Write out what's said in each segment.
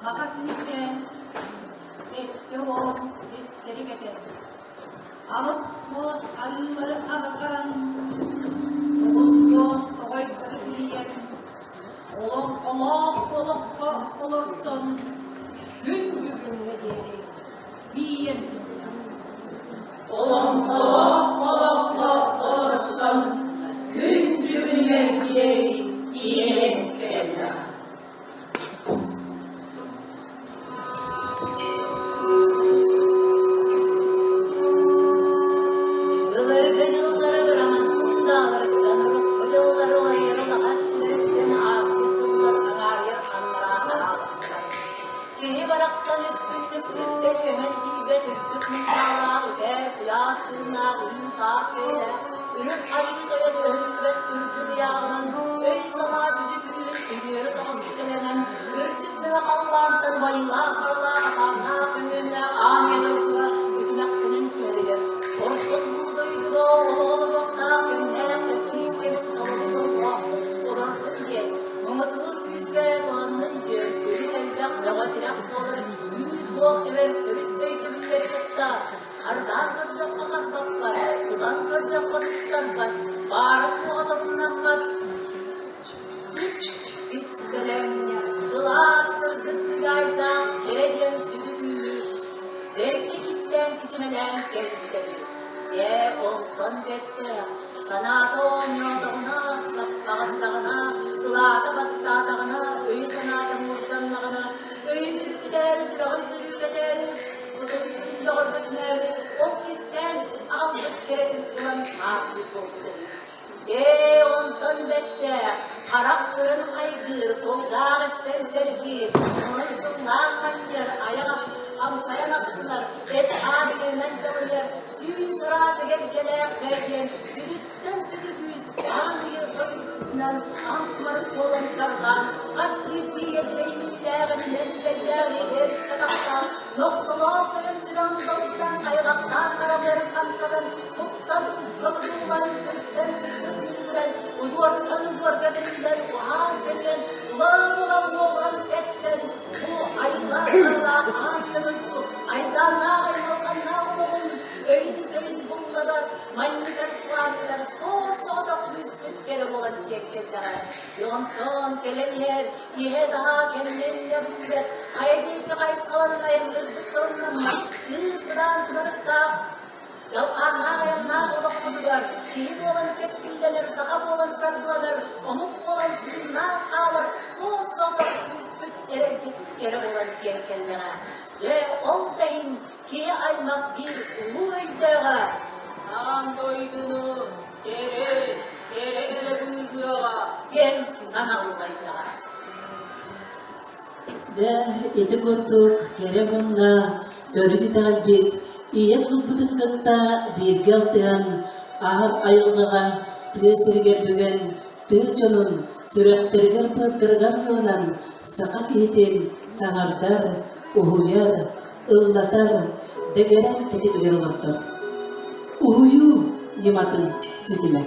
Саха киһитэ 70 систэри кэтэр. 80 арыылары арҕаран, 90 тоҕойдору кирийэн, олоҥхолоох олоххо олорсон, күн бүгүҥҥэ диэри тиийэн Олоҥхолоох олоххо олорсон, күн бүгүнүгэр диэри тиийэн кэллэ. Былыргы дьыллары быраҕан кундааларыттан урукку дьыллары уларыйар улахан сүрүттэн ааспыт дьыллар аҥаарыйар аннараа харааллар. Киһи барахсан үс күннүк сиртэн көмөн тиийбэт үрдүк муннаалаах үкээр куйаас тыыннаах үрүҥ-саас көлөлөөх үрүҥ айыы тойон өһүллүбэт үрдүк ыйааҕынан өй-санаа сүдү күүһүн үгүөрү соҕус кэлэнэн үрдүк мөҥө халлаантан байыылаах-харалаах атааннаах көмүөннээх аан үйэ дойдуга үтүмэхтэнэн түһэригэр орто туруу дойдуга олоҕолоруохтаах кэмнээх кэппиис кэмин толору дьоллоох олордун диэн муҥутуур күүскэ туһаннын диэн үгүс элбэх бөҕө тирэх буолар күүс-уох түбэр төрүт өйдөбүллэри кытта Ардаан көрдөххө харбаппат, тутан көрдөххө туттарбат, баара-суоҕа торумнаммат Кистэлэҥ, сылаас сырдык сыдьаайдаах кэрэ диэн сүдү күүһү бэркэ кистээн кичимэлээн кэлбитэ үһү. Дьэ, онтон бэртээх, санаата оонньоотоҕуна, саппаҕырдаҕына, сылаата баттаатаҕына, өйө-санаата муурданнаҕына, өйүн үргүтээри, сүрэҕин сүрүүкэтээри, кутун сүрүн бөҕөргөтүнээри, ол кистээн аҕалбыт кэрэтин ылан хаалбыт буолбута үһү. Дьэ, онтон бэттээх, харах көрөн хайгыыр, кулгаах истэн сэргиир, мурун сыллаан манньыйар, айах амсайан астынар, эт аабытынан дьалыйар, сүүс ыраас эгэлгэлээх кэргэн, сүрүттэн сүрү күүс, аан үйэ дойдутунан аҥмары буолан тарҕаан, хас биирдии эдьигэймиилээҕинэн сибэллээх эр катахтаах, нохтолоох тойон сүрэҕин долгутан, хайҕахтаах харабыарын хамсатан, Туттан тутуллан, сүртэн сүргэ сүүрдэн, удьуортан удьуорга бэриллэн, уһаан кэлэн, улам-улам уоҕуран тэптэн, бу айылаах-арылаах аан дойду кэллэҕэ. Онтон кэлэн иһэр, иһэ-таһаа кэмнэннэ биллибэт, хайа диэки хайысхаланан айанныырбыт тылыннаммат, кыыс быдаан кынарыктаах Дьалхааннаах айаннаах олохпутугар киһи буолан кэскиллэнэр, саха буолан саргыланар, омук буолан тыыннаах хаалар суос-соҕотох күүспүт, эрэлбит кэрэ буолан тиийэн кэллэҕэ. Дьэ, ол да иһин киһи аймах биир улуу өйдөөҕө Аан дойдуну кэрэ, кэрэ эрэ быыһыаҕа диэн саҥа уларыйдаҕа. Дьэ, ити курдук кэрэ уонна төрүт итэҕэлбит ийэ тылбытын кытта бииргэ алтыһан, аар айылҕаҕа тыа сиригэр бүгэн, тыа дьонун сүрэхтэригэр-быардарыгар ылынан саха киһитин саҥардар, уһуйар, ыллатар, дэгэрэн тэтимигэр олордор. Уһуйуу ньыматын ситимэ.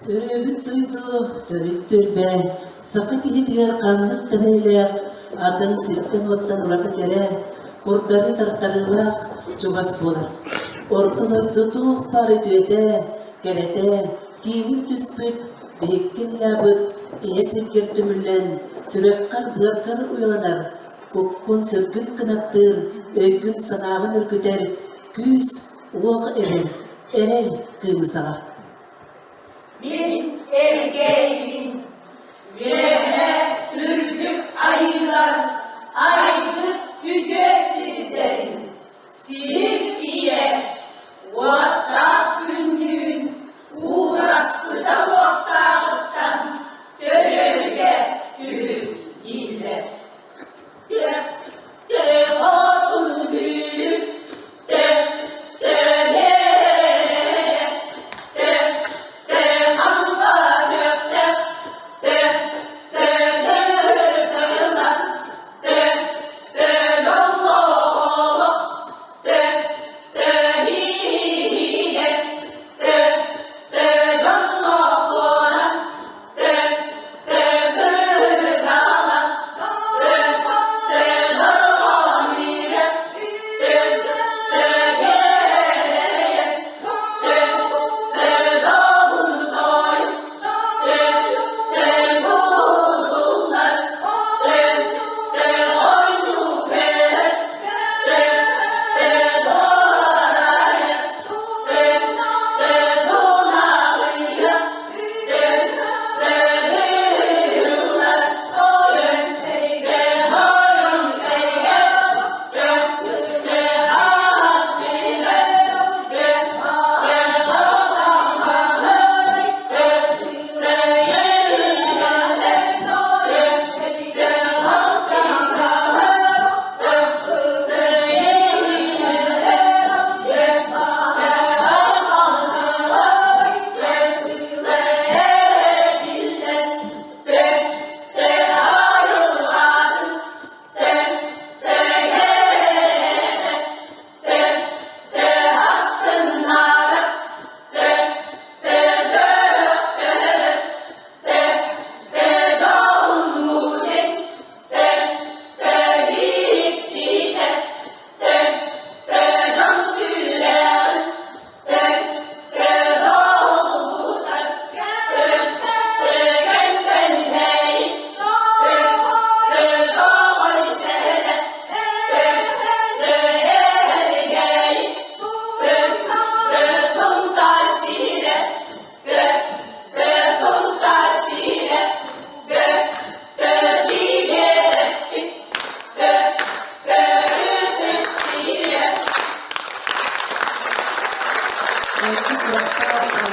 Төрөөбүт дойду төрүт түрбэ саха киһитигэр ханнык да бэйэлээх атын сиртэн-уоттан ураты кэрэ, курдары тартарыылаах чугас буолар. Орто дойду туох баар үтүөтэ, кэрэтэ, киинин түспүт, биһиккин ыйаабыт ийэ сиргэр түмүллэн, сүрэххэр-быаргар уйаланар, куккун-сүргүн кынаттыыр, өйгүн-санааҕын үргүтэр күүс, уох эбэр, эрэл кыымсаҕа. Мин Элгээйибин, үөһэ үрдүк айыылар айбыт үтүө сирдэрин, сир ийэ, уоттаах күннүүн уураспыта уохтааҕыттан төрөөбүтэ үһү дииллэр.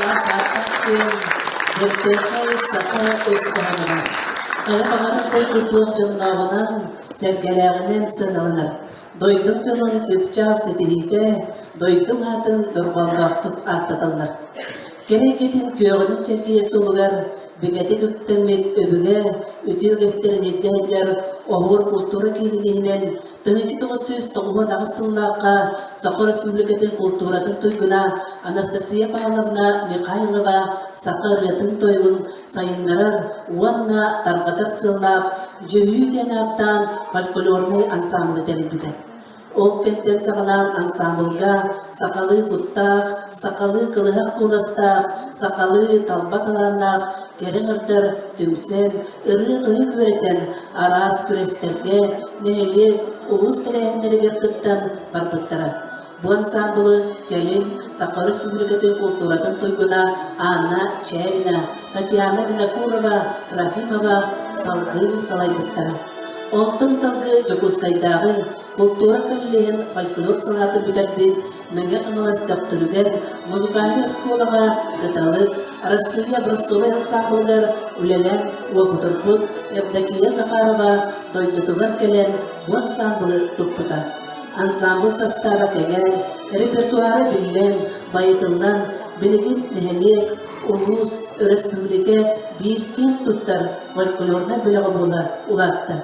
Алаас ааттаах диэн бэртээхэй саха өс хоһооно. Хайа баҕарар дойду туох дьоннооҕунан, сэргэлээҕинэн сыаналанар. Дойдум дьонун чыпчаал ситиһиитэ, дойдум аатын дорҕоонноохтук ааттаталлар. Кэрэ эйгэтин күөҕүнэн чэлгийэ суолугар бигэтик үктэммит өбүгэ үтүө үгэстэрин илдьэ сылдьар Оһуор култуура киинин иһинэн 1998 сыллаахха Саха Өрөспүүбүлүкэтин култууратын туйгуна Анастасия Павловна Михайлова саха ырыатын-тойугун сайыннарар уонна тарҕатар сыаллаах Дьүһүйүү диэн ааттаан фольклорнай ансаамбылы тэрийбитэ. Ол кэмтэн саҕалаан ансаамбылга сахалыы куттаах, сахалыы кылыһах куоластаах, сахалыы талба талааннаах кэрэ аҥардар түмсэн, ырыа-тойук үөрэтэн, араас күрэстэргэ, нэһилиэк, улуус тэрээһиннэригэр кыттан барбыттара. Бу ансаамбылы кэлин Саха Өрөспүүбүлүкэтин култууратын туйгуна Анна Чээрина, Татьяна Винокурова, Трофимова салгыы салайбыттара. Онтон салгыы Дьокуускайдааҕы култуура коллеһын фольклор салаатын бүтэрбит Мэҥэ Хаҥалас Төхтүрүгэр музыкальнай оскуолаҕа Кыталык, Арассыыйа образцовай ансаамбылыгар үлэлээн уопутурбут Евдокия Захарова дойдутугар кэлэн бу ансаамбылы туппута. Ансаамбыл састааба кэҥээн, репертуара биллэн, байытыллан, билигин нэһилиэк, улуус, өрөспүүбүлүкэ биир киэн туттар фольклорнай бөлөҕө буола улаатта.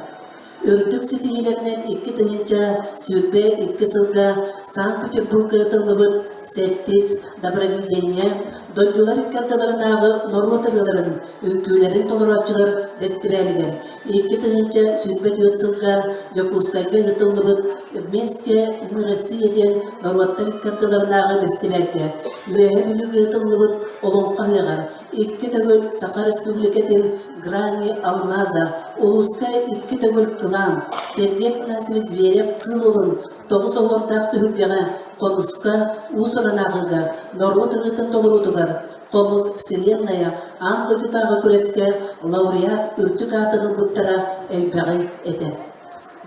Үрдүк ситиһиилэринэн 2022 сылга Санкт-Петербурга ыытыллыбыт сэттис Добровидение дойдулар икки ардыларынааҕы норуот ырыаларын, үҥкүүлэрин толорооччулар бэстибээлигэр 2024 сылга Дьокуускайга ыытыллыбыт «Вместе мы Россия» диэн норуоттар икки ардыларынааҕы бэстибээлгэ Үөһээ Бүлүүгэ ыытыллыбыт Олоҥхо ыһыаҕар икки төгүл Саха Республикатын Грани Алмаза улууска икки төгүл Кылаан Сергей Афанасьевич Зверев Кыыл Уолун тоҕус оһуордаах түһүлгэҕэ хомуска уус-уран ааҕыыга норуот ырыатын толоруутугар Хомус Вселенная аан дойдутааҕы күрэскэ лауреат үрдүк аатын ылбыттара элбэҕи этэр.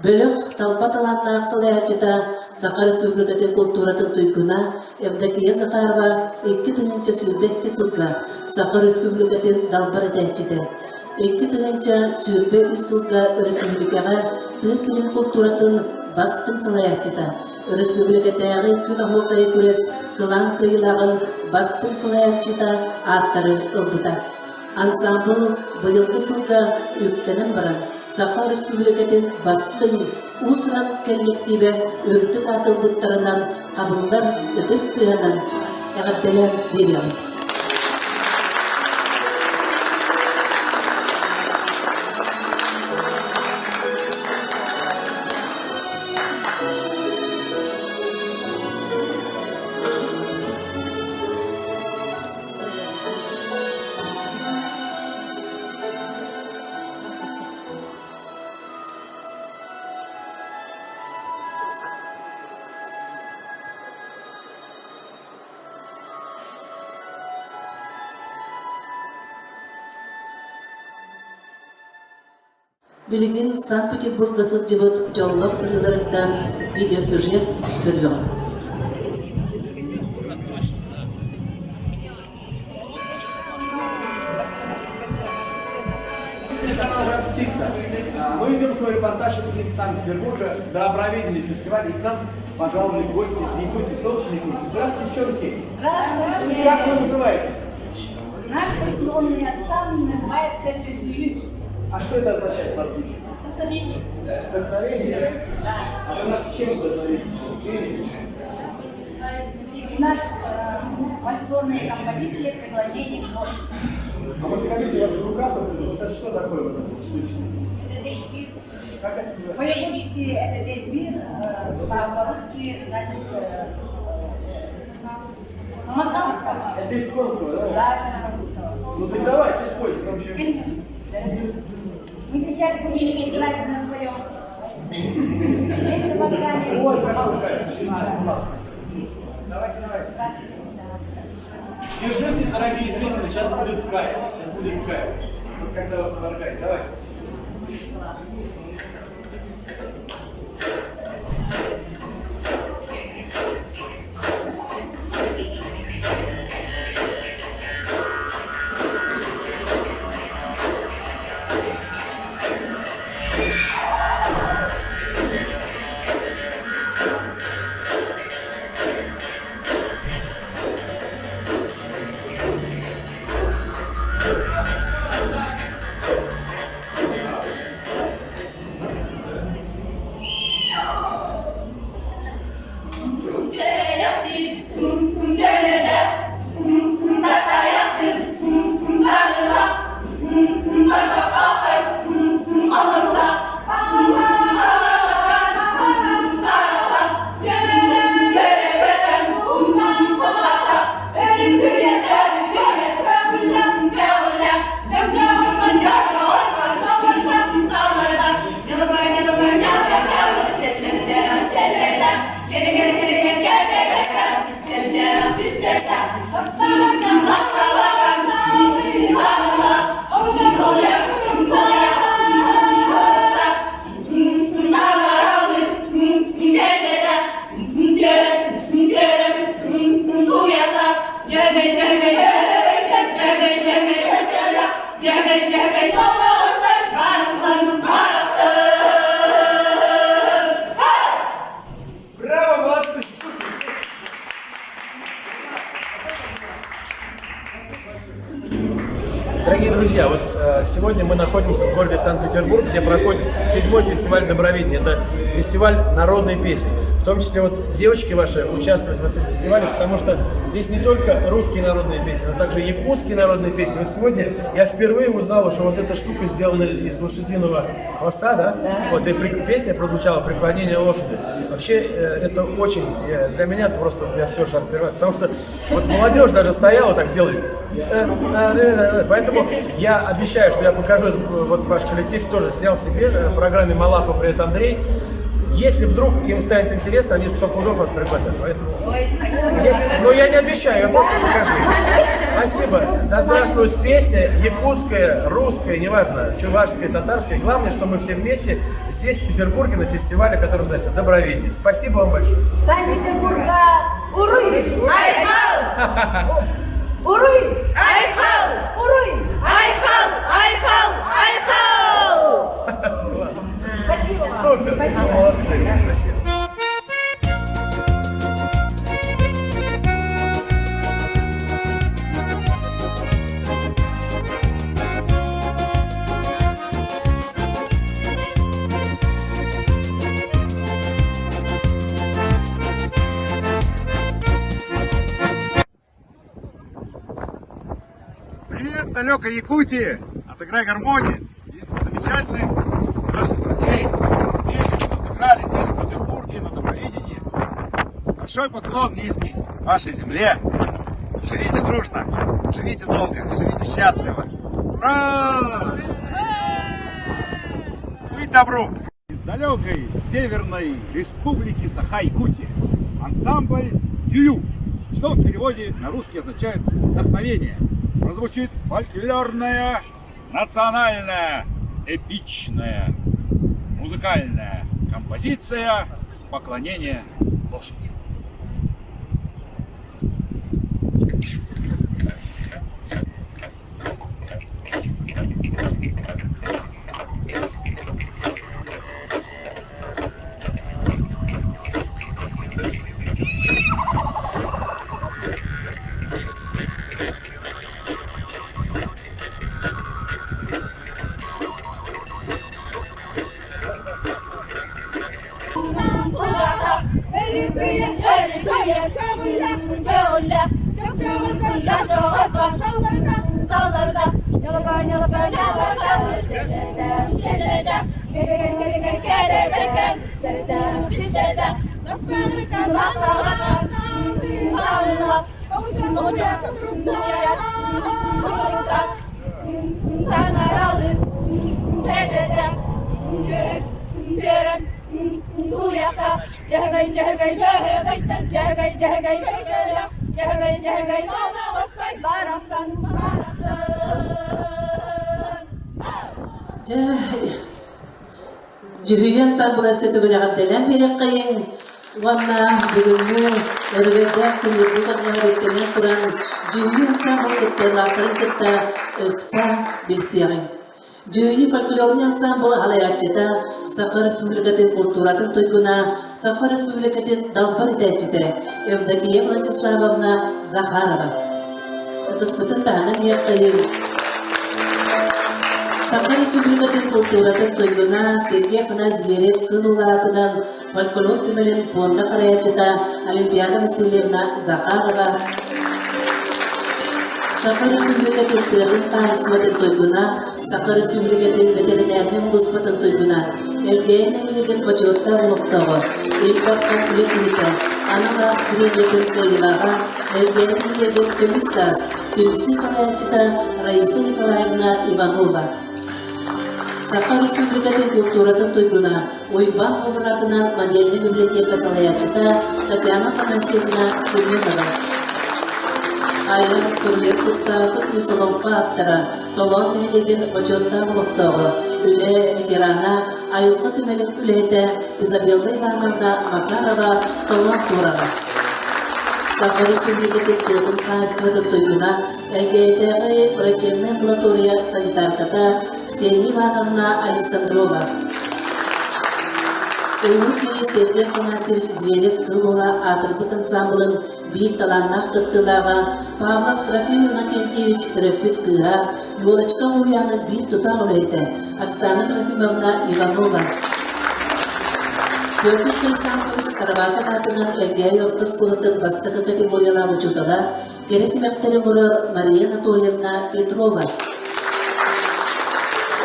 Бөлөх талба талааннаах салайааччыта Саха Республикатын култууратын туйгуна Евдокия Захарова 2022 сылга Саха Республикатын далбар этээччитэ, 2023 сылга өрөспүүбүлүкэҕэ тыа сирин култууратын бастыҥ салайааччыта, өрөспүүбүлүкэтээҕи күн оһуокайы күрэс кылаан кыайыылааҕын бастыҥ салайааччыта ааттары ылбыта. Ансаамбыл быйылгы сылга үктэнэн баран, Саха Өрөспүүбүлүкэтин бастыҥ уус-уран кэллэктиибэ үрдүк аат ылбыттарынан хабыллар ытыс тыаһынан эҕэрдэлээн биэриэҕиҥ. Билигин Санкт-Петербурга сылдьыбыт дьоллоох сырыыларыттан видеосюжет көрүөҕүҥ. Телеканал «Жар-птица». Мы ведем свой репортаж из Санкт-Петербурга до проведения фестиваля. И к нам пожаловали гости из Якутии, солнечной Якутии. Здравствуйте, девчонки. Здравствуйте. Как вы называетесь? Наш фольклорный ансамбль называется «Сюсюю». А что это означает по-русски? Вдохновение. Вдохновение? Да. А вы нас чем вдохновите? У нас фольклорные композиции «Преклонение к лошади». А вот скажите, у вас в руках вот, вот это что такое вот эта штучка? Это дейбир. Как это называется? По-якутски это дейбир, по-русски значит Моталка. Это из конского, да? Да, Ну так давайте спойте. Там еще... Мы сейчас будем играть на своем инструменте вокале. Ой, какой кайф, начинает, классно. Давайте, давайте. Держитесь, дорогие зрители, сейчас будет кайф. Сейчас будет кайф. Вот когда вы моргаете, давайте. Друзья, вот э, сегодня мы находимся в городе Санкт-Петербург, где проходит седьмой фестиваль Добровидения. Это фестиваль народной песни. В том числе вот девочки ваши участвуют в этом фестивале, потому что здесь не только русские народные песни, но также якутские народные песни. Вот сегодня я впервые узнал, что вот эта штука сделана из лошадиного хвоста, да? да. Вот и при, песня прозвучала «Преклонение лошади». Вообще, э, это очень, э, для меня это просто, у меня все шар первое, потому что вот молодежь даже стояла так делали. Э, поэтому я обещаю, что я покажу, вот ваш коллектив тоже снял себе в программе «Малахов. Привет, Андрей». Если вдруг им станет интересно, они сто пудов вас прихватят. Поэтому... Ой, спасибо. Если... Но я не обещаю, я просто покажу. Спасибо. Да здравствует песня, якутская, русская, неважно, чувашская, татарская. Главное, что мы все вместе здесь, в Петербурге, на фестивале, который называется «Добровидение». Спасибо вам большое. Санкт-Петербурга Уруй! Айхал! Уруй! Айхал! Уруй! Айхал! Айхал! Айхал! Спасибо вам. Супер! Спасибо. Молодцы! Спасибо. Привет, далекой Якутии! Отыграй гармонии! Замечательных наших друзей спели, что сыграли здесь, в Петербурге, на Добровидении. Большой поклон низкий вашей земле. Живите дружно, живите долго, живите счастливо. Ура! Быть добру! Из далекой северной республики Саха-Якутия ансамбль «Дюю», что в переводе на русский означает «вдохновение». Прозвучит фольклорная, национальная, эпичная, музыкальная композиция «Поклонение лошади». Дьэ, дьүһүйэн сарбыла сөтүгүн эҕэрдэлээн биэриэххэйиҥ уонна бүгүҥҥү өрөгөйдөөх күнүрбүт арҕаһар үктэнэн туран дьүһүйүү ансаамбыл кыттыылаахтарын кытта ыкса билсиэҕиҥ. Дьүһүйүү фольклорный ансаамбыл салайааччыта Саха Республикатын култууратын туйгуна, Саха Республикатын далбар этээччитэ Евдокия Владиславовна Захарова. Ытыспытын таһынан иһиэххэйиҥ. Саха Республикатын култууратын туйгуна Сергей Афанасьевич Зверев кыл улаатынан фольклор түмэлин пуонда харайааччыта Олимпиада Васильевна Захарова Саха Республикатын тыатын хаһаайыстыбатын туйгуна, Саха Республикатын бэтэринээрнэй улууспатын туйгуна, Элгээйи нэһилиэгин бочуоттаах олохтооҕо, Ил Дархан үлэ киһитэ, анал аат премиятын кыайыылааҕа, Элгээйи нэһилиэгин көмүс саас түмсүү салайааччыта Раиса Николаевна Иванова. Саха Республикатын култууратын туйгуна, Уйбаан Болур аатынан модельнай библиотека салайааччыта Татьяна Афанасьевна Семенова. Айар суруйар куттаах үс олоҥхо ааптара, Толоон нэһилиэгин бочуоттаах олохтооҕо, үлэ ветерана, айылҕа түмэлин үлэһитэ Изабелла Ивановна Макарова Толоон туораҕа. Саха Республикатын тыатын хаһаайыстыбатын туйгуна, Элгээйитээҕи врачебнай амбулатория санитарката Ксения Ивановна Александрова. Улуу киһи Сергей Афанасьевич Зверев Кыыл Уола аатырбыт ансаамбылын биир талааннаах кыттыылааҕа Павлов Трофим Иннокентьевич төрөппүт кыыһа, Елочка уһуйаанын биир тутаах үлэһитэ Оксана Трофимовна Иванова. Петр Хрисанфович Староватов аатынан Элгээйи орто оскуолатын бастакы категориялаах учуутала, кэрэ симэхтэри оҥорор Мария Анатольевна Петрова.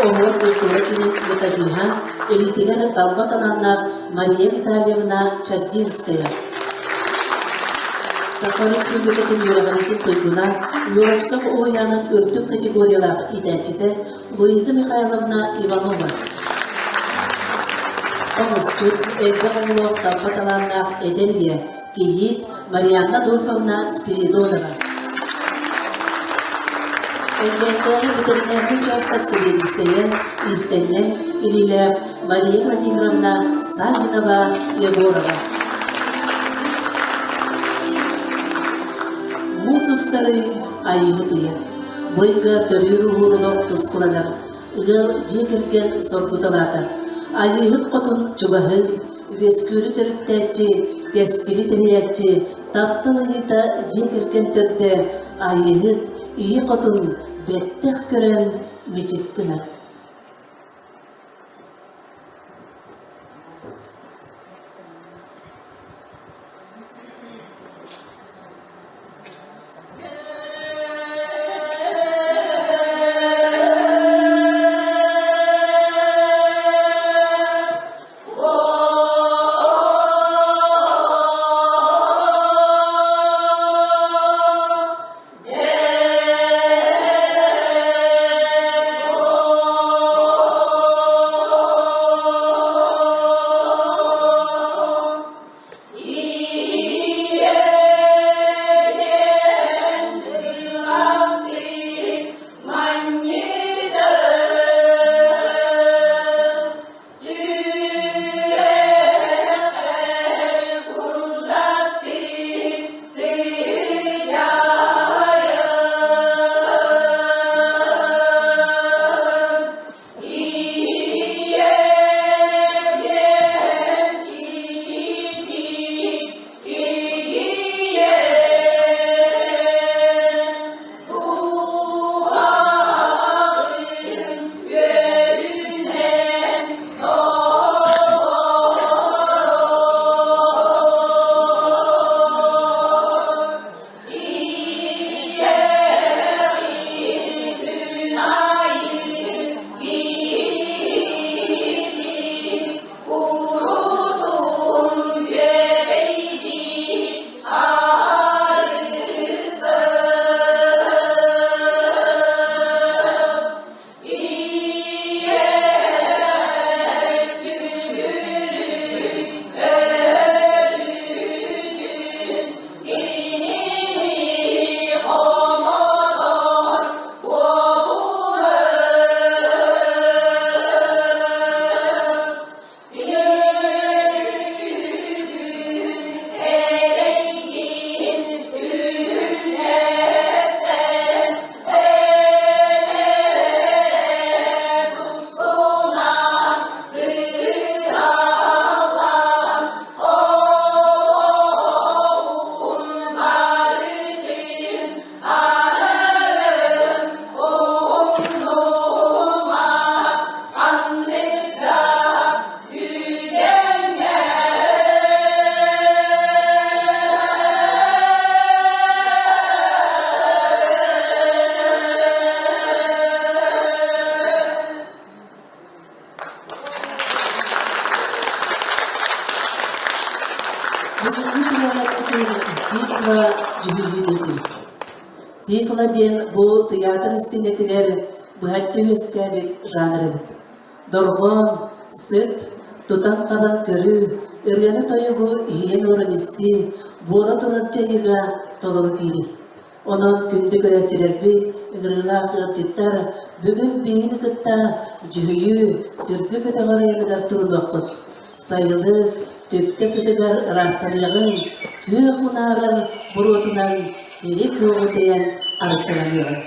Оһуор культура күнүн методиһа, илиитигэр талба талааннаах Мария Витальевна Чаддинская. Саха Республикатын үөрэҕириитин туйгуна, Юрочков уһуйаанын үрдүк категориялаах иитээччитэ Луиза Михайловна Иванова. Оҥостут, элбэх оҕолоох талба талааннаах эдэр ийэ, кийиит Марианна Адольфовна Спиридонова. Элгээйдээҕи ветеринарнай учаастак сэбиэдиссэйэ, иистэнньэҥ илиилээх Мария Владимировна Саввинова Егорова. Муус устары айыыһыт ыйа. Бу ыйга төрүүр уһуур олох тускуланар, ыал дьиэ кэргэн соргуталаатар. Айыыһыт хотун чугаһыыр, үөскүүрү төрүттээччи, кэскили тэрийээччи, таптал ыйыыта дьиэ кэргэн төрдө Айыыһыт ийэ хотун бэттэх көрөн мичик гынар. Тифло дьүһүйүү Тифло диэн бу тыйаатыр истиэнэтигэр быһаччы үөскээбит жанр эбит. Дорҕоон, сыт, тутан-хабан көрүү, ырыаны-тойугу иһийэн олорон истии, буола турар дьайыыга толору киирии. Онон күндү көрөөччүлэрбит, ыҥырыылаах ыалдьыттар, бүгүн биһигини кытта дьүһүйүү, сүргү көтөҕөр айаныгар турунуоххут. Сайылык, түптэ сытыгар ыраастаныаҕыҥ, күөх унаарар буруотунан кири күөҕү тэйэн арчыланыаҕыҥ.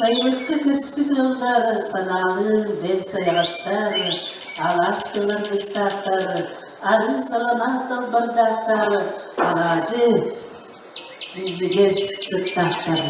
Сайылыкка көспүт ыаллар санаалыын бэл сайаҕастар, алаас тыл аргыстаахтар, арыы саламаат далбардаахтар, алаадьы минньигэс сыттаахтар.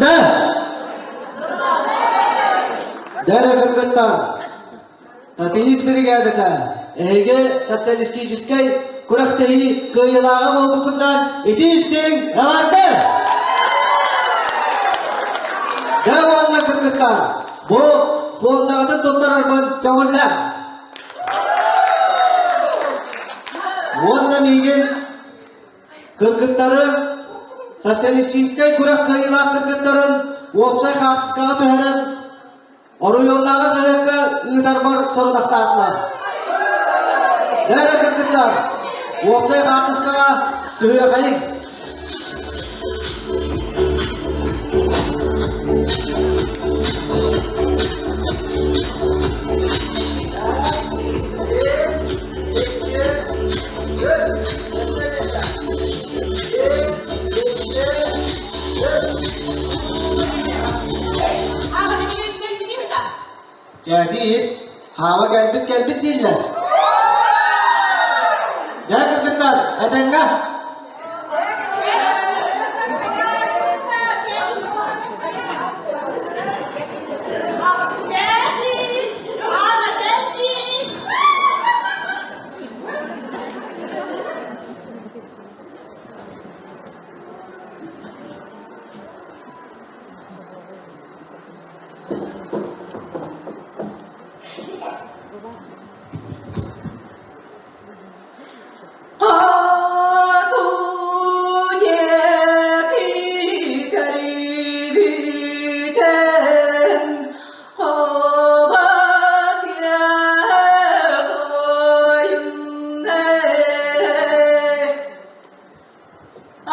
Да! Дәрі кыргыттар, Татыйыс биригээдэтэ эһиги социалистическай күрэхтэһии кыайыылааҕа буолбуккутунан итии-истиҥ эҕэрдэ! Дьэ уонна кыргыттар, бу фондаҕытын туттарарбын көҥүллээҥ. Уонна миигин кыргыттары социалистическай күрэх кыайыылаах кыргыттарын уопсай хаартыскаҕа түһэрэн Оройуоннааҕы хаһыакка ыытарбар сорудахтаатылар. Дээрэ кыргыттар, уопсай хаартыскаҕа түһүөхэйиҥ. Кээтиис, хаама кэлбит кэлбит дииллэр. Дьэ кыргыттар, этэҥҥэ.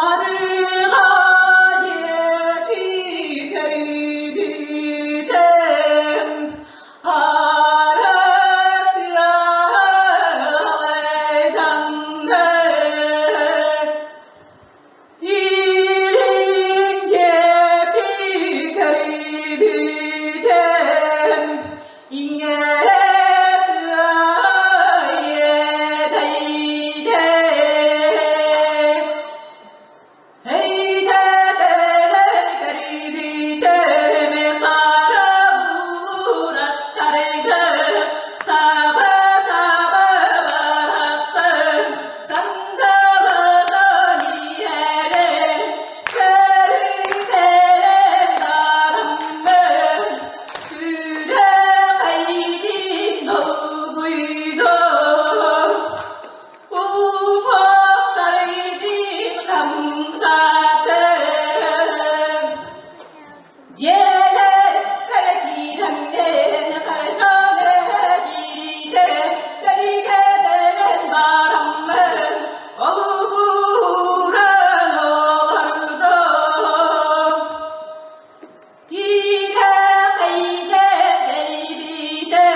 Арыыга диэки көрбүтүм, арыгы дьаҥнар. Илин диэки көрбүтүм, иҥэрэ тыа иэдэйдэ. Уҥуохтарыйдын хамсаатым, Дьиэлэр киирэммин харганы кииритэ Тэригэдэрэн бараммын олугуран олордум. Киирэхийдэ кэлбитэ,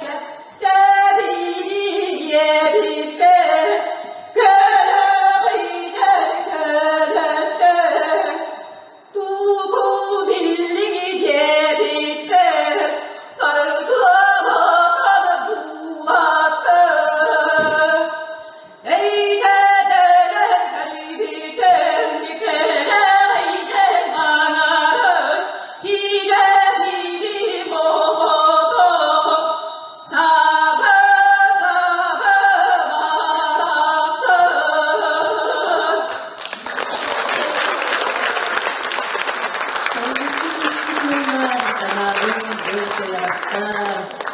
кэпсэбили диэбиппэ, көрөҕүйдэ көрөттө, тугу биллиҥи диэбиппэ, тарыгыабатан туулатта.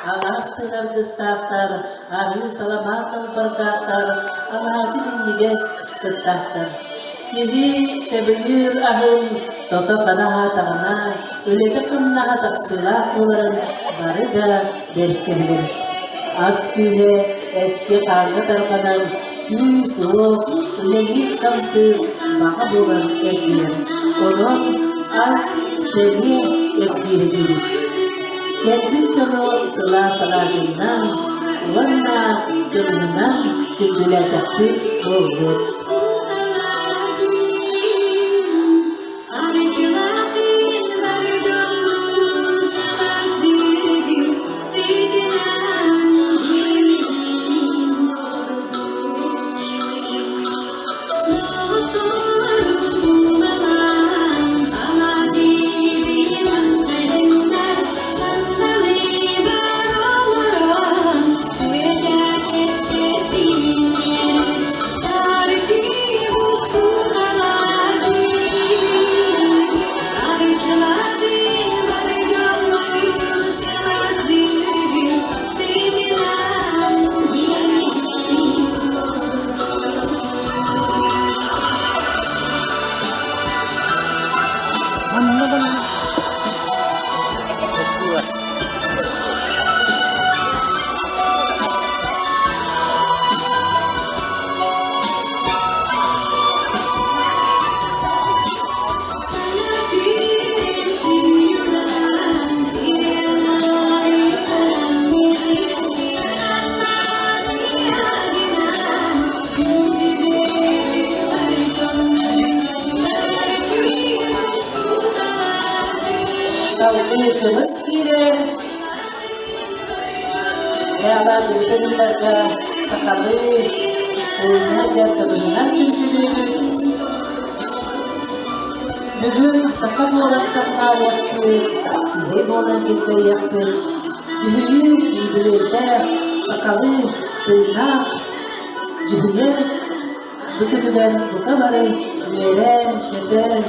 Алаас тыынаргыстаахтар, арыы саламаат далбардаахтар, алаадьы минньигэс сыттаахтар. Киһи сөбүлүүр аһын тото-хана аһаатаҕына, үлэтэ-хамнаһа тахсыылаах буоларын бары да бэркэ билэбит. Ас күүһэ эккэ-хааҥҥа тарҕанан, күүс-уох, үлэлиир-хамсыыр баҕа буолан эргийэр. Онон ас сэниэ эргиирэ диибит. Кэлбит дьону сылаас алаадьыннан уонна кымыһынан күндүлээтэхпит буолбут. Дьэ алаадьыбытын ыытарга сахалыы тылына дьаркабыһынан күндүлүүбүт. Бүгүн саха буолан сахаайахпыт, киһи буолан килбэйиэхпит, Дьүһүйүү үбүлүөйдээх сахалыы тыыннаах дьүһүйэр бу күнүгэр бука бары үөрэн-көтөн,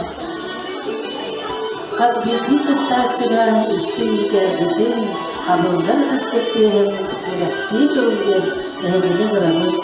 хас биирдии кыттааччыга истиҥ мичээргитин, хабыллан ытыскыт тыаһын бэлэхтии туруҥ диэн эһигини ыҥырабыт.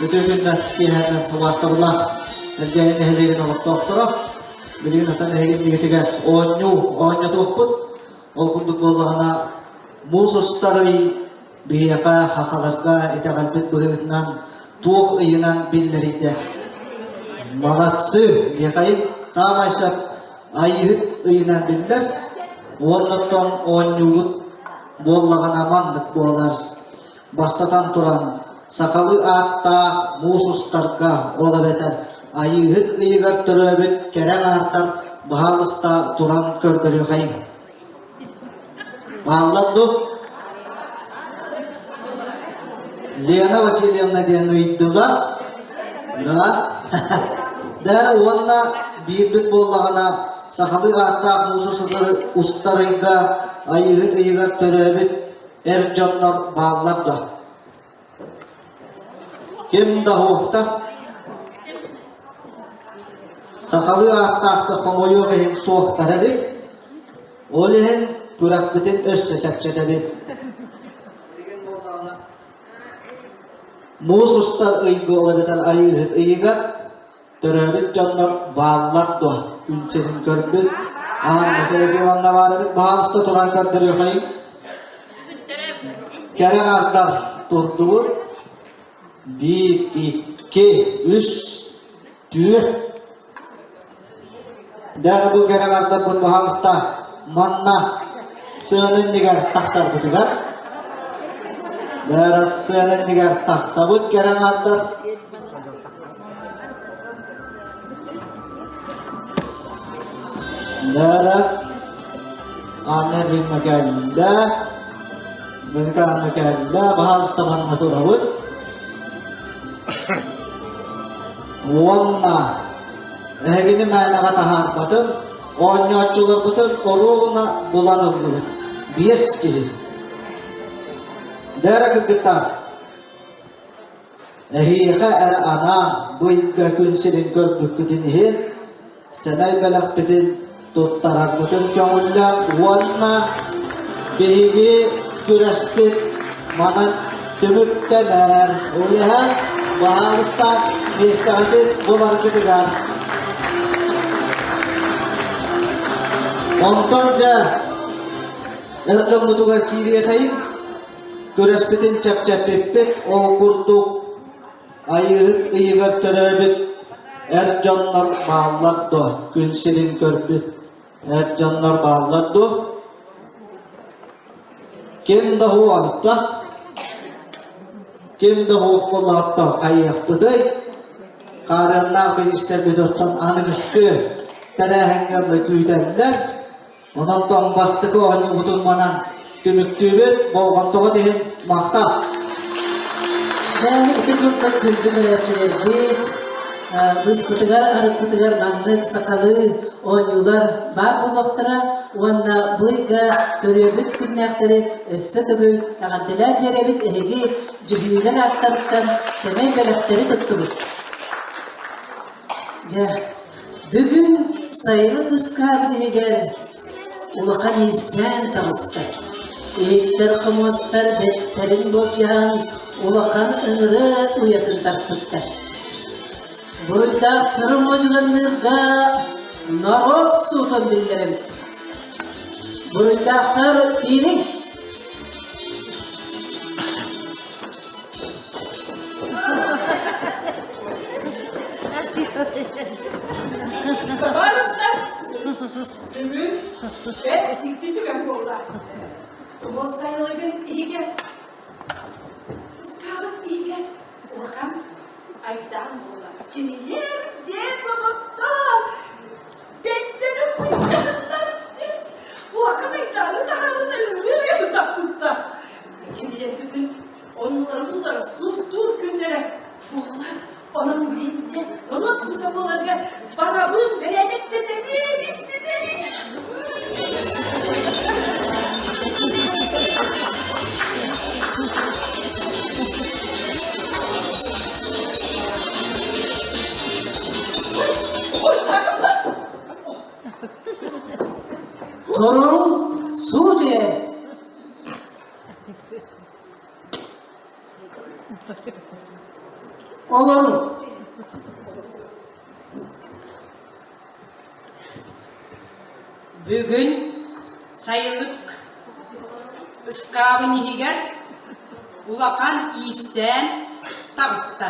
Үтүө күннэр киэһэтэ убаастабыллаах Элгээйи нэһилиэгин олохтоохторо билигин отон эһиги иннигитигэр оонньуу оонньотуохпут. Ол курдук буоллаҕына муус устар ый биһиэхэ хахаларга итэҕэлбит быһыытынан туох ыйынан биллэрийдэ. Молодцы! Диэхэйин саамай сөп айыыһыт ыйынан биллэр. Уоннаттан оонньуубут буоллаҕына маннык буолар. Бастатан туран, сахалыы ааттаах муус устарга, ол эбэтэр Айыыһыт ыйыгар төрөөбүт кэрэ аҥаардар баһаалыста туран көрдөрүөхэйиҥ. Бааллар дуу? Лена Васильевна диэн ыйдылар. Да. Да уонна биирбит буоллаҕына сахалыы ааттаах муус устар ыйга Айыыһыт ыйыгар төрөөбүт Эр дьоннор бааллар да? Ким да уохта? Сахалыы ааттаахтар хомойуох иһин суохтар эбит. Ол иһин күрэхпитин өссө чэпчэтэбит. Муус устар ыйга ол эбэтэр айыыһыт ыйыгар Төрөөбүт дьоннор бааллар дуо? Күн сирин көрбүт, Анна Сергеевна баар эбит, баһаалыста туран көрдөрүөхэйиҥ. Кэрэ аҥардар турдубут. Биир, икки, үс, түөрт. Дьэ, бу кэрэ аҥардарбыт баһаалыста манна сыана иннигэр тахсарбытыгар. Бары сыана иннигэр тахсабыт кэрэ аҥардар. Нара Анна Римма кэллэ. Мөҥкө Анна кэллэ. Баһаалыста манна турабыт. Уонна эһигини мээнэҕэ таһаарбатым. Оонньооччуларбытын оруобуна булан ыллыбыт. Биэс киһи. Дээрэ кыргыттар, Эһиэхэ эрэ анаан бу ыйга күн сирин көрбүккүтүн иһин, сэмэй бэлэхпитин туттарарбытын көҥүллээн уонна биһиги күрэспит манан түмүктэнэр. Ол иһин баһаалыста миэстэҕитин буларгытыгар. Онтон дьэ эр дьоммутугар киириэхэйин. Күрэспитин чэпчэппиппит, ол курдук Айыыһыт ыйыгар төрөөбүт эр дьоннор бааллар дуо? Күн сирин көрбүт эр дьоннор бааллар дуо? Ким да уолта, ким да уолта хайыахпытый? Хаарыаннаах бириистэрбит оттон аныгыскы тэрээһиҥҥэ күүтэллэр. Онон тоҥ бастакы оонньуубутун манан түмүктүүбүт. Болҕомтоҕут иһин махтал! Дьэ, ити курдук күндү көрөөччүлэрбит, быспытыгар, арыппытыгар маннык сахалыы оонньуулар баар буолуохтара уонна бу ыйга төрүөбүт күннээхтэри өссө төгүл эҕэрдэлээн биэрэбит эһиги дьүһүйүүлэр ааттарыттан сэмэй бэлэхтэри туттубут. Дьэ, бүгүн сайылык ыскаабын иһигэр улахан иирсээн таҕыста. Иһиттэр-хомуостар бэттэрин былдьаһан улахан ыҥырыа уйатын тарпыттар. Буруйдаахтары модьуганныырга норуот суутун биллэрэбит. Буруйдаахтар киириҥ! сууттуур күннэрэ буолар. Онон мин дьэ норуот суута буоларга барабын бэрээдэктэтэтим, иститим. Торун суут Олору. Бүгүн сайылык ыскаабын иһигэр улахан иирсээн таҕыста.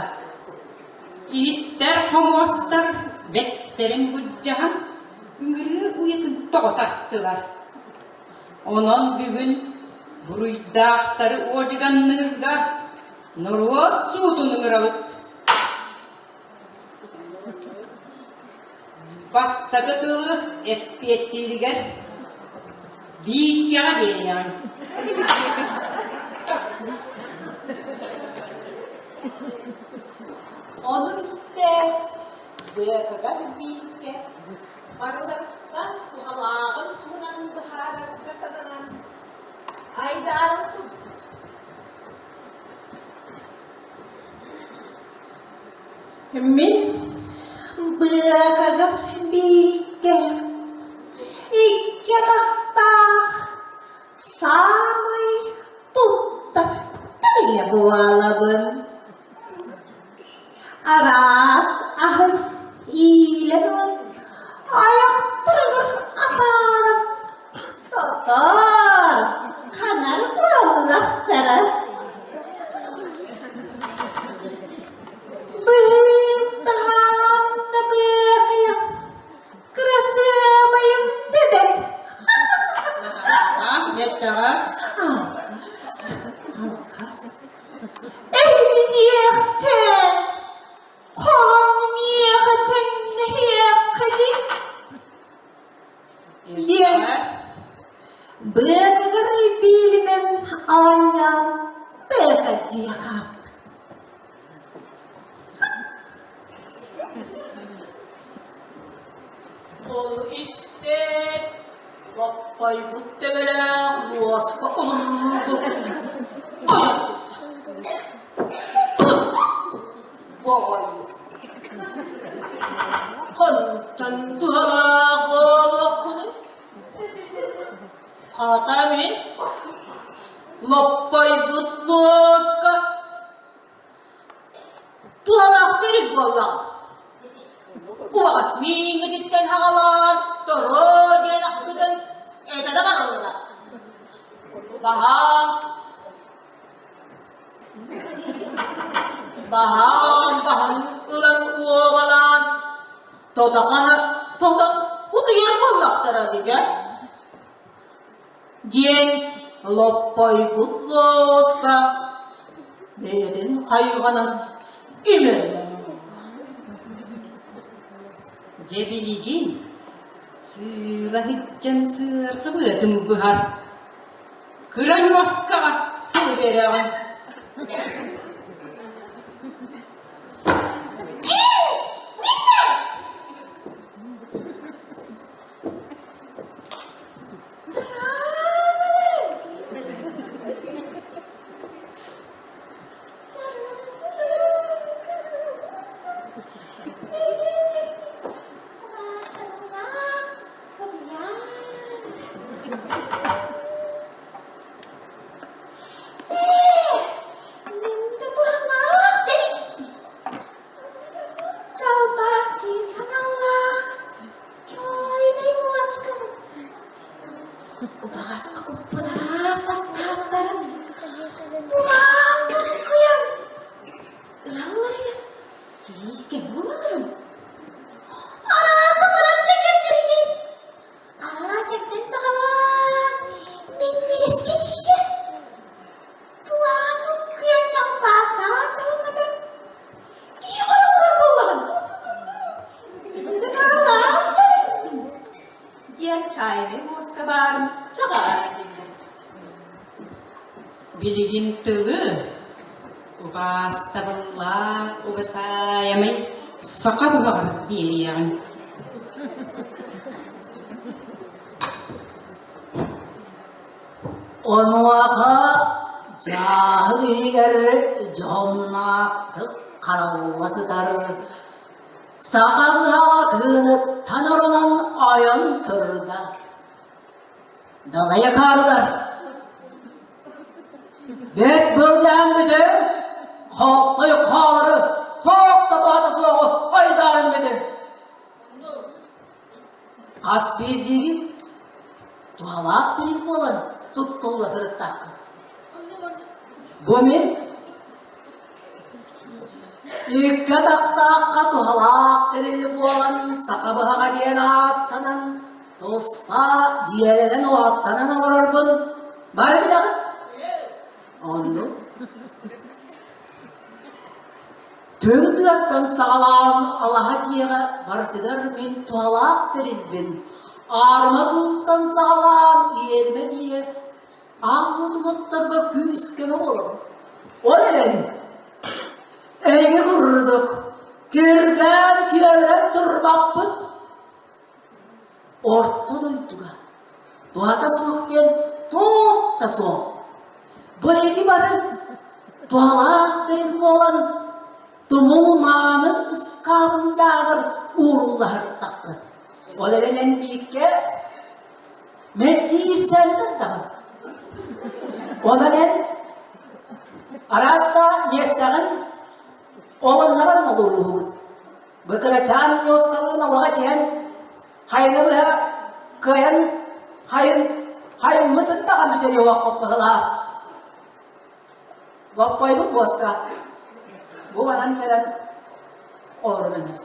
Иһиттэр хомуостар бэттэрин былдьаһан ыҥырыы уйатын тоҕо тартылар. Онон бүгүн буруйдаахтары уодьуганныырга норуот суутун ыҥырабыт. Бастакы тылы эппиэттииригэр бииккэҕэ биэриэҕиҥ. Ону истээт, быакагар бииккэ барыларыттан туһалааҕын туһунан быһаарарга сананан, айдаарын турбут. Мин быакагар бииккэ икки атахтаах саамай туттар тэрилэ буолабын. Араас аһы иилэн ылан айахтарыгар атааран тотор, ханар буоллахтара. Быһыым таһаам да быакыйам, кырасыабайым да бэрт. Миэстэҕэ. Алҕас, алҕас. Эһигиниэхтэн, хоҥ миэхэ тэҥнэһиэххитий? Диэн быакыгар биилинэн оонньоон быакадьыйа хаалбыт. Ол истээт, лаппайбыт төбөлөөх луоска обургу Боҕой Хантан туһалаах буолуоххунуй? Хата мин лоппойбут луоска туһалаах тэрил буоллаҕым. Кубаҕас мииҥҥититтэн аҕалаан торо диэн ахпытын этэ да барыллар. Баһаам Баһаам баһын ылан уобалаан, тотохоно тотон утуйар буоллахтара дигэ диэн лоппойбут луоска бэйэтин хайҕанан имэринэн Дьэ билигин сыыла сылдьан сыарҕа быатын быһар Кыра ньуоскаҕа тылы биэрэҕин. Убаҕаска куппут араас астаахтарын бурааннарын кыйан ылалларыгар тиискэ буолалларын Араас эрдэн саҕалаан минньигэскэ тиийэ Туһаанын кыйан чалбааттаан чалыммытын киһи хороҕорор буоллаҕын диэн чайный муоска баарын чаҕааран биллэрбит. Билигин тылы. Убаастабыллаах убасаайамай саха быһаҕар биэриэҕиҥ. Онуоха дьааһык иһигэр дьоһуннаахтык харалла сытар саха быһаҕа кыыныттан оронон ойон турда. Далайа хааллар. Бэрт былдьаан бүтүн, хооптой хаалары, туох да баата суоҕу айдаарын бүтүн. Хас биирдиигит туһалаах тиһик буолан туттулла сырыттаххын. Бу мин икки атахтаахха туһалаах тэрил буолан саха быһаҕа диэн ааттанан туспа дьиэлэнэн-уоттанан олорорбун бары билэҕит. Оннук. Түҥ тыаттан саҕалаан алаһа дьиэҕэ барытыгар мин туһалаах тэрилбин, аарыма кыылтан саҕалаан иэримэ дьиэ аан уотунатторго күүс-көмө буолабын. Ол эрэн, эһиги курдук кирдээн киэбирэн турбаппын. Орто дойдуга туһата суох диэн туох да суох. Бу эһиги бары туһалаах тэрил буолан тумул мааны ыскаабын дьааҕар ууруллаһыртаххыт. Ол эрэн эн бииккэ мэлдьи иирсээннэр даҕаны. Онон эн араастаах миэстэҕин олонно баран олоруоһугут. Быкырачаан ньуоскалыын олоҕо тиһэн, хайыны быһа кыайан хайын хайыммытын даҕаны бүтэрүөххэ быһылаах. Лоппойбут уоска бу баран кэлэн олорон эмэс.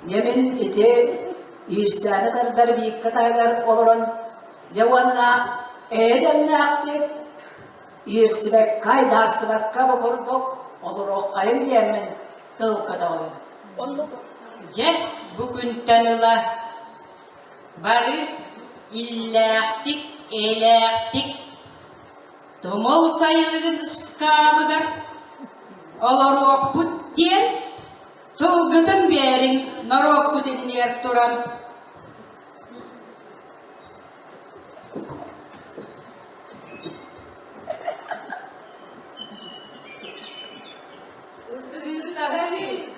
Дьэ мин ити иирсээни тардар бииккэ таһыгар олорон дьэ уонна эйэ-дэмнээхтик Иирсибэккэ, айдаарсыбакка бу курдук олоруоххайыҥ диэммин тыл көтөҕөбүн. Дьэ, бу күнтэн ыла бары иллээхтик, эйэлээхтик тумул сайылыгын ыскаабыгар олоруохпут диэн сылгытын биэриҥ норуоккут иннигэр туран Ыстырыыстаһыы,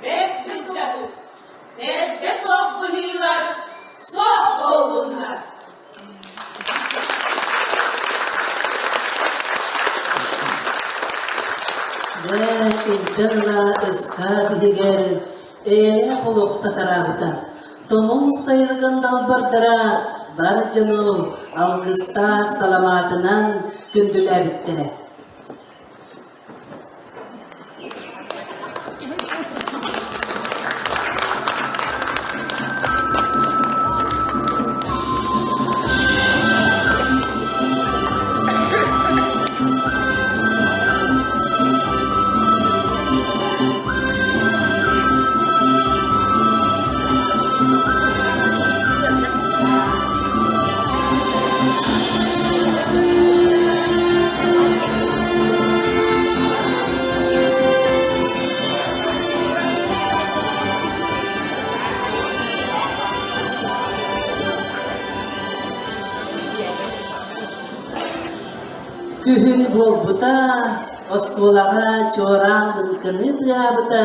бэрт ыччаты, эрдэ суох быһыылар суох буоллуннар. Дьэ, илдьэн ыла ыскаап иһигэр эйэлээх олох сатараабыта. Тумул сайылыгын далбардара бар дьону алгыстаах саламаатынан күндүлээбиттэрэ. Күһүн буолбута, оскуолаҕа чуораан лыҥкыныы тыаһаабыта,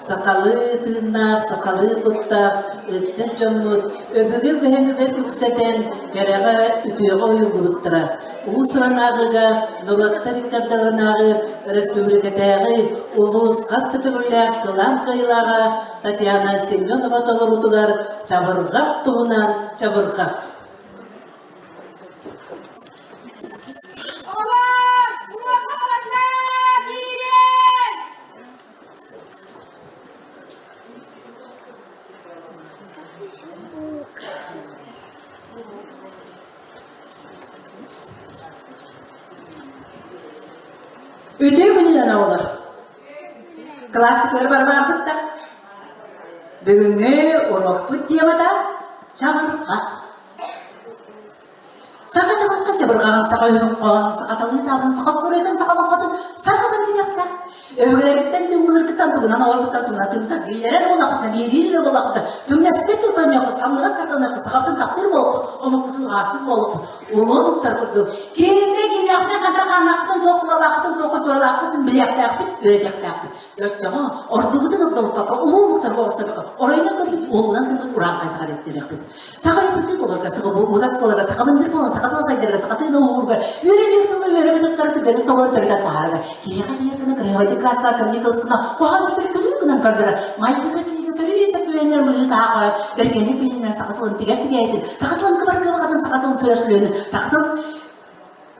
сахалыы тыыннаах, сахалыы куттаах ыччат дьоммут өбүгэ үгэһин үксэтэн, кэрэҕэ, үтүөҕэ уйуллубуттара. Уус-уран ааҕыыга норуоттар иккардаларынааҕы өрөспүүбүлүкэтээҕи улуус хас да төгүллээх кылаан кыайыылааҕа Татьяна Семенова толоруутугар чабырҕах туһунан чабырҕах. Оҕолор, уруокка баланнаа, киирэн! Үтүө күнүнэн оҕолор! Кылааспытыгар бары баарбыт да? Бүгүҥҥү уруокпут темата чабырҕах. Саха чабырҕа. чабырҕаҕын, саха өһүн хоһоонун, саха талыы таабын, саха остуоруйатын, саха олоҥхотун, саха билиэхтээх. Өбүгэлэрбиттэн түҥ былыргыттан тугунан оҕорбуттан тугунан тыымтан биллэрэр буоллахпытына, биэриир буоллахпытына, түҥнэспит тутанньохпут, самнара сатаныахпыт, сахабытын таптыыр буолуохпут, омукпутун аастык буолуохпут, улуу омуктар курдук кииннэ кимнээхтэн ханна хааннаахпытын, туох туралаахпытын, туох культуралаахпытын билиэхтээхпит, үөрэтиэхтээхпит. Оччоҕо ордубутун ордорбакка, улуу омуктарга оҕустарбакка, оройунан көрбүт, уолунан көрбүт урааҥхай саха дэттэриэхпит. Саха үсүрдүк боларга, саха булгас боларга, саха мындыр болан, саха тыла сайдарга, саха тыына уһуурга, үөрэнэр тылы үөрэ туттары түргэнник толору төрүтэн таһаарга, киһиэхэ тиийэр гына кырыһабайдык кырааскалар көмньү кылыстына, куһаҕан бүтэр күлүү гынан көрдөрөр, майгыга силигэ сөрүү сөпүөннэр быһыы таһаа қойар, бэргэнник билинэр саха тылын тигэр тигээтин, саха тылын кыбар кыбахатын, саха тылын сүлэр сүлүөнүн, саха тылын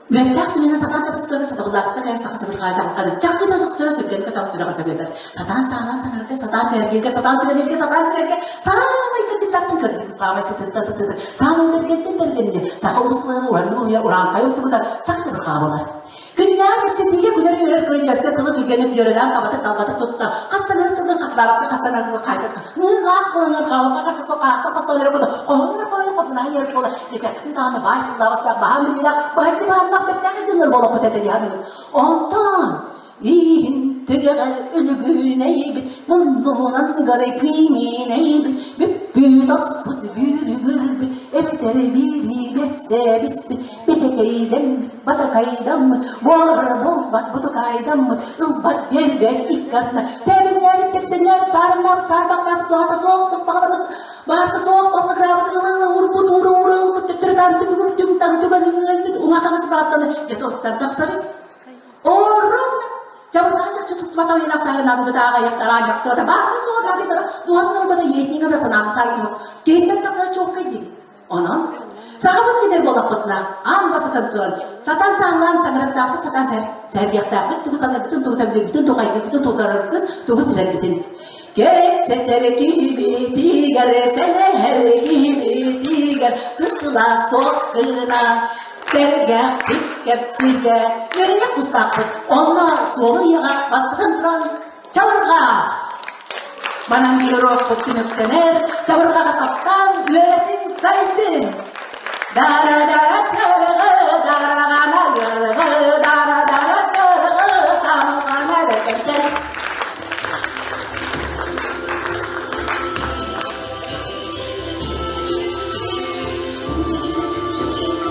Мүөттээх сүмэни сатаан да тутары сатабылаахтык эр саха сабырҕаа дьалханы чахчы да сохторо сүргэн көтөх сүрэҕэ сөбүөтэр. Сатаан саалаан саҥарга, сатаан сэргииргэ, сатаан сүбэлииргэ, сатаан сэрэргэ, саамай кырдьыктаахтан кырдьык, саамай сытыттан сытыты, саамай бэргэнтэн бэргэнни, саха уус тылын уранны уйа урааҥхай умсубута саха сабырҕаа буолар. Күннээҕи кэпсэтиигэ күлэр-үөрэр көрүдьүөскэ тылы түргэнник үөрэлээн табатык талбатык тутта, хас саныыр тылын хатылаабакка, хас саныыр тылы хаайтарга, ныыгаах буолан хаалбакка, хас хаахта хастан эрэ буолла, хоһооннор хоһоон хордунаһан үөрэр буола, Чахчы даҕаны баай тыллаах баһаам билиилээх, быһаччы бааннаах бэртээхэй дьоннор буолуохпут этэ дии саныыбын. Онтон ииһин түгэҕэр үлүгүнэйбит, муннунан ыгары киҥинэйбит, бүппүт оспут бүүрүгүрбүт, эбэтэр биири бэстэбиспит, битэкэйдэммит, батакайдаммыт, буолар буолбат бутукаайдаммыт, ылбат биэрбэт икки ардына, сээбиннээбит, тэпсэннээбит, саарыннаабыт, саарбахтаабыт, туһата суох туппаҕалабыт, Баарта суох баллыгыраабыт ылы-ылы урбут уру-уру ылбыт төптөрү-таары түбүгүр түҥ-таҥ түгэн үҥүөлбүт уҥа-хаҥас бырааттаны дьэ туохтан тахсарый? Орун чабырҕаҕа чахчы туттубата ойунах саһынааны бытааҕа айахтара дьахтара баахта суох наадыйбата туһаннар бата иэтиҥэ да санаата саргы киһиттэн тахсар чуолкай диир. Онон сахабыт дэнэр буоллахпытына аан бастатан туран сатаан сааллаан саҥарыахтаахпыт сатаан сэргиэхтээхпит тугу саныырбытын тугу сөбүлүүрбүтүн тугу хайгыырбытын тугу утарарбытын тугу сирэрбитин Кэпсэтэр киһибитигэр, сэлэһэр киһибитигэр сыстыла суох гына сэргэхтик кэпсииргэ үөрэнэх тустаахпыт. Онно суолу ыйаҕа бастатан туран чабырҕах. Манан биир уруокпут түмүктэнэр, чабырҕаҕы таптаан үөрэтин сайдын. Дара-дара сырғы, дараҕана йырғы, дара-дара сырғы, тамылҕана бэркэттэн.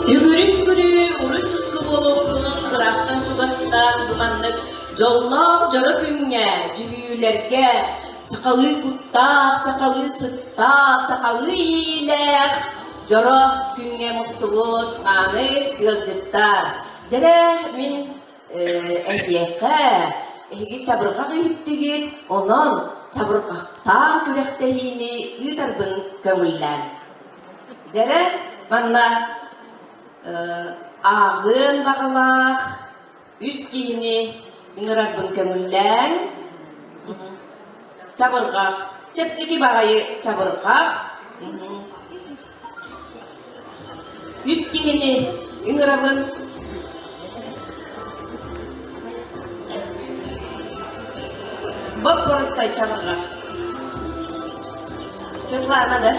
Үгүрү-сүгүрү уруй-туску буолуохтунун ыраахтан чугастаан бу маннык дьоллоох дьоро күҥҥэ, дьүһүйүүлэргэ сахалыы куттаах, сахалыы сыттаах, сахалыы иилээх дьоро күҥҥэ мустубут мааны ыалдьыттар. Дьэрэ мин эһиэхэ эһиги чабырҕах иһиттигит, онон чабырҕахтаан күрэхтэһиини ыытарбын көҥүллээҥ. Дьэрэ манна ааҕыан баҕалаах үс киһини ыҥырарбын көҥүллээҥ. Чабырҕах, чэпчэки баҕайы чабырҕах. Үс киһини ыҥырабын. Боппуруостай чабырҕах. Светлана да?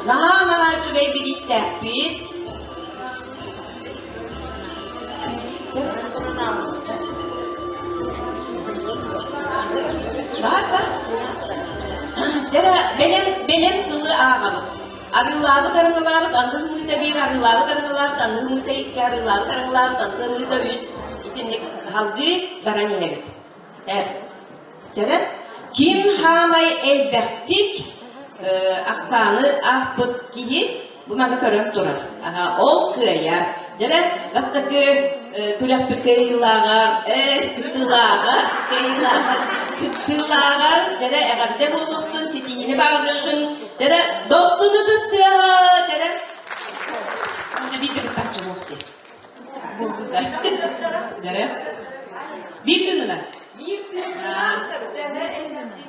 Наһаа-наһаа үчүгэй бириистээхпит. Дьэ, бэлэм, бэлэм тылы ааҕабыт. Арыылаабыт арыҥалаабыт анды ымыыта биир, арыылаабыт арыҥалаабыт анды ымыыта икки, арыылаабыт арыҥалаабыт анды ымыыта үс. Итинник салгыы баран иһэбит. Эр. Чэрэ, ким хаамай элбэхтик ахсааны аахпыт киһи бу маны көрөн турар. Ол кыайар. Дьэрэ, бастакы күрэхпит кыайыылааҕар, кыттыылааҕар, кыайыылааҕар, кыттыылааҕар, дьэрэ, эҕэрдэ буолуохтун, ситиһиини баҕарыаххын, дьэрэ, дохсун ытыс тыаһа, дьэрэ, биир кыттааччы буолуох дии. Дьэрэ, биир тыынынан. Биир тыынынан төһө элбэхтик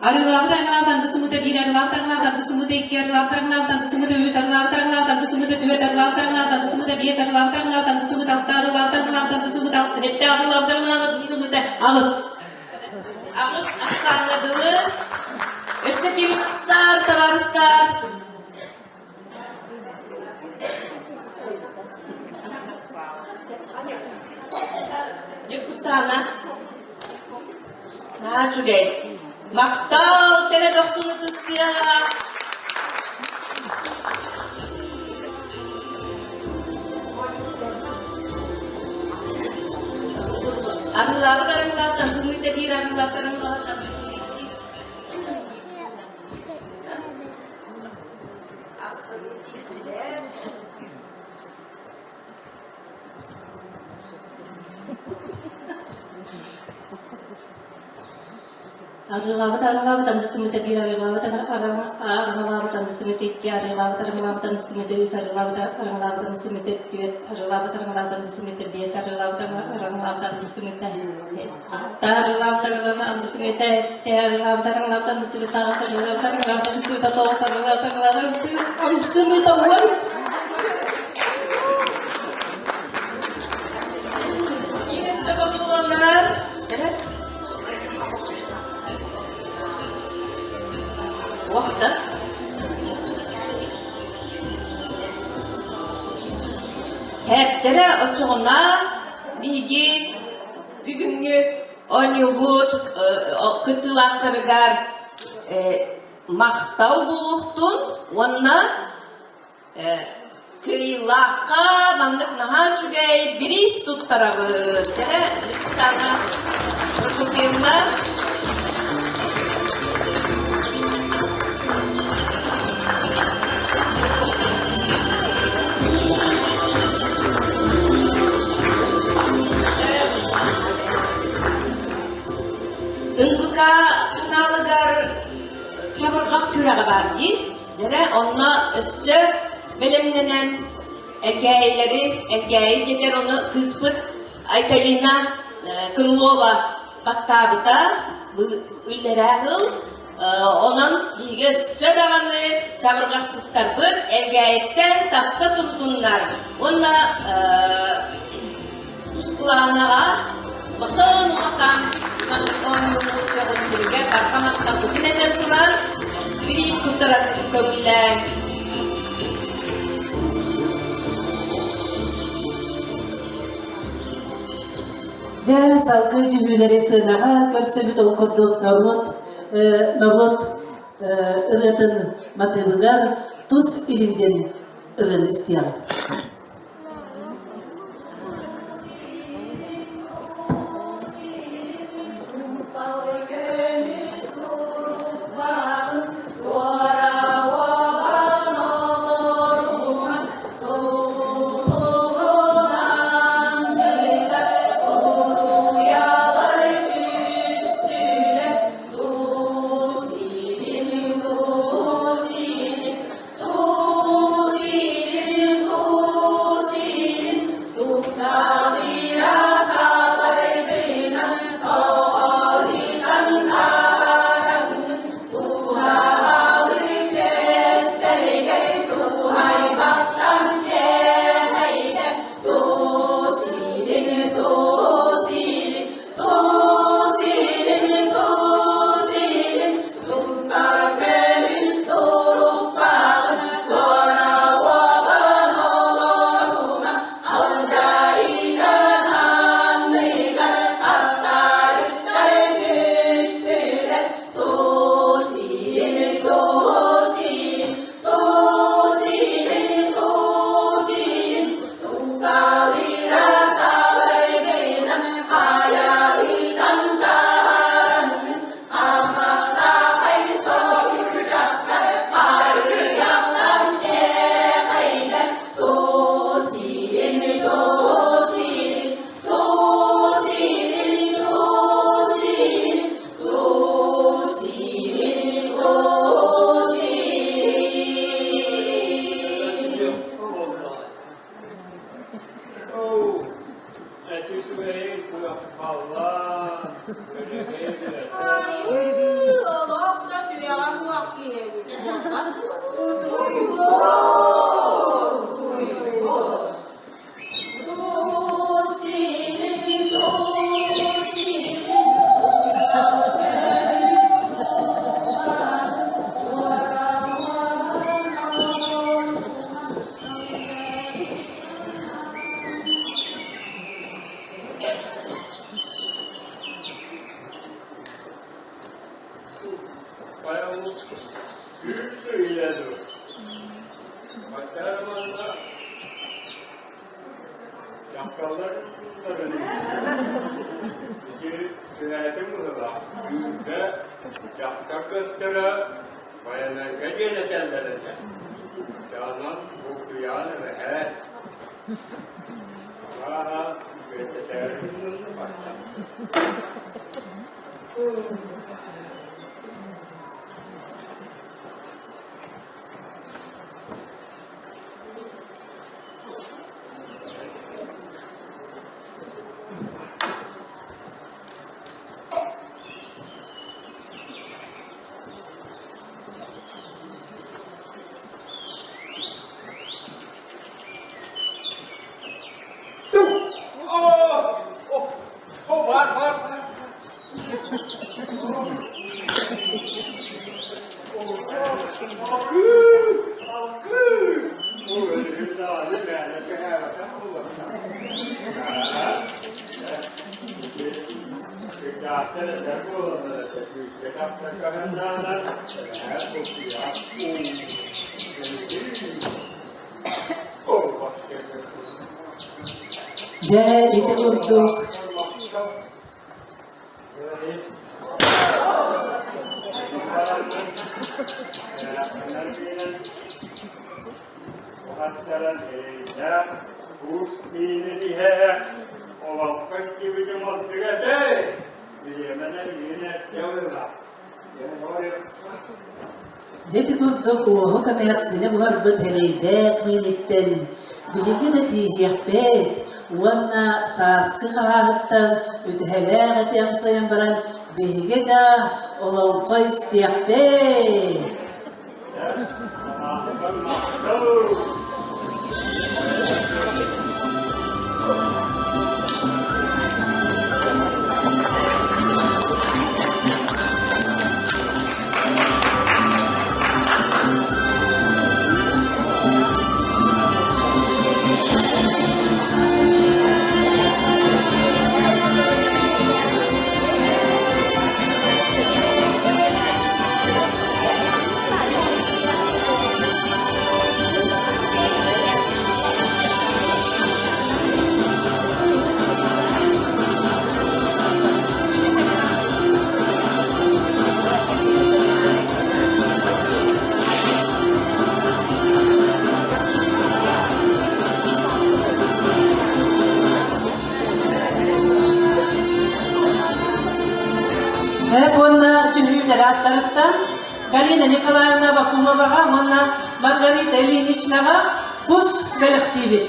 Арыылаабыт арыҥалаабыт анды сымыта биир, арыылаабыт арыҥалаабыт анды сымыта икки, арыылаабыт арыҥалаабыт анды сымыта үс, арыылаабыт арыҥалаабыт анды сымыта түөрт, арыылаабыт арыҥалаабыт анды сымыта биэс, арыылаабыт арыҥалаабыт анды сымыта алта, арыылаабыт арыҥалаабыт анды сымыта сэттэ, арыылаабыт арыҥалаабыт анды сымыта аҕыс. Аҕыс ахсааҥҥа дылы. Өссө ким саар табаарыстар? Тускулаана. Наһаа үчүгэй. Махтал, чэрэ дохсун ытыстыаҕа. Арыылаабыт арыылаабыт андымыыта биир арыылаабыт арыылаабыт андымыыта икки. Арыылаабыт арыылаабыт андысымыта биир арыылаабыт арыылаабыт андысымыта икки арыылаабыт арыылаабыт андысымыта үс арыылаабыт арыылаабыт андысымыта түөрт арыылаабыт арыылаабыт андысымыта биэс арыылаабыт арыылаабыт андысымыта алта арыылаабыт арыылаабыт андысымыта сэттэ арыылаабыт арыылаабыт андысымыта аҕыс арыылаабыт арыылаабыт андысымыта тоҕус арыылаабыт арыылаабыт андысымыта уон. Уохта. Хэптэрэ оччоҕуна биһиги бүгүҥҥү оонньуубут кыттыылаахтарыгар махтал буолуохтун уонна Кыайыылаахха маннык наһаа үчүгэй бириис туттарабыт. Кэрэ Ньургустаана Прокопьевна. НВК каналыгар чабырҕах күрэҕэ баар дии. Дьэ, онно өссө бэлэмнэнэн Элгээйилэри, Элгээйи диэтэр ону кыыспыт Айталина Крылова бастаабыта үллэрээ сыл. Онон биһиги өссө даҕаны чабырҕахсыттарбыт Элгээйиттэн тахса турдуннар уонна Тускулаанаҕа улахан улахан маннык оонньууну көҕүлүүргэ барҕа махталбытын этэн туран, бириис туттарар көҥүллээн. Дьэ, салгыы дьүһүүлэри сыанаҕа көрсөбүт ол курдук норуот норуот ырыатын матыыбыгар тус илин диэн ырыаны истиэҕиҥ. манна дьахталлар Ити түһээтим быһыылаах. Үүрбэ дьахтар көстөрө Байанайга диэн этэллэр этэ. Дьаанан бултуйаан эбэһээт. Арааһа, үөрэтээри гыннынна барда. О, бар, бар, бар. Дьэ, ити курдук Уһаттаран эрэйдээх уус миинин иһэ олоҥхо истибитим ордук этэ. Бириэмэнэн миин эрдэ ылла. Дьэ ити курдук уоһук эмээхсинэ буһарбыт эрэйдээх мииниттэн биһиги да тииһиэхпит уонна сааскы хаһааһыттан үтэһэлээх эти амсайан баран биһиги да олоҥхо истиэхпит. Уонна түһүүлэр ааттарыттан Галина Николаевна Бакумоваҕа уонна Маргарита Ильиничнаҕа кус бэлэхтиибит.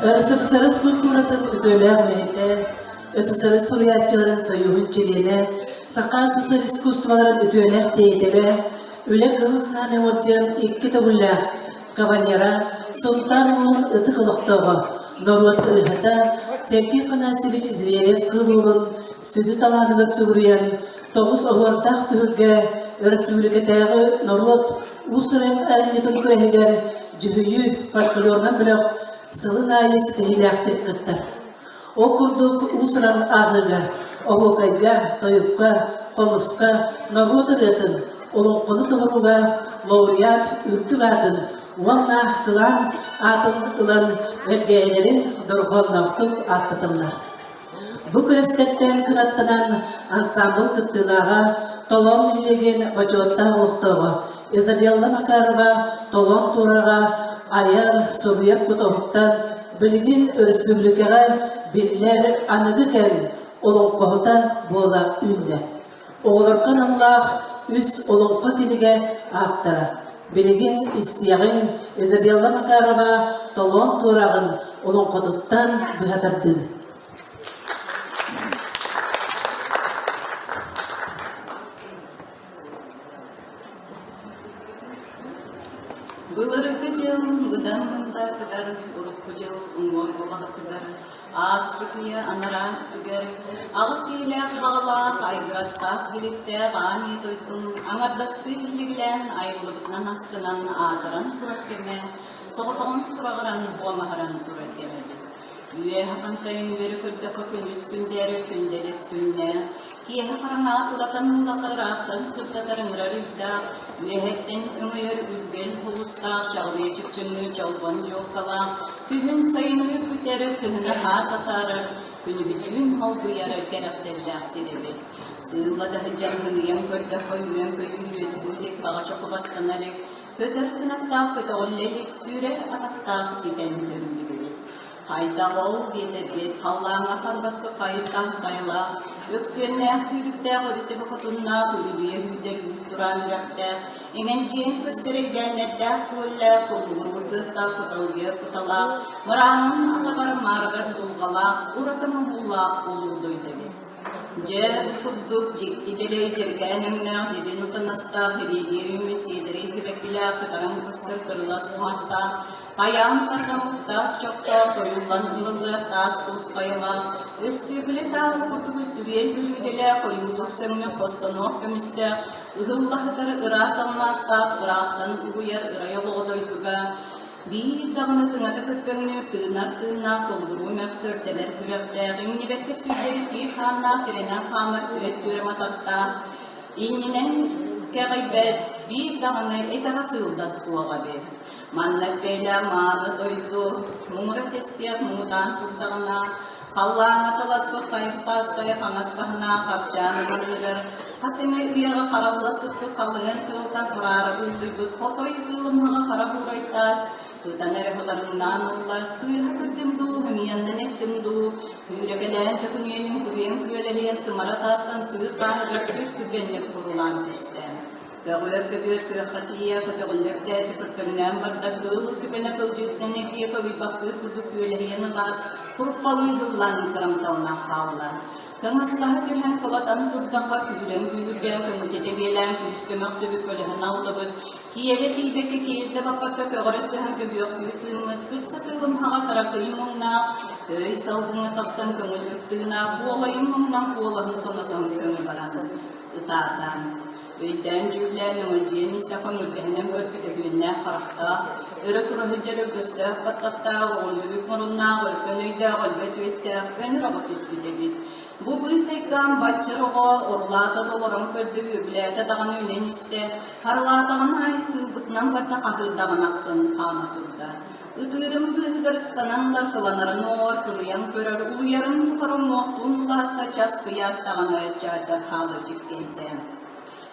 РСФСР культуратын үтүөлээх үлэһитэ, СССР суруйааччыларын союһун чилиэнэ, Саха СССР искусстволарын үтүөлээх деятелэ, Үлэ Кыһыл Знамя орден икки төгүллээх кавалера, Сунтаар улууһун ытык олохтооҕо, норуот ырыаһыта Сергей Афанасьевич Зверев-Кыыл Уолун сүдү талааныгар сүгүрүйэн, тоҕус оһуордаах түһүлгэ өрөспүүбүлүкэтээҕи норуот уус-уран айымньытын күрэһигэр дьүһүйүү фольклорунан бөлөх сылын аайы ситиһиилээхтик кыттар. Ол курдук уус-уран ааҕыыга, оһуокайга, тойукка, хомуска, норуот ырыатын, олоҥхону толорууга лауреат үрдүк аатын уонна кылаан аатын ылан Элгээйилэрин дорҕоонноохтук ааттаталлар. Бу күрэстэртэн кынаттанан ансаамбыл кыттыылааҕа Толоон нэһилиэгин бочуоттаах олохтооҕо Изабелла Макарова Толоон Туораҕа айар, суруйар кутуһуттан билигин өрөспүүбүлүкэҕэ биллэр аныгы кэм олоҥхоһута буола үүннэ. Оҕолорго аналлаах үс олоҥхо кинигэ ааптара. Билигин истиэҕиҥ Изабелла Макарова Толоон Туораҕын олоҥхотуттан быһа тардыы. Былыргы дьыл быдан мындаатыгар, урукку дьыл уҥуор буолаҕытыгар, ааспыт үйэ анараа өттүгэр, аҕыс иилээх баҕалаах, айгырастаах биликтээх аан ийэ дойдум аҥардастыы иһилиглээн айыллыбытынан астынан аатыран турар кэмэ, соҕотоҕун сураҕыран буомаһыран турар кэмэ эбит. Үөһэ хантайын үөрэ көрдөххө күнүс күндээрэр күндэлэс күннээх, киэһэ хараҥаҕа тулатан ыллаха ыраахтан сырдатар ыҥырар ыйдаах, үөһэттэн өҥөйөр үргэл хулустаах, чаҕылыйа чыпчыҥныы чолбон дьуолкалаах, күһүн сайыны күтэр, кыһыны хаас атаарар, күнүһүтүүн холбуйар кэрэхсэллээх сир эбит. Сыылла да сылдьан кыныйан көрдөххө үөн-көйүүр үөскүү илик, баҕа чоху бастана илик, Көтөр кынаттаах көтөҕүллэ илик, сүүрэр атахтаах ситэн көрүүлүгүбүт. Хайдах ол диэтэргит, халлааҥҥа харбаспыт хайыттаах сайылаах, өксүөннээх күүрүктээх өрүсүбү хотуннаах, үрүлүйэ сүүрдэр үүт тураан үрэхтээх, иҥэнчиэн көстөр эйгээннэрдээх күөллээх, куллугуруур тыастаах куталгыйар куталаах, мыраанын атаҕар маарыгар дулҕалаах, ураты моһуулаах улуу дойду эбит. Дьэ, бу курдук дьикти дэлэй дьэргээн өҥнөөх дьэдьэн утанастаах ириэдийэ үүммүт сиэдэрэй сибэккилээх кытаран көстөр кырылас уҥуохтаах, хайаан тарҕаммыт таас чохтоох ойуллан ылыллыах таас туус хайалаах, өстүөкүлэ тааһы курдук үлтүрүйэр бүлүүдэлээх ойуутук сөҥҥө хостонуох көмүстээх, ыһыллаһытар ыраас алмаастаах ыраахтан угуйар ырай олоҕо дойдуга Биир даҕаны тыҥата көппөҥнүүр, тыынар тыыннаах, толлуруу мөхсөр, тэбэр күрэхтээх, иҥнибэккэ сүүрдэри тиир хааннаах, тирэнэн хаамар түөт түөрэм атахтаах, иннинэн кэҕийбэт, биир даҕаны этэҕэ кыыллар суоҕа эбит. Маннык бэйэлээх мааны дойду муҥура тэстиэх муҥутаан турдаҕына, халлааҥҥа таласпыт хайыхтаас хайа хаҥас баһынаах хапчаан ыларыгар хас эмэ үйэҕэ харалла сыппыт халыҥын тыалтан хараара быһыытыйбыт хотой кыылымһаҕа хара буурайтаас тутан эрэ хатарыҥнаан ылла, сыыһа көрдүм дуу, хымыйаннан эттим дуу, күүрэкэлээн төкүнүйэн үҥкүрүйэн күөлэһийэн сымара таастан сыыр тааһыгар сүр түргэнник курулаан түстэ. Көҕүөр көбүөр күөххэ тиийэ көтөҕүллэрдээти көртөҥнөөн барда, кыыл түгэнэ кылдьыытынан эргийэ көбүйбахтыыр курдук күөлэһийэн ылаат, куруппалыы ыллаан кырамталлаах хаалла. Кыҥастаһа түһэн кылатан турдахха күүрэн күүһүргээн көҥүтэтэ биэлээн күүскэ мөхсүбүт көлөһүн алдыбыт, киэбэ тиийбэккэ киэлдэ баппакка көҕөрө сыһан көбүөхтүү тыыммыт, кырса кыылымһаҕа кыракый муҥнаах, өй салгыҥҥа тахсан көҥүллүк тыынаах, буолайын муҥнан куолаһын сонотон көҥү баран ытаата. Өйдөөн-дьүүллээн өҥөлдьүйэн истэххэ өҥүргэһинэн көрбүт өһүөннээх харахтаах, өрө тура сылдьар өргөстөөх баттахтаах, оҕоллубут муруннаах, өркөн өйдөөх, өлбөт үөстээх өнөр оҕо түспүт эбит. Бу быыкайкаан баччар оҕо орулаата да олорон көрдө, үөбүлээтэ даҕаны үнэн истэ, харылаатаҕын аайы сыылбытынан барда хаһыырдаҕын ахсын хаама турда. Ытыырым быыһыгар ыстанан ылар, кыланарын уоҕар кылыйан көрөр, улуйарын тухары уҥуохтуун улаатта, час кыйаат даҕаны чаачар хаала дьиккэйдэ.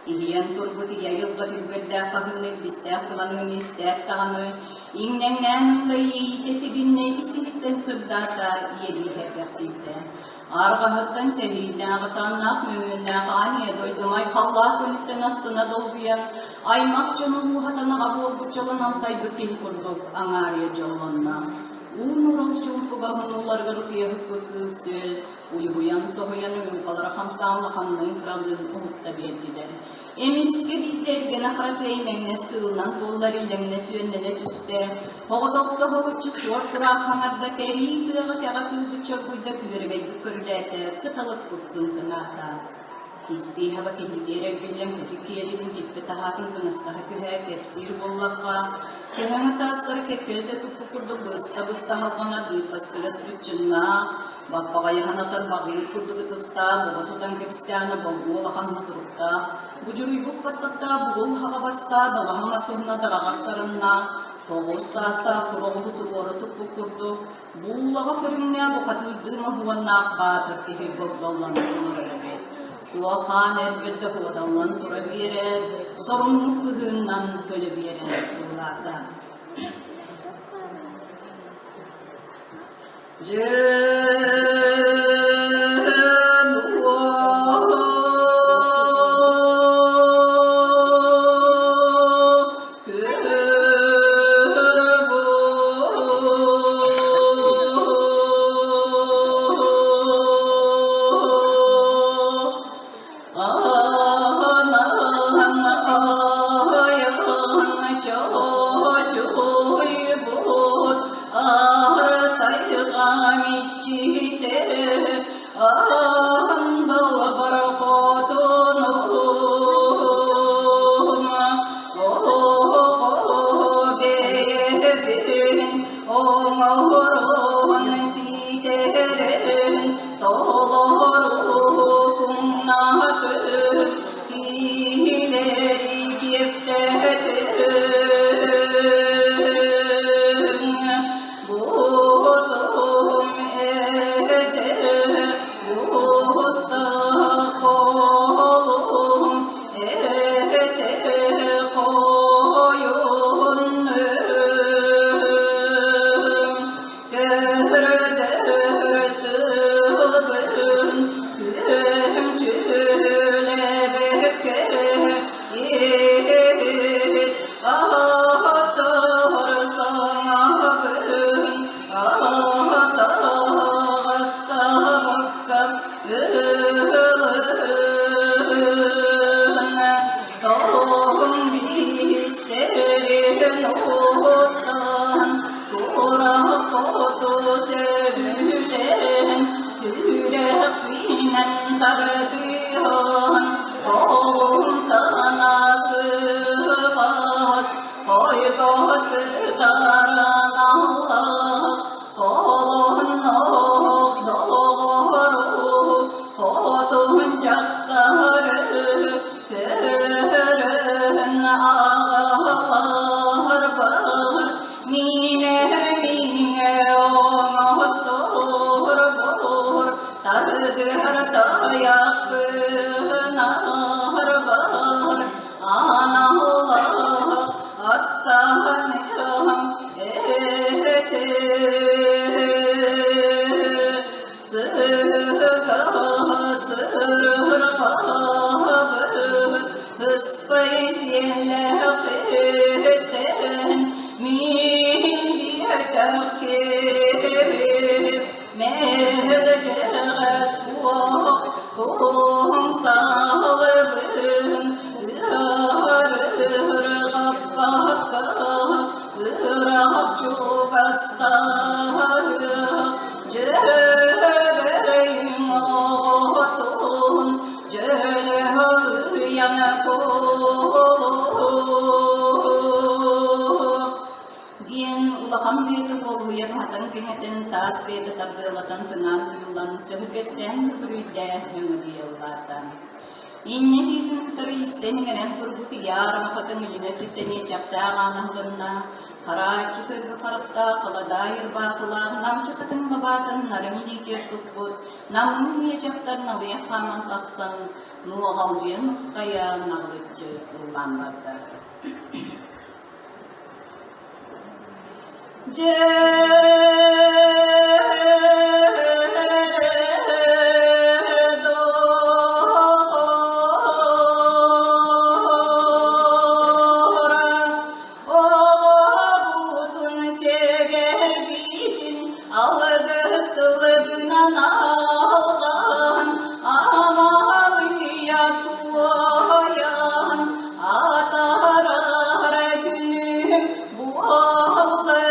Иһийэн турбут ийэ айылҕа түлүгэрдээх хаһыыны илбистээх кыланыыны истээт даҕаны, иҥнэҥнээн ылла иэйиитэ тигиннэ, ис-иһиттэн сырдаата, иэдии сэргэхсийдэ. Арҕаһыттан сэриинээх, ытааннаах, мөҥүөннээх аан ийэ дойдум айхаллаах күнүттэн астына долгуйан, аймах дьонун ууһатан аҕа буолбут дьолун амсайбыт киһи курдук аҥаарыйа дьоллонно. Уу нурал чуумпуга хонууларыгар утуйаһыппыт кыыл-сүөл, уйуһуйан, соһуйан уйулҕалара хамсаан улаханныын кыралыын уһукта биэрдилэр. Эмискэ биирдэ эргэнэ хара тыа имэҥнэс кыылынан туоллар илэҥнэс үөннэнэ түстэ. Оҕотохто соһуччу суор тураах хаҥарда, кэрии тыаҕа кэҕэ кыылбыт чоргуйда күөрэгэйбит көрүлээтэ, кыталык кыҥкынаата. Кистии хаба киһиргиэр эргиллэн кэтит киэлитин киппэ таһаатын кыҥастаһа түһэ кэпсиир буоллахха, көһөҥө таастары кэккэлэтэ туппут курдук быста-быста халҕанар быыппастыгас быччыҥнаах, Баппаҕайаһан атар баҕыыр курдук ытыстаах, оҕо тутан кэбистэҕинэ болгуо улахан мотуруктаах, будьуруйбут баттахтаах бугул хаҕабастаах, далаһа мас уһуна дараҕар сарыннаах, тоҕус саастаах туроҕуһу туруора туппут курдук, буулаҕа көрүҥнээх бухатыырдыы моһуоннаах баатыр киһи богдоллон олорор эбит. Суох хаан эр бэрдэ куоталлан тура биэрэр, соруннук быһыыннан төлө биэрэн ыллаата. сиэллэхиттэн мин диэтэх киһи мэлдьэҕэ суох куһум саалыбын ыарырҕаппакка ыраах чугастаах дьөһөгөйүм оҕотун дьөлөһүйэн диэн улахан быаты буолуйан уһатан кэҥэтэн таас бэйэтэ тардыалатан тыҥаан тыыллан сөһүргэстээн мөкүрүйдээх мөҥүдүйэллаата. Инньэ диэтин кытары истэн иҥэрэн турбут Яарама хатыҥ илинэ өттүттэн иэчэхтээх аанаһылынна, харааччы көрбү харахтаах халадаай ырбаахылаах намчы хатыҥ лабаатын нарын илиитигэр туппут намыын иэчэхтэр налыйах хааман тахсан нуоҕалдьыйан нусхайа наҕылыччы ыллаан барда. Дьэ Оҕобутун сэгэрбитин алгыс тылынан алҕаан, амалыйа туойан, атаарар күнүм буолла.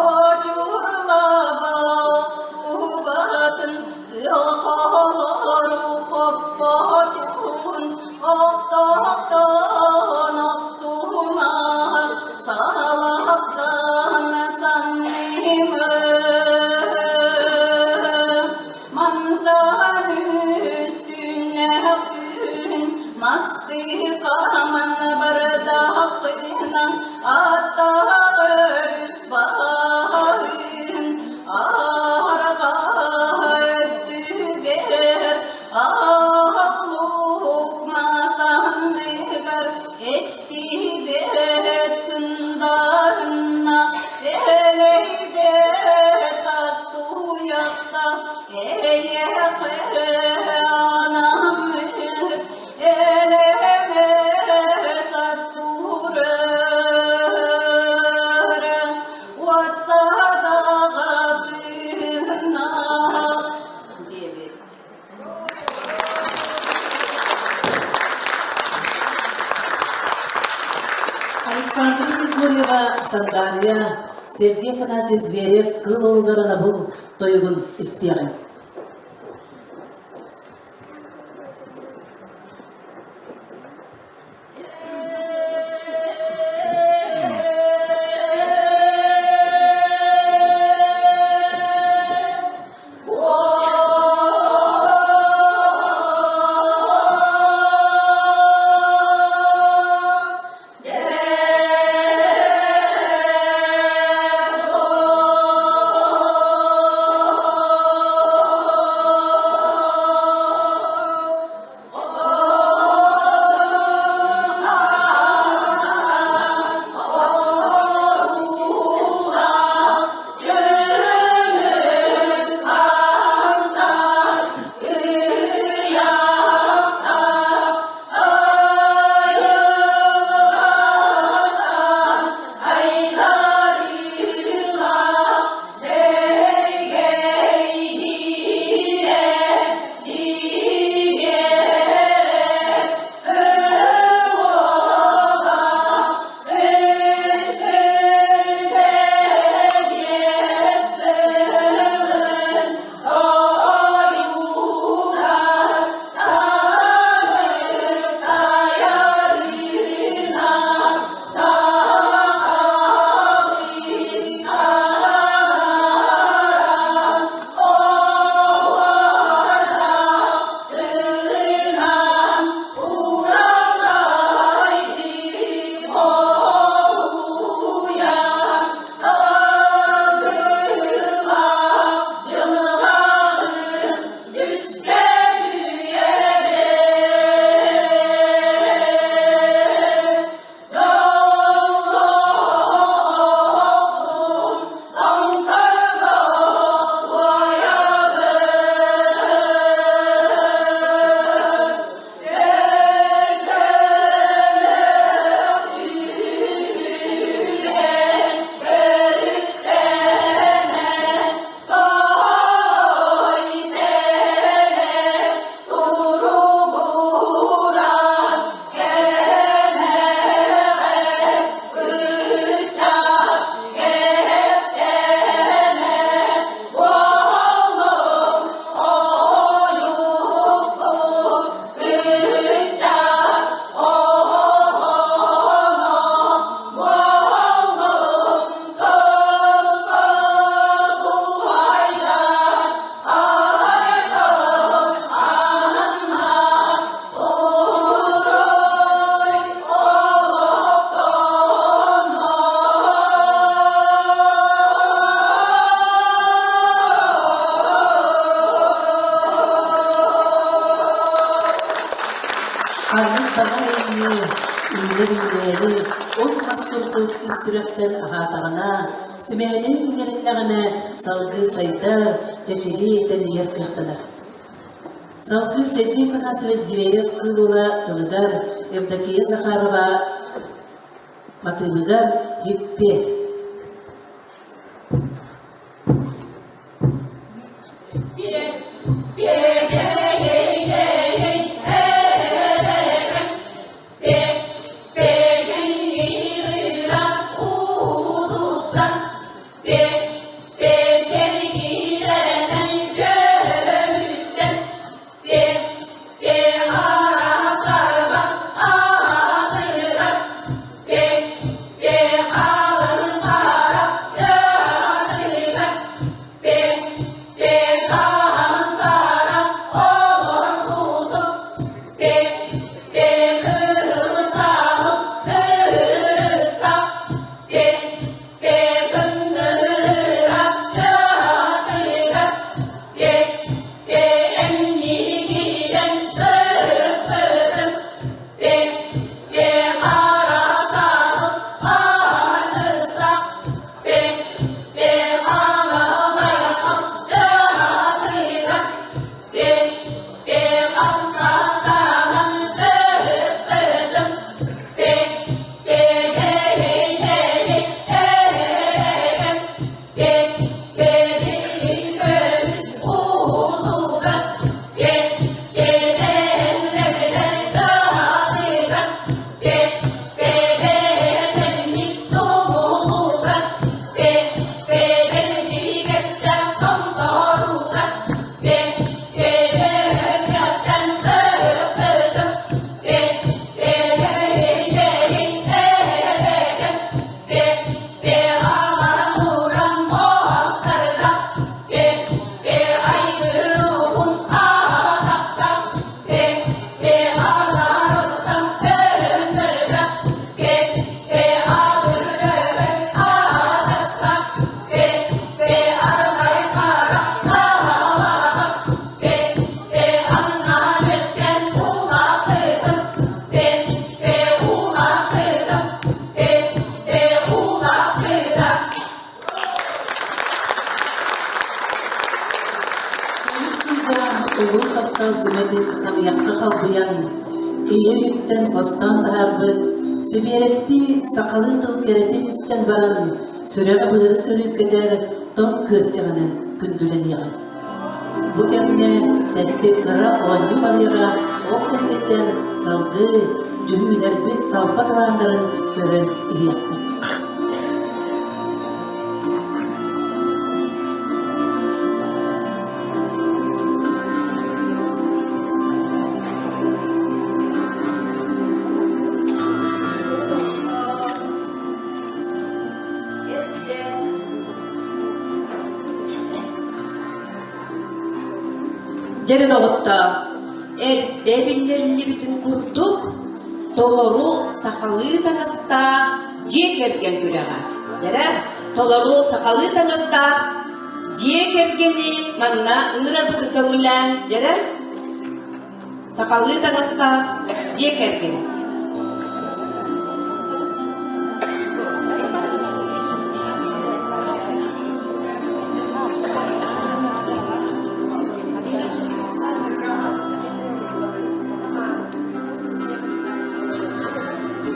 Очурлаба охсубатын, тыал холору хоппотун, Оттоохтон оттумар, салахтан саннымы. Мантан үстүннэх күн, мастыы хааман бардахпына, аттаах өрүс баһын, арҕаа өттүгэр Ааллук масанныгар эстибэт сындарына элэйбэт астуйахта эйэхэ анаммыт элэмэс аттурар уотсадаҕатына диэбит. Александра Григорьева Сандаарыйа, Сергей Афанасьевич Зверев кыыл уолугар анабыл тойугун истиэҕиҥ. Ханнык баҕар айымньы үүнэр-үүнээри от-мас курдук ис сүрэхтэн аһаатаҕына, симэһинэ иҥэриннэҕинэ салгыы сайдар, чэчирии тэнийэр кыахтанар. Салгыы Сергей Афанасьевич Зверев Кыыл Уола тылыгар Евдокия Захарова матыыбыгар «Һиппи» Улуу таптал сүмэтин хамыйахха халбыйан, ийэ өйүттэн хостоон таһаарбыт, сибиэрэптии сахалыы тыл кэрэтин истэн баран, сүрэҕи-быары сөрүүккэтэр тоҥ күөрчэҕинэн күндүлэниэҕэ. Бу кэмҥэ тэттик кыра оонньуу барыаҕа, ол кэнниттэн салгыы дьүһүйүнэрбит талба талааннарын көрөн иһиэхпит. Дьэрэ доҕоттоо, эрдэ биллэриллибитин курдук, толору сахалыы таҥастаах дьиэ кэргэн күрэҕэ. Дьэрэ, толору сахалыы таҥастаах дьиэ кэргэни манна ыҥырарбытын көҥүллээн, дьэрэ, Сахалыы таҥастаах дьиэ кэргэн.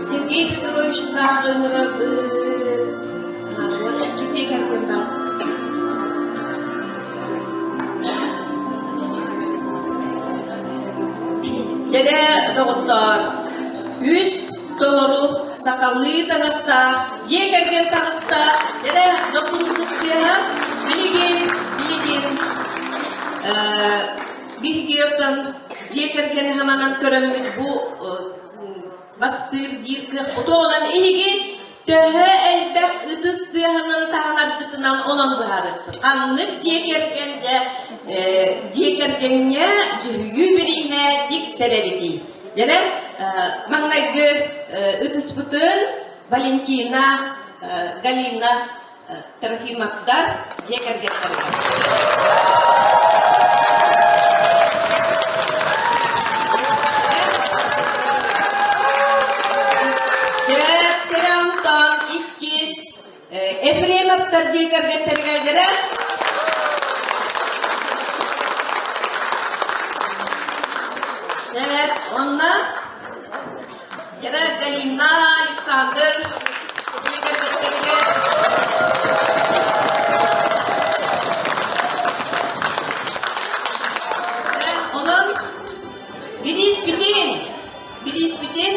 Сергей Петрович ыҥырабыт. Дьиэ кэргэннээх. Дьэрэ доҕоттоор, үс толору сахалыы таҥастаах, дьиэ кэргэн таҥастаах, дьэрэ дохсун ытыстыаҕа билигин, билигин биһиги оттон дьиэ кэргэни хаманан көрөммүт бу бастыыр диир кыах отоҕунан иһигин төһө элбэх ытыс тыаһынан таһынаргытынан онон быһаарыахпыт. Ханнык дьиэ кэргэн дьэ дьиэ кэргэҥҥэ дьүһүйүү бирииһэ тиксэр эбитий? Дьэрэ маҥнайгы ытыспытын Валентина Галина Трофимовтар дьиэ кэргэттэригэр. Трофимовтар дьиэ кэргэттэригэр дьэрэ. Дьэ, онно дьэрэ Галина, Александр дьиэ кэргэттэригэр Онон бирииспитин, бирииспитин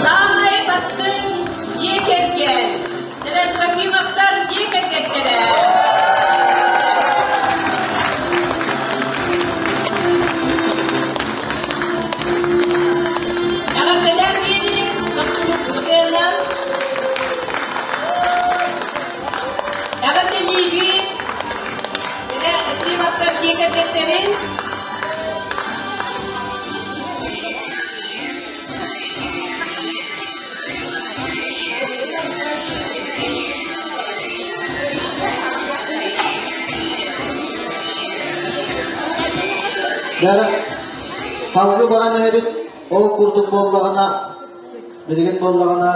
Саамай бастыҥ дьиэ кэргэн Трофимовтар дьиэ кэргэттэрэ. Эҕэрдэлээн биэрии Эҕэрдэлиибит Трофимовтар дьиэ кэргэттэрин Дьэ, салгыы баран иһэбит. Ол курдук буоллаҕына, билигин буоллаҕына,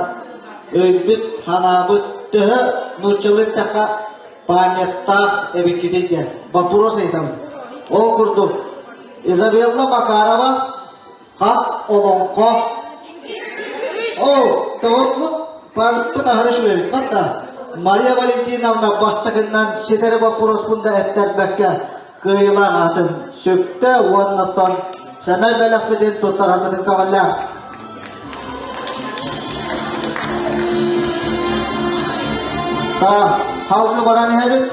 өйбүт, санаабыт төһө нууччалыы эттэххэ памяттаах эбиккитий диэн вопрос ыйытабын. Ол курдук, Изабелла Макарова хас олоҥхо Ол тоҕо памятпыт аһары үчүгэйбит батта. Мария Валентиновна бастакыннан ситэри боппуруоспун да эттэрбэккэ кыайыылаах аатын сүктэ уонна оттон сэмэй бэлэхпитин туттарарбытын көҕүллээх. Та халгы баран иһэбит.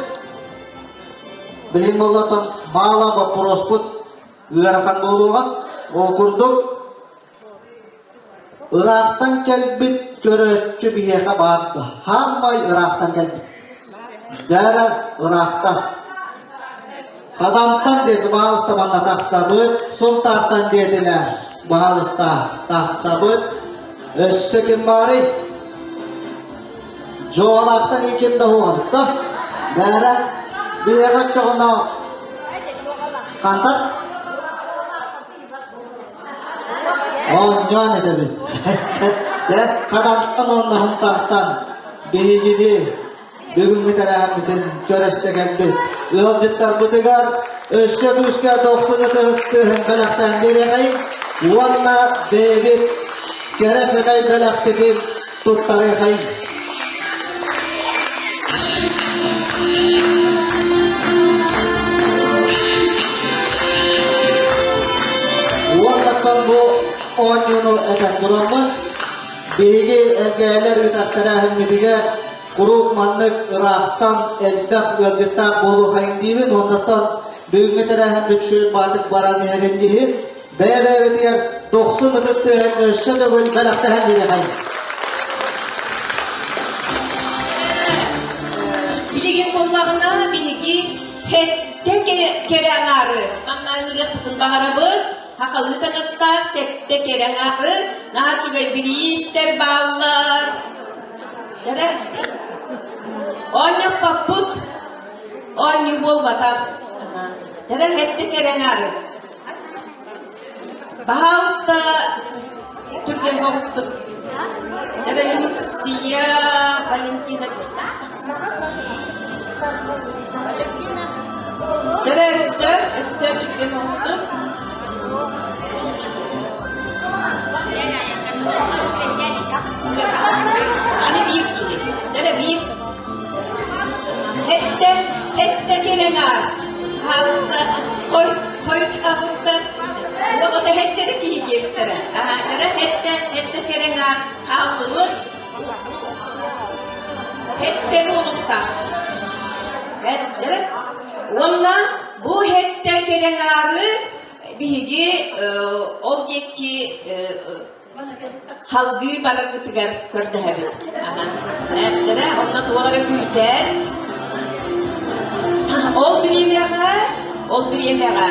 Билин боллотон маала боппуруоспут ыарахан буолуоҕа. Ол курдук ыраахтан кэлбит көрөөччү биһиэхэ баар хааммай ыраахтан кэлбит. Дьара ыраахтан. Хадантан диэти баһаалыста манна тахсабыт, Сунтаартан диэтилэр баһаалыста тахсабыт. Өссө ким баарый? Дьуолаахтан ким да уһугабыт Бээрэ, биһиэхэ оччоҕуна хантан? Оонньоон этэбин. Дьэ, хадантан уонна Сунтаартан биһигини бүгүҥҥү тэрээһиммитин көрүстэ кэлбит ыалдьыттарбытыгар өссө күүскэ дохсун ытыс тыаһын бэлэхтээн биэриэҕэй уонна бэйэбит кэрэ сэмэй бэлэхпитин туттарыахай. Уоннаттан бу оонньууну этэн тураммын, биһиги эргээйилэр ыытар тэрээһиммитигэр Куруук маннык ыраахтан элбэх ыалдьыттаах буолуохайыҥ диибин уоннаттан бүгүҥҥү тэрээһин бүтсүн баатык баран иһэрин иһин бэйэ-бэйэбитигэр дохсун ытыс тыаһын өссө төгүл бэлэхтэһэн диэхэй. Билигин буоллаҕына биһиги сэттэ кэрэ аҥаары манна ыҥырыахпытын баҕарабыт. Хахалыы таҥастаах сэттэ кэрэ аҥаары наһаа үчүгэй бириистэр бааллар. Дьэрэ. Оонньоппоппут. Оонньуу буолбатах. Дьэрэ сэттэ кэрэ аҥаары. Пожалуйста, түргэн соҕустук. Революция Валентина. Дьэрэ өссө, өссө түргэн соҕустук. Аны биир киһи. Дьэрэ биир. Эттэ, эттэ кэлэн аар. Хаалыста, хой, хойутаабыттар. Оҕото эттэри киһи диэбиттэрэ. Аһаатара эттэ, эттэ кэлэн аар. Хааллыбыт. Эттэ буолуктаах. Эттэ. Уонна бу эттэ кэлэн аары биһиги ол диэки салгыы бараргытыгар көрдөһөбүт. Дьэ, онно туох эрэ күүтэр. Ол бириэмэҕэ, ол бириэмэҕэ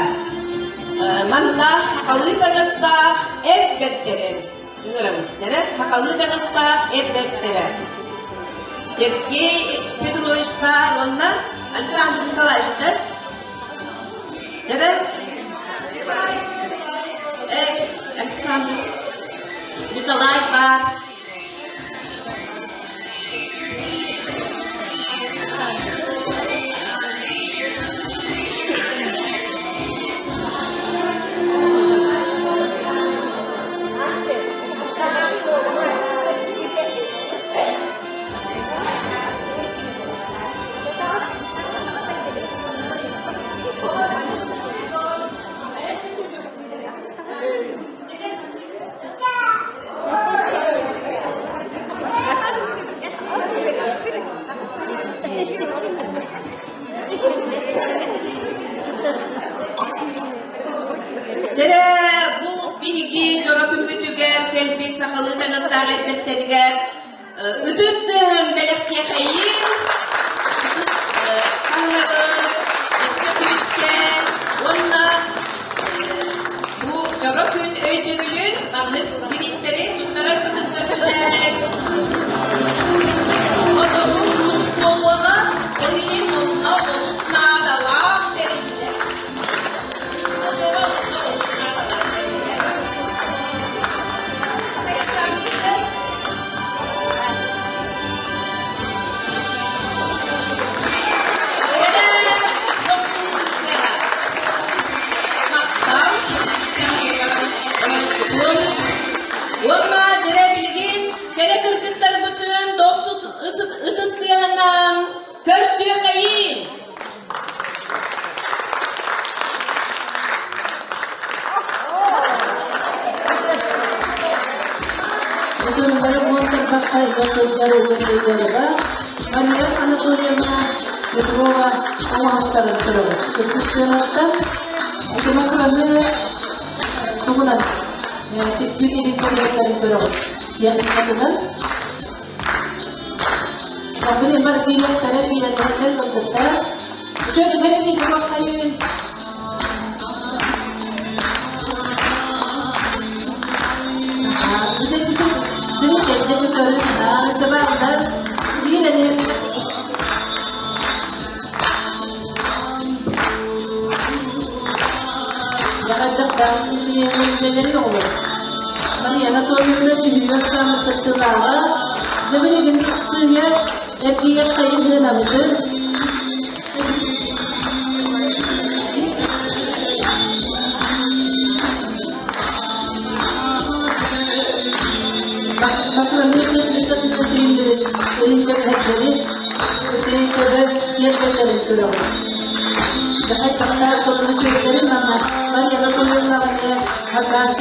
манна сахалыы таҥастаах эр бэртэрин ыҥырабыт. Дьэ, сахалыы таҥастаах эр бэртэрэ. Сергей Петровичтаах уонна Александр Николаевичтар. Дьэ, Александр Николай баар. Дьэ, бу биһиги дьоро күммүтүгэр кэлбит сахалыы таҥастаах эрдэхтэригэр ытыс тыаһын бэлэхтиэхэйин өссө күүскэ уонна бу дьоро күн өйдөбүлүн маннык бириистэри туттарар кытыннарбытын Онору буолуоҕа, ол иһин онно олус наадалаах тэриллэр. Онно олус наадалаах тэриллэр. Уонна дьэ билигин кэрэ кыргыттарбытын дохсут ытыстыаһынан көрсүөхэйин! Утуругары уонтарбакка сылдьар угуйдарыга Мария Анатольевна Петрова оҥоһуктарын көрөбүт. Үрдүк сыанаттан Тимофеевна тугунан тикпит иһиттэрин көрөҕүт. Техникатынан Абыны бар киилэхтэрэ киилэннэрдэр кыргыттар. Чөк бэрини кумаххайын. Мария Анатольевна Чүмүгэр саамыттылааҕа, дьэ билигин сыыйа эргийэр хайыһыанабытын Бакыланы техникатын тэриллэри ТКБ тиэргэннэрин көрөҕүн. Дьахай тахтар сотору чүөктэрин манна Мария Анатольевна хакас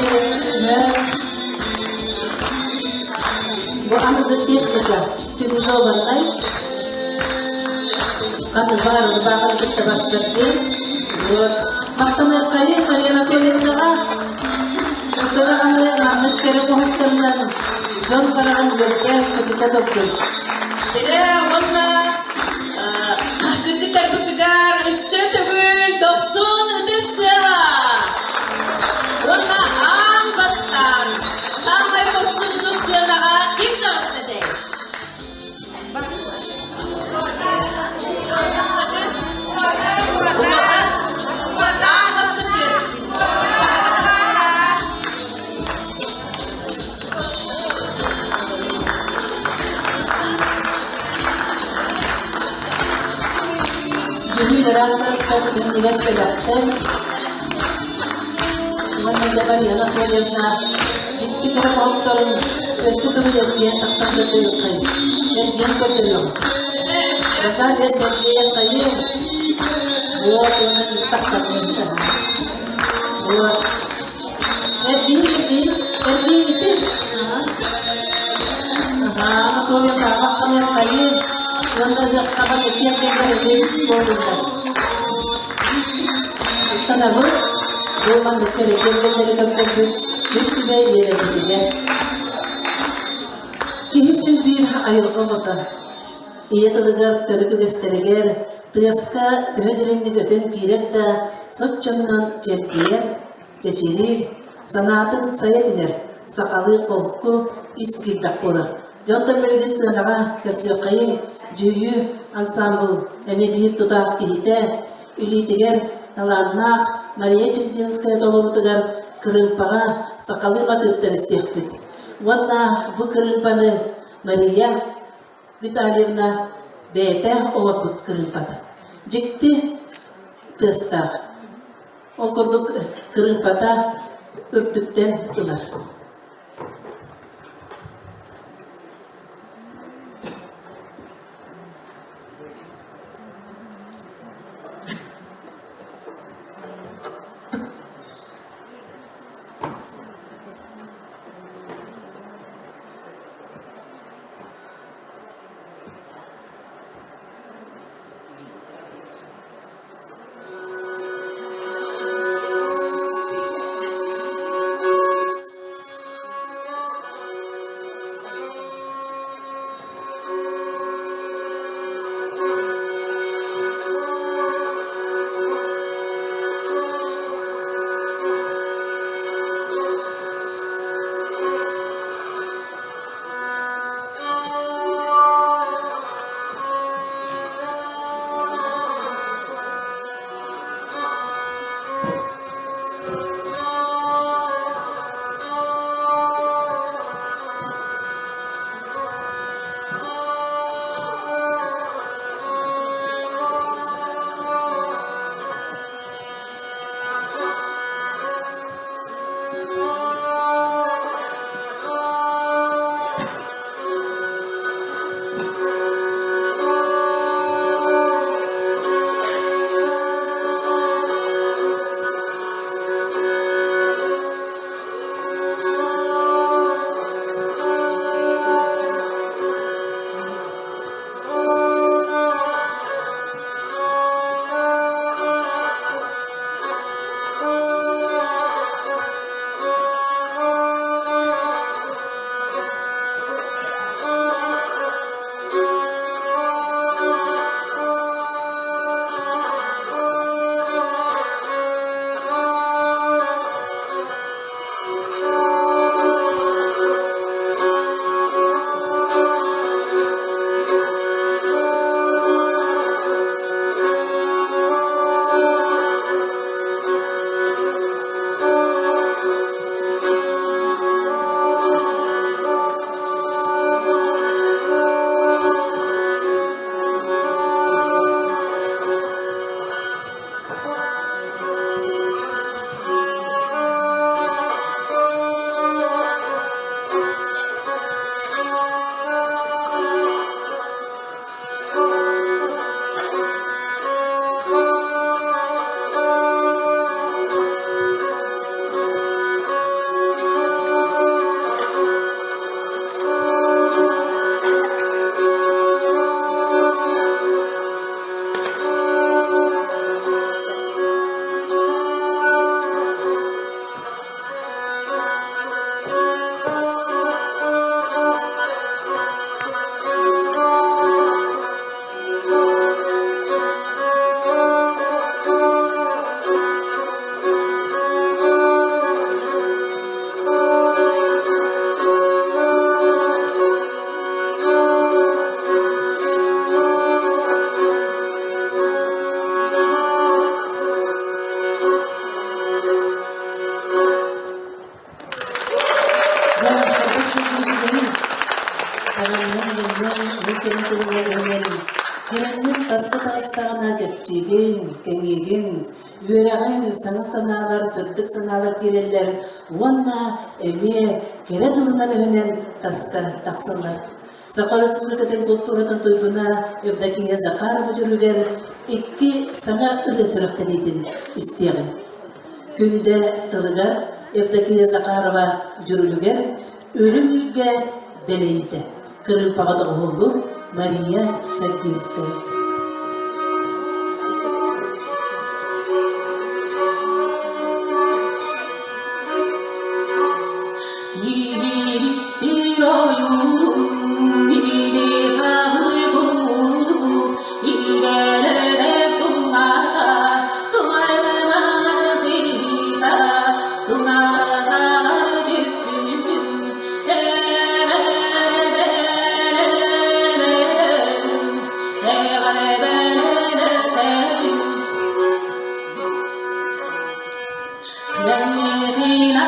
Бу аныгы техника стилизованнай Ханна баар баахан кытта бастардыы. Вот. Махтаныаххайы Мария Анатольевнаҕа Өссө маннык кэрэ оҥоһуктарынан дьон хараҕын үөрдэ көтүтэ турдун. Дьэ, уонна кыргыттарбытыгар өссө төгүл дохсун ытыс тыаһа! Уонна аан бастаан саамай хорсуннук сыанаҕа ким таҕыста этэй? Дьүһүй ыраахтарыттан минньигэс бэлэхтэн уонна да Мария Анатольевна икки кэрэ оһохторун өссө төгүл эргийэн тахсан көрдөрүөххэй. Эргийэн көрдөрүөҕүм. Розалия Сергеевна Вот уонна тахсар Вот. Эргийин, эргийин, эргийин ити. Ага, Анатолий Тарбахтаныаххайын уонна ыһыахтаҕа этиэх кэмҥэ эмиэ буоллулар. Санабыт, бу маннык эрэгийиэннэри көрдөрбүт үс түбэ үөрэтиитигэр. Киһи син биир айылҕа оҕото. Ийэ тылыгар төрүт үгэстэригэр тыаска төһө дириҥник өтөн киирэр да, соччоннон чэрдийэр, чэчириир, санаатын сайа тинэр, сахалыы холку, ис киирбэх буолар. Дьонтон билигин сыанаҕа көрсүөххэйиҥ, дьүһүйүү ансаамбыл эмиэ биир тутаах киһитэ, илиитигэр талааннаах Мария Чигдинская толоруутугар. кырыымпаҕа сахалыы матыыптар истиэхпит. Уонна бу кырыымпаны Мария Витальевна бэйэтэ оҥорбут кырыымпата. Дьикти тыастаах. Ол курдук кырыымпата үрдүктэн ылар. Таска таҕыстаҕына чэпчиигин, кэҥиигин, үөрэҕин, саҥа санаалар, сырдык санаалар киирэллэр уонна эмиэ кэрэ тылынан-өһүнэн таска тахсаллар. Саха Республикатын култууратын туйгуна Евдокия Захарова дьүрүгэр икки саҥа ырыа сүрэхтэниитин истиэҕиҥ. Күндэ тылыгар Евдокия Захарова дьүрүлүгэр Үрүҥ илгэ дэлэйдэ кырыымпаҕа доҕуһуоллуур Мария Чагдинская. Thank you.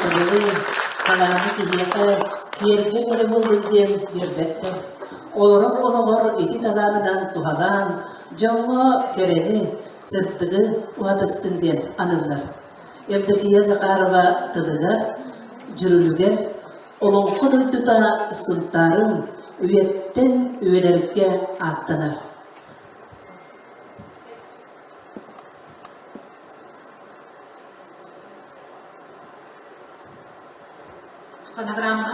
сатабылы, талааны киһиэхэ киэргэл эрэ буоллун диэн биэрбэттэр. Олорор олоҕор ити талаанынан туһалаан, дьоҥҥо кэрэни, сырдыгы уһатыстын диэн аныыллар. Евдокия Захарова тылыгар, дьүрүлүгэр Олоҥхо дойдута Сунтаарым үйэттэн үйэлэргэ ааттанар. Фонограмма.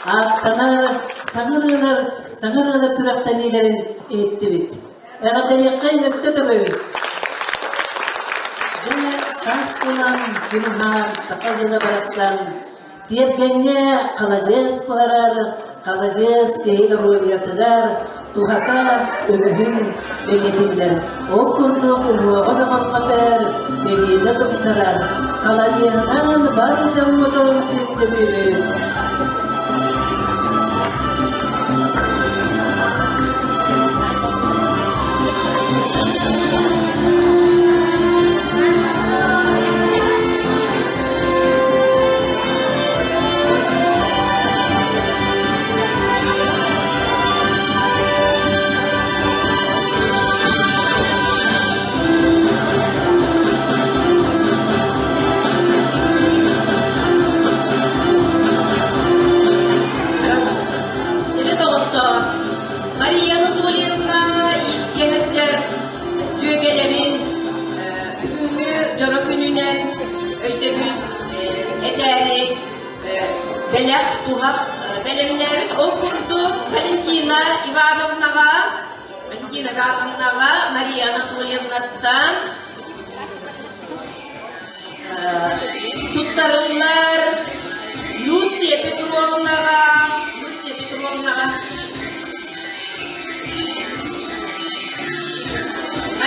Ааттанар саҥа ырыалар, саҥа ырыалар сүрэхтэниилэрин иһиттибит. Эҕэрдэлиэххэйин өссө төгүл! Дьэ, саас буолан, күн уһаан, саха ыала барахсан тиэргэҥҥэ халадьыас буһарар, халадьыас киһи доруобуйатыгар туһата үгүһүн бэлиэтииллэр. Ол курдук уҥуоҕа бөҕөрҕөтөр, тириитэ тупсарар, халадьыаһынан бар дьоммутун күндүлүүбүт. Дьэ доҕоттоор, Мария Анатольевна иискэһэттэр дьүөгэлэрин бүгүҥҥү дьоро күнүнэн өйдөбүл этээри бэлэх туһах бэлэмнээбит. Ол курдук Валентина Ивановнаҕа Валентина Ивановнаҕа Мария Анатольевнаттан туттарыллар Люция Петровнаҕа Люция Петровнаҕа.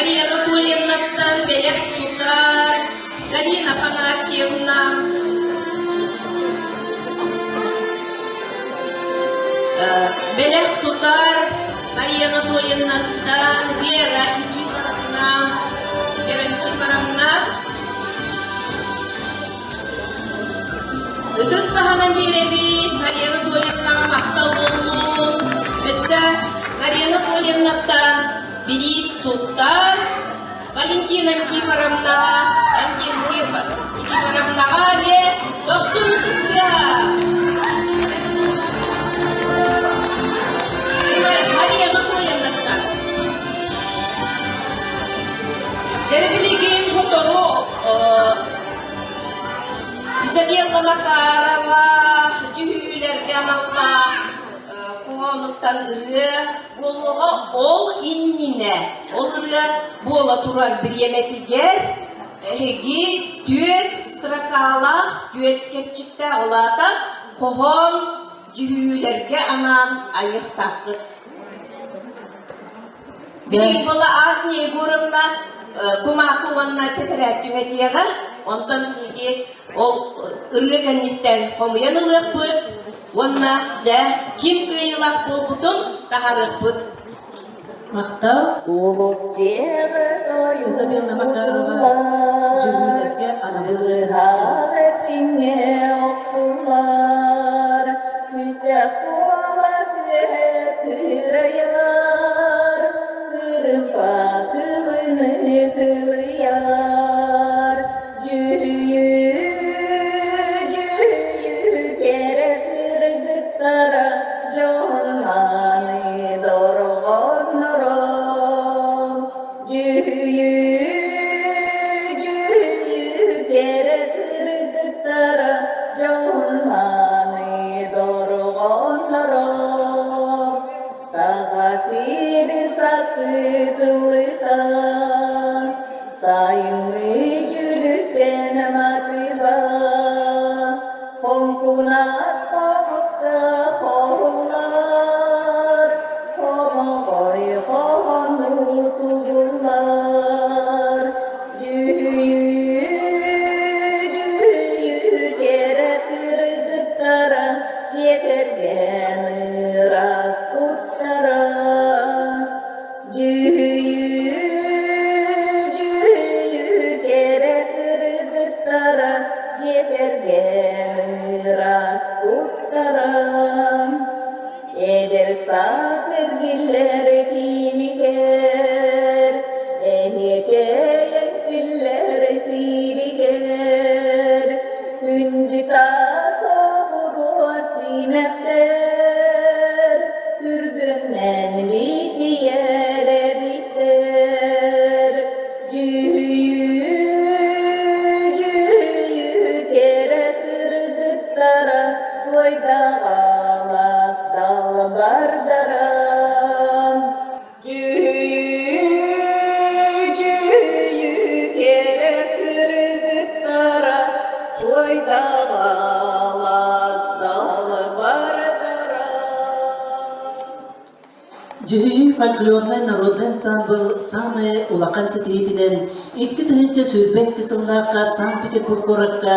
Мария Анатольевнаттан бэлэх тутар Галина Афанасьевна. Бэлэх тутар Мария Анатольевнаттан Вера Никифоровна, Вера Никифоровна. Ытыс таһынан биэрэбит Мария Анатольевнаҕа махтал буоллун. Өссө Мария Анатольевнаттан бириис туттар Валентина Никифоровна, Валентина Никифоровнаҕа эмиэ дохсун ытыс тыаһа. Мария Анатольевнаттан. Дьэ билигин сотору Изабелла Макарова дьүһүйүүлэргэ аналлаах хоһоонуттан ырыа буолуоҕа. Ол иннинэ, ол ырыа буола турар бириэмэтигэр эһиги түөрт строкалаах, түөрт кэрчиктээх, ол аата хоһоон дьүһүйүүлэргэ анаан айыахтааххыт. Билигин буолла Агния Егоровна кумаахы уонна тэтэрээт түҥэтиэҕэ. Онтон биһиги ол ырыа кэнниттэн хомуйан ылыахпыт уонна дьэ ким кыайыылаах буолбутун таһаарыахпыт. Махтал. Изабелла Макарова дьүһүйүүлэргэ анабыл Ылыһаах эппиҥҥэ охсуллар, Күсэх куолас үөһэ кыырайар, Кырымпа кылыны кылыйар. Дьүһүйүү, дьүһүйүү кэрэ кыргыттара, Дьоһун мааны дорҕонноро. Дьүһүйүү, дьүһүйүү кэрэ кыргыттара, дьоһун мааны дорҕонноро. Саха сирин саскытыллыта, сайыҥҥы дьүрүскэн матыыба, Хоҥкунас хомуска хоһуллар, хомоҕой хоһоону субуллар. Дьүһүйүү, дьүһүйүү кэрэ кыргыттара, дьиэ кэргэн ыраас куттара. Дьүһүйүү, дьүһүйүү кэрэ кыргыттара, дьиэ кэргэн ыраас куттара. Эдэр саас эргиллэр киинигэр, эһиэкэйэн силлэр сииригэр, күндү таас оҕуруо симэхтэр, Күргүөмнэн литийэр эбиттэр, Дьүһүйүү, дьүһүйүү кэрэ кыргыттара, Туойдаҕалас далбардара. Дьүһүйүү, дьүһүйүү кэрэ кыргыттара, Туойдаҕалас далбардара. Дьүһүйүү фольклорнай народнай ансаамбыл саамай улахан ситиһиитинэн 2022 сыллаахха Санкт-Петербург куоракка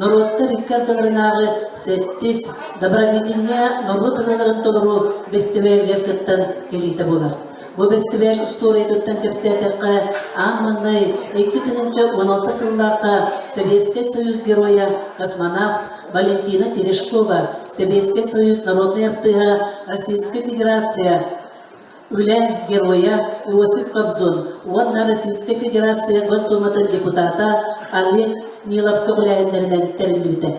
норуоттар икки ардыларынааҕы сэттис Добровидение норуот ырыаларын толору бэстибээлигэр кыттан кэлиитэ буолар. Бу бэстибээл устуоруйатыттан кэпсээтэххэ, аан маҥнай 2016 сыллаахха Сэбиэскэй Союз Геройа, космонавт Валентина Терешкова, Сэбиэскэй Союз народнай артыыһа, Российскай Федерация Үлэ Геройа Иосиф Кобзон уонна Российскай Федерация Госдуматын депутата Олег Нилов көҕүлээһиннэринэн тэриллибитэ.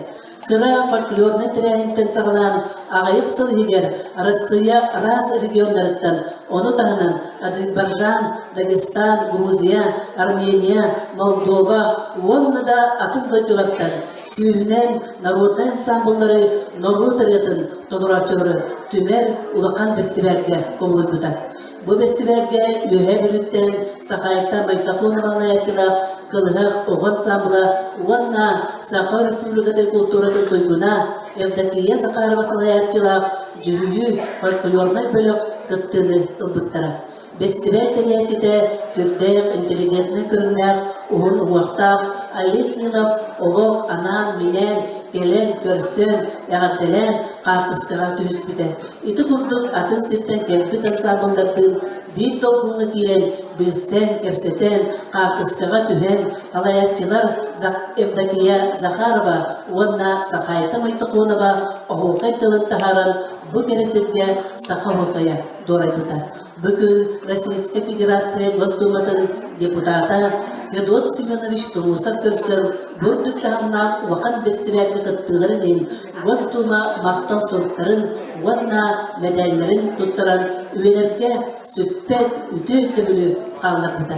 Кыра фольклорнай тэрээһинтэн саҕалаан аҕыйах сыл иһигэр Арассыыйа араас регионнарыттан, ону таһынан Азербайджан, Дагестан, Грузия, Армения, Молдова уонна да атын дойдулартан сүүһүнэн народнай ансаамбыллары норуот ырыатын толорооччулары түмэр улахан бэстибээлгэ кубулуйбута. Бу бэстибээлгэ Үөһээ Бүлүүттэн Сахаайта Майтахонова салайааччылаах Кылыһах оҕо ансаамбыла уонна Саха Республикатын култууратын туйгуна Евдокия Захарова салайааччылаах Дьүһүйүү фольклорнай бөлөх кыттыыны ылбыттара. Бэстибээл тэрийээччитэ сүрдээх интеллигентнэй көрүҥнээх, уһун уҥуохтаах Олег Нилов олох анаан-минээн кэлэн, көрсөн, эҕэрдэлээн хаартыскаҕа түһүспүтэ. Ити курдук атын сиртэн кэлбит ансаамбыллардыын биир долгуҥҥа киирэн, билсэн, кэпсэтэн, хаартыскаҕа түһэн, салайааччылар Евдокия Захарова уонна Сахаайта Мойтохонова оһуокай тылын таһааран бу кэрэ сиргэ саха оһуокайа дуорайбыта. Бу күн Российскай Федерация Госдуматын депутата Федот Семенович Тумусов көрсөн, бу үрдүк таһымнаах улахан бэстибээлгэ кыттыыларын иһин Госдума махтал суруктарын уонна мэдээллэрин туттаран үйэлэргэ сүппэт үтүө өйдөбүлү хаалларбыта.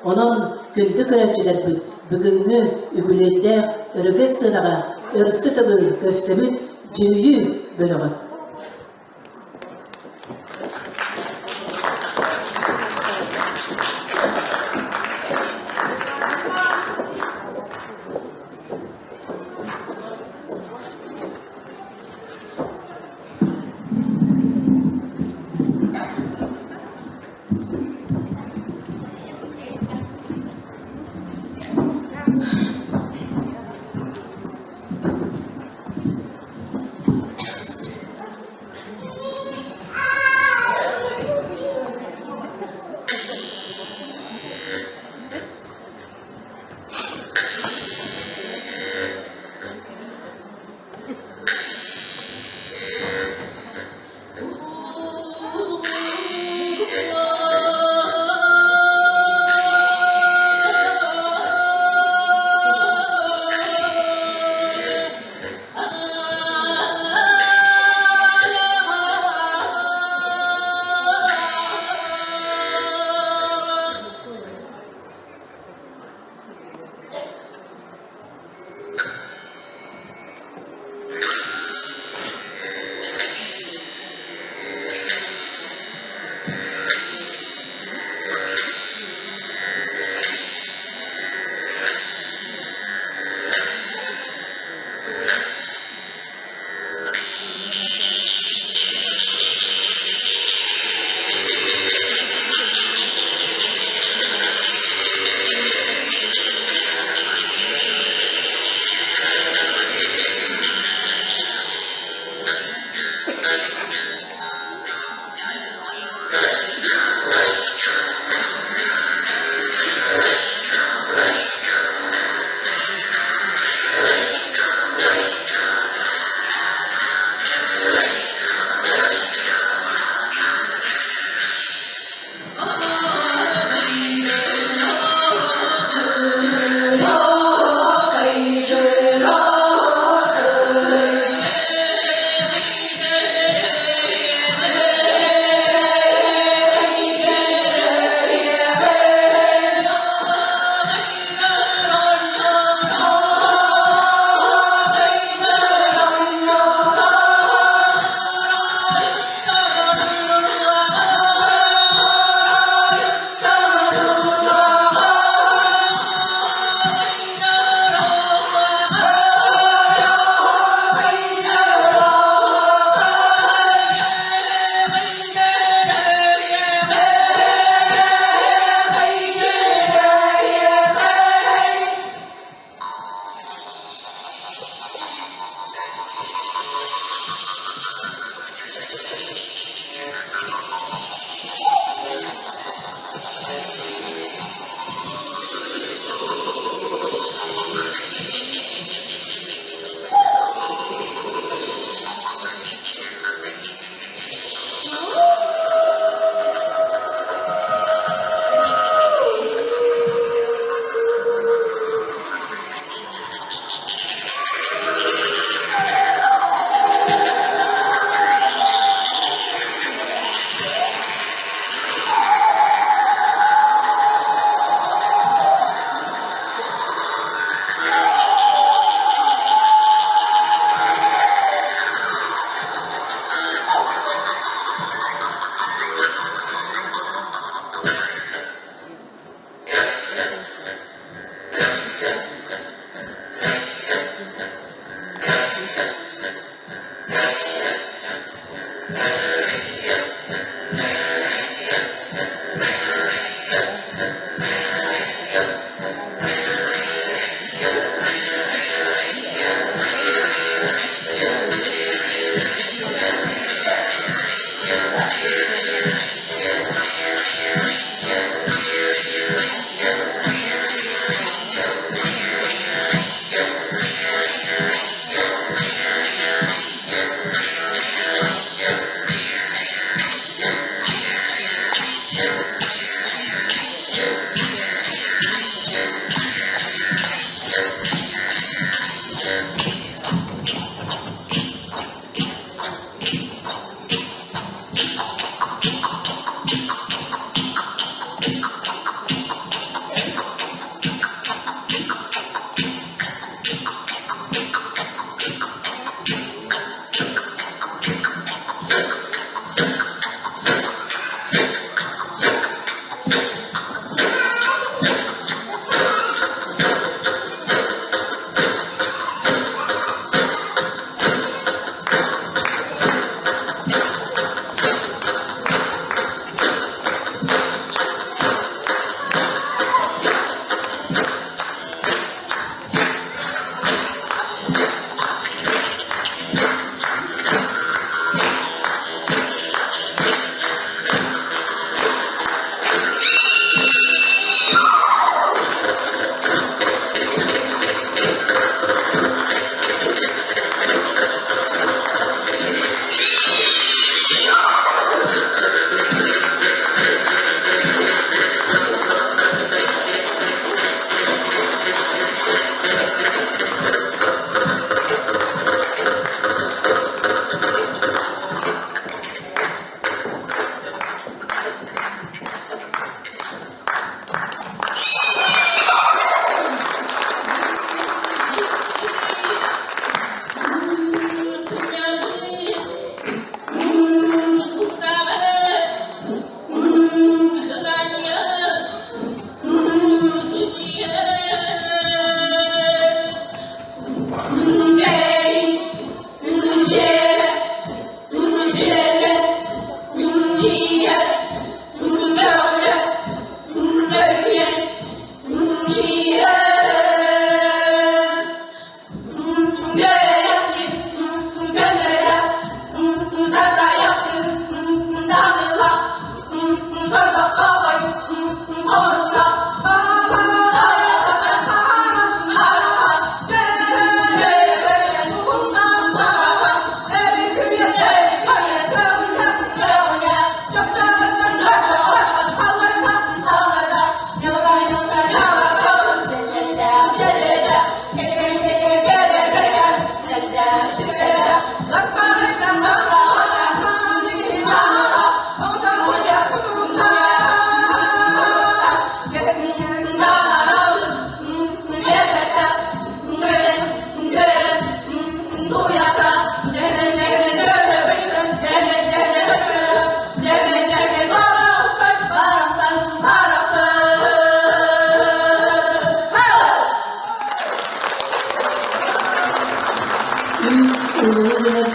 Онон күндү көрөөччүлэрбит бүгүҥҥү үбүлүөйдээх өрөгөй сыанаҕа өрүскэ төгүл көрсөбүт дьүһүйүү бөлөҕө. Ooh.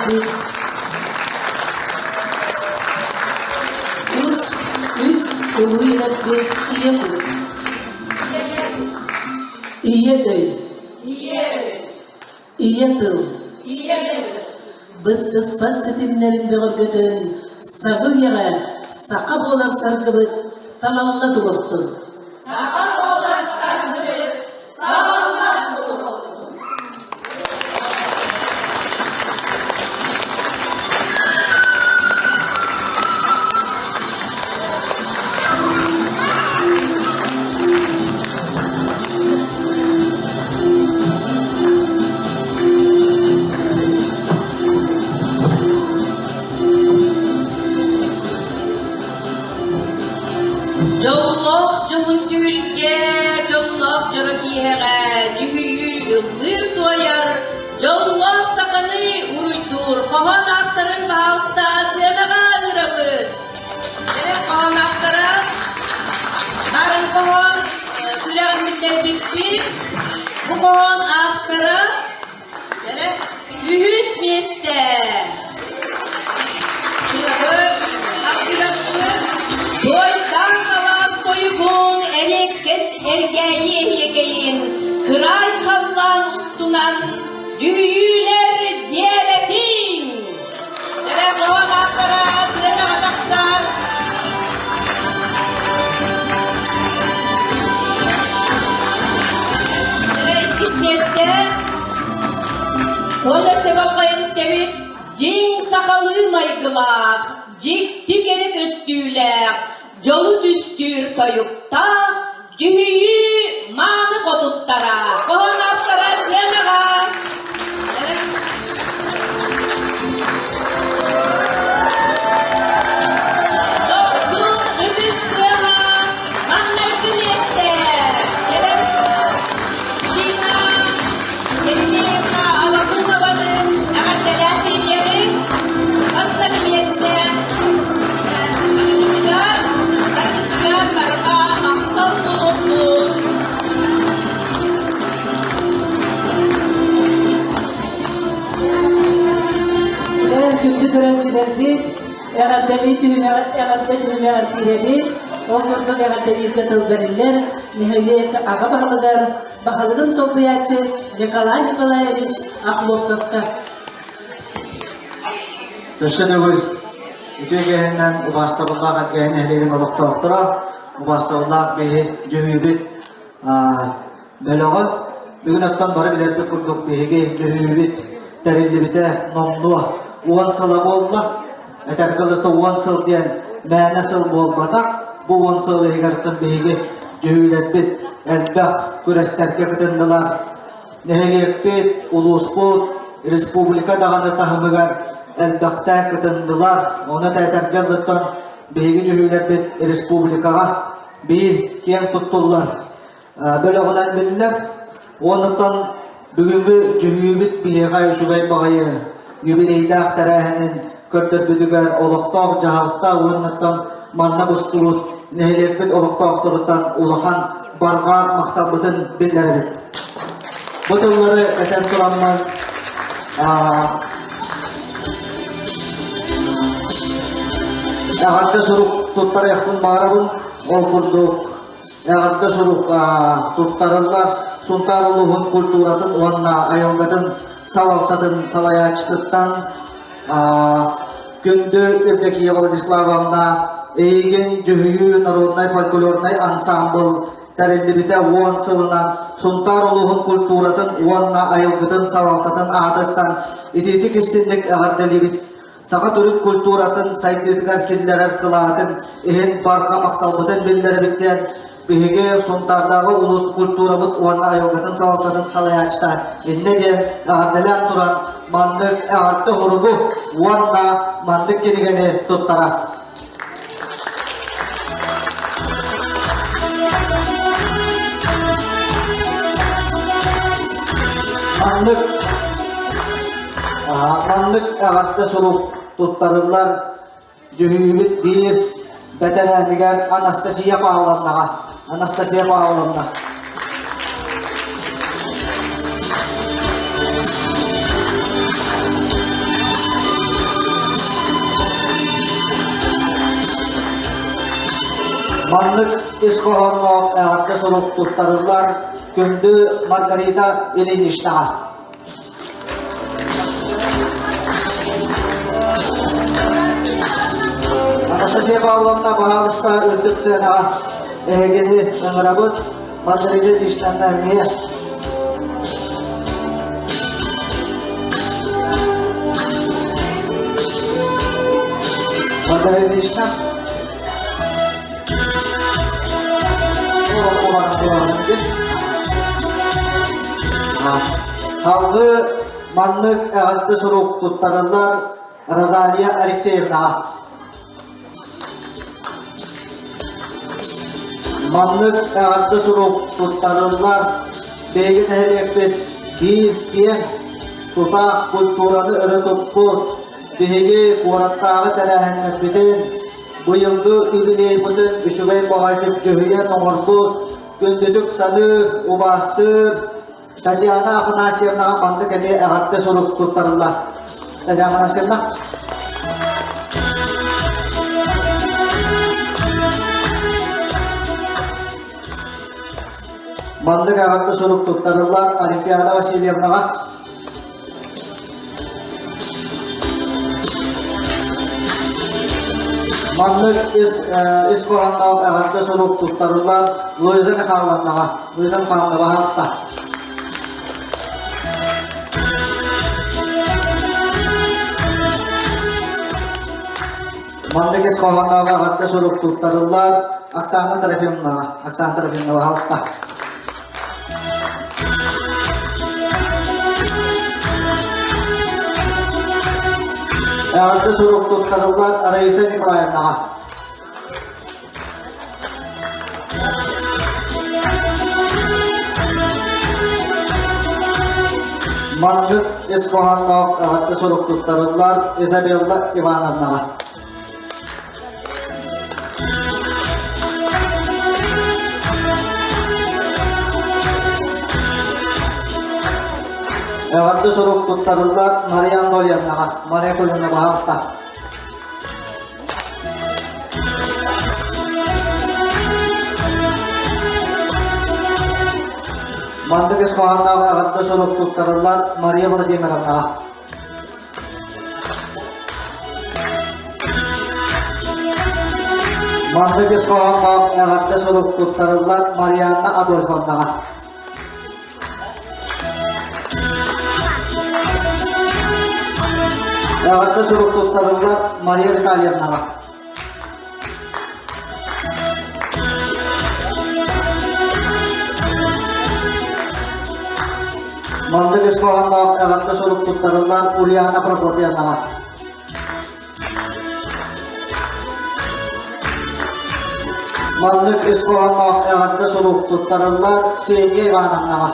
үөрэппит Үс, үс улуу үөрэппит ийэ кут. Ийэ өй. Ийэ тыл. Быстыспат ситимнэрин бөҕөргөтөн, саҥа үйэҕэ саха буолар саргыбыт салалла туруохтун. Саха буолар саргыбыт салалла туруохтун. Дьоллоох дьоһун түһүлгэ, дьоллоох дьоро киэһэҕэ дьүһүйүү ыллыыр-туойар, дьоллоох саханы уруйдуур хоһоон ааттарын баһаалыста сыанаҕа ыҥырабыт. Хоһоон ааптара Нарын хоһоон күрэҕин биллэрбиппит. Бу хоһоон ааптара үһүс миэстэ. Туойдаах алаас тойугун эриэккэс эргээйи эһиэкэйин кыраай халлаан устунан дьүһүйүүлэр дьиэрэтиҥ! Эрэ хоһоон ааптара сыанаҕа тахсар. Эрэ иккис миэстэ. Уонна сөбөҕөйөн истэбит дьиҥ сахалыы майгылаах, дьикти кэрэ көстүүлээх, дьолу түстүүр тойуктаах дьүһүйүү мааны хотуттара. Хоһоон ааптара сыанаҕа. Дохсун ытыс тыаһа маҥнайгы миэстэ. Кэлэн Дина Еремеевна Алакунованы эҕэрдэлээн биэриэҕиҥ. Бастакы миэстэ Аргытыгар, аргытыгар барҕа махтал буолуохтун. Дьэ, күндү көрөөччүлэрбит, эҕэрдэлии түһүмэҕэр эҕэрдэ түһүмэҕэр киирэбит. Ол курдук эҕэрдэлииргэ тыл бэриллэр нэһилиэк аҕа баһылыгар баһылыгын солбуйааччы Николай Николаевич Охлопковка. Өссө төгүл үтүө киэһэннэн убаастабыллаах Эркээйи нэһилиэгин олохтоохторо, убаастабыллаах биһи дьүһүйбүт бөлөҕө. Бүгүн оттон бары билэрбит курдук биһиги дьүһүйүүбүт тэриллибитэ номнуо уон сыла буолла. Этэргэ дылы уон сыл диэн мээнэ сыл буолбатах. Бу уон сыл иһигэр биһиги дьүһүүлэрбит элбэх күрэстэргэ кытыннылар. Нэһилиэкпит, улууспут, республика даҕаны таһымыгар элбэхтэ кытыннылар. Ону этэргэ дылыттан биһиги дьүһүүлэрбит республикаҕа биир киэн туттуллар бөлөҕүнэн биллэр. Оннуттан бүгүҥҥү дьүһүйүүбүт биһиэхэ үчүгэй баҕайы юбилейдаах тэрээһинин көрдөрбүтүгэр олохтоох дьаһалта уоннаттан манна мустубут нэһилиэкпит олохтоохторуттан улахан барҕа махталбытын биллэрэбит. Бу тыллары этэн тураммын эҕэрдэ сурук туттарыахпын баҕарабын. Ол курдук Эҕэрдэ сурук туттарыллар Сунтаар улууһун культуратын уонна айылгатын салалтатын салайааччытыттан күндү Евдокия Владиславовна эйигин дьүһүйүү народнай фольклорнай ансаамбыл тэриллибитэ уон сылынан Сунтаар улууһун культуратын уонна айылгытын салалтатын аатыттан итиитик истинник эҕэрдэлиибит саха төрүт культуратын сайдыытыгар киллэрэр кылаатын иһин барҕа махталбытын биллэрэбит диэн биһиги Сунтаардааҕы улуус культурабыт уонна айылгытын салалтатын салайааччыта иннэ диэн эҕэрдэлээн туран маннык эҕэрдэ уругу уонна маннык кинигэни туттара. Маннык маннык эҕэрдэ сурук туттарыллар дьүһүйүүбүт биир бэтэрээнигэр Анастасия Павловнаҕа. Анастасия Павловна. Маннык ис хоһоонноох эҕэрдэ сурук туттарыллар күндү Маргарита Ильиничнаҕа. Анастасия Павловна, баһаалыста үрдүк сыанаҕа эһигини ыҥырабыт. Маргарита Ильинична эмиэ. Маргарита Ильинична. Салгыы маннык эҕэрдэ сурук туттарыллар Розалия Алексеевнаҕа. Маннык эҕэрдэ сурук туттарыллар биһиги нэһилиэкпит биир киэҥ тутаах культураны өрө туппут биһиги куораттааҕы тэрээһиннэрбитин быйылгы юбилейбытын үчүгэй баҕайытык дьүһүйэн оҥорбут күндүтүк саныыр, убаастыыр Татьяна Афанасьевнаҕа маннык эмиэ эҕэрдэ сурук туттарыллар. Татьяна Афанасьевна. Маннык эҕэрдэ сурук туттарыллар Олимпиада Васильевнаҕа. Маннык ис, ис хоһоонноох эҕэрдэ сурук туттарыллар Луиза Михайловнаҕа. Луиза Михайловна, баһаалыста. Маннык ис хоһоонноох эҕэрдэ сурук туттарыллар Оксана Трофимовнаҕа. Оксана Трофимовна, баһаалыста. Эҕэрдэ сурук туттарыллар Раиса Николаевнаҕа. Маннык ис хоһоонноох эҕэрдэ сурук туттарыллар Изабелла Ивановнаҕа. Эҕэрдэ сурук туттарыллар Мария Анатольевнаҕа. Мария Анатольевна, баһаалыста. Маннык ис хоһоонноох эҕэрдэ сурук туттарыллар Мария Владимировнаҕа. Маннык ис хоһоонноох эҕэрдэ сурук туттарыллар Марианна Адольфовнаҕа. Эҕэрдэ сурук туттарыллар Мария Витальевнаҕа. Маннык ис хоһоонноох эҕэрдэ сурук туттарыллар Ульяна Прокопьевнаҕа. Маннык ис хоһоонноох эҕэрдэ сурук туттарыллар Ксения Ивановнаҕа.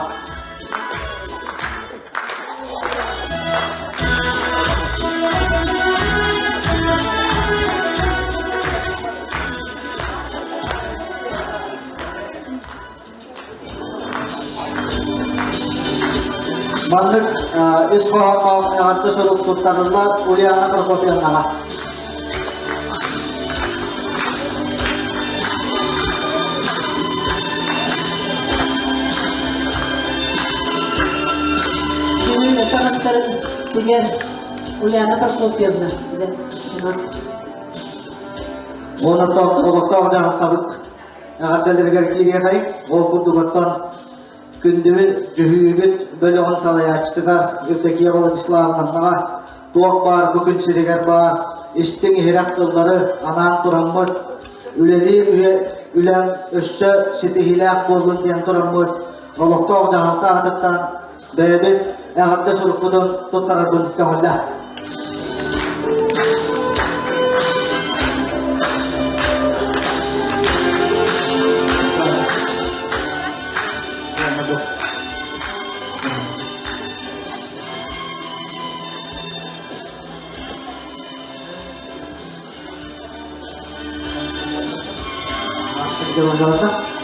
Маннык ис хоһоонноох эҕэрдэ сурук туттарыллар Ульяна Прокопьевнаҕа. Бүгүн таҥастарын тигэр Ульяна Прокопьевна. Уонна олохтоох дьаһалтабыт эҕэрдэлэригэр киириэхэйин. Ол курдук оттон күндүбүт, дьүһүйүүбүт бөлөҕүн салайааччытыгар Евдокия Владиславовнаҕа туох баар бу күн сиригэр баар истиҥ иһирэх тыллары анаан тураммыт, үлэлиир үйэ үлэм өссө ситиһиилээх буоллун диэн тураммыт, олохтоох дьаһалта аатыттан бэйэбит эҕэрдэ сурукпутун туттарарбын көҥүллээ.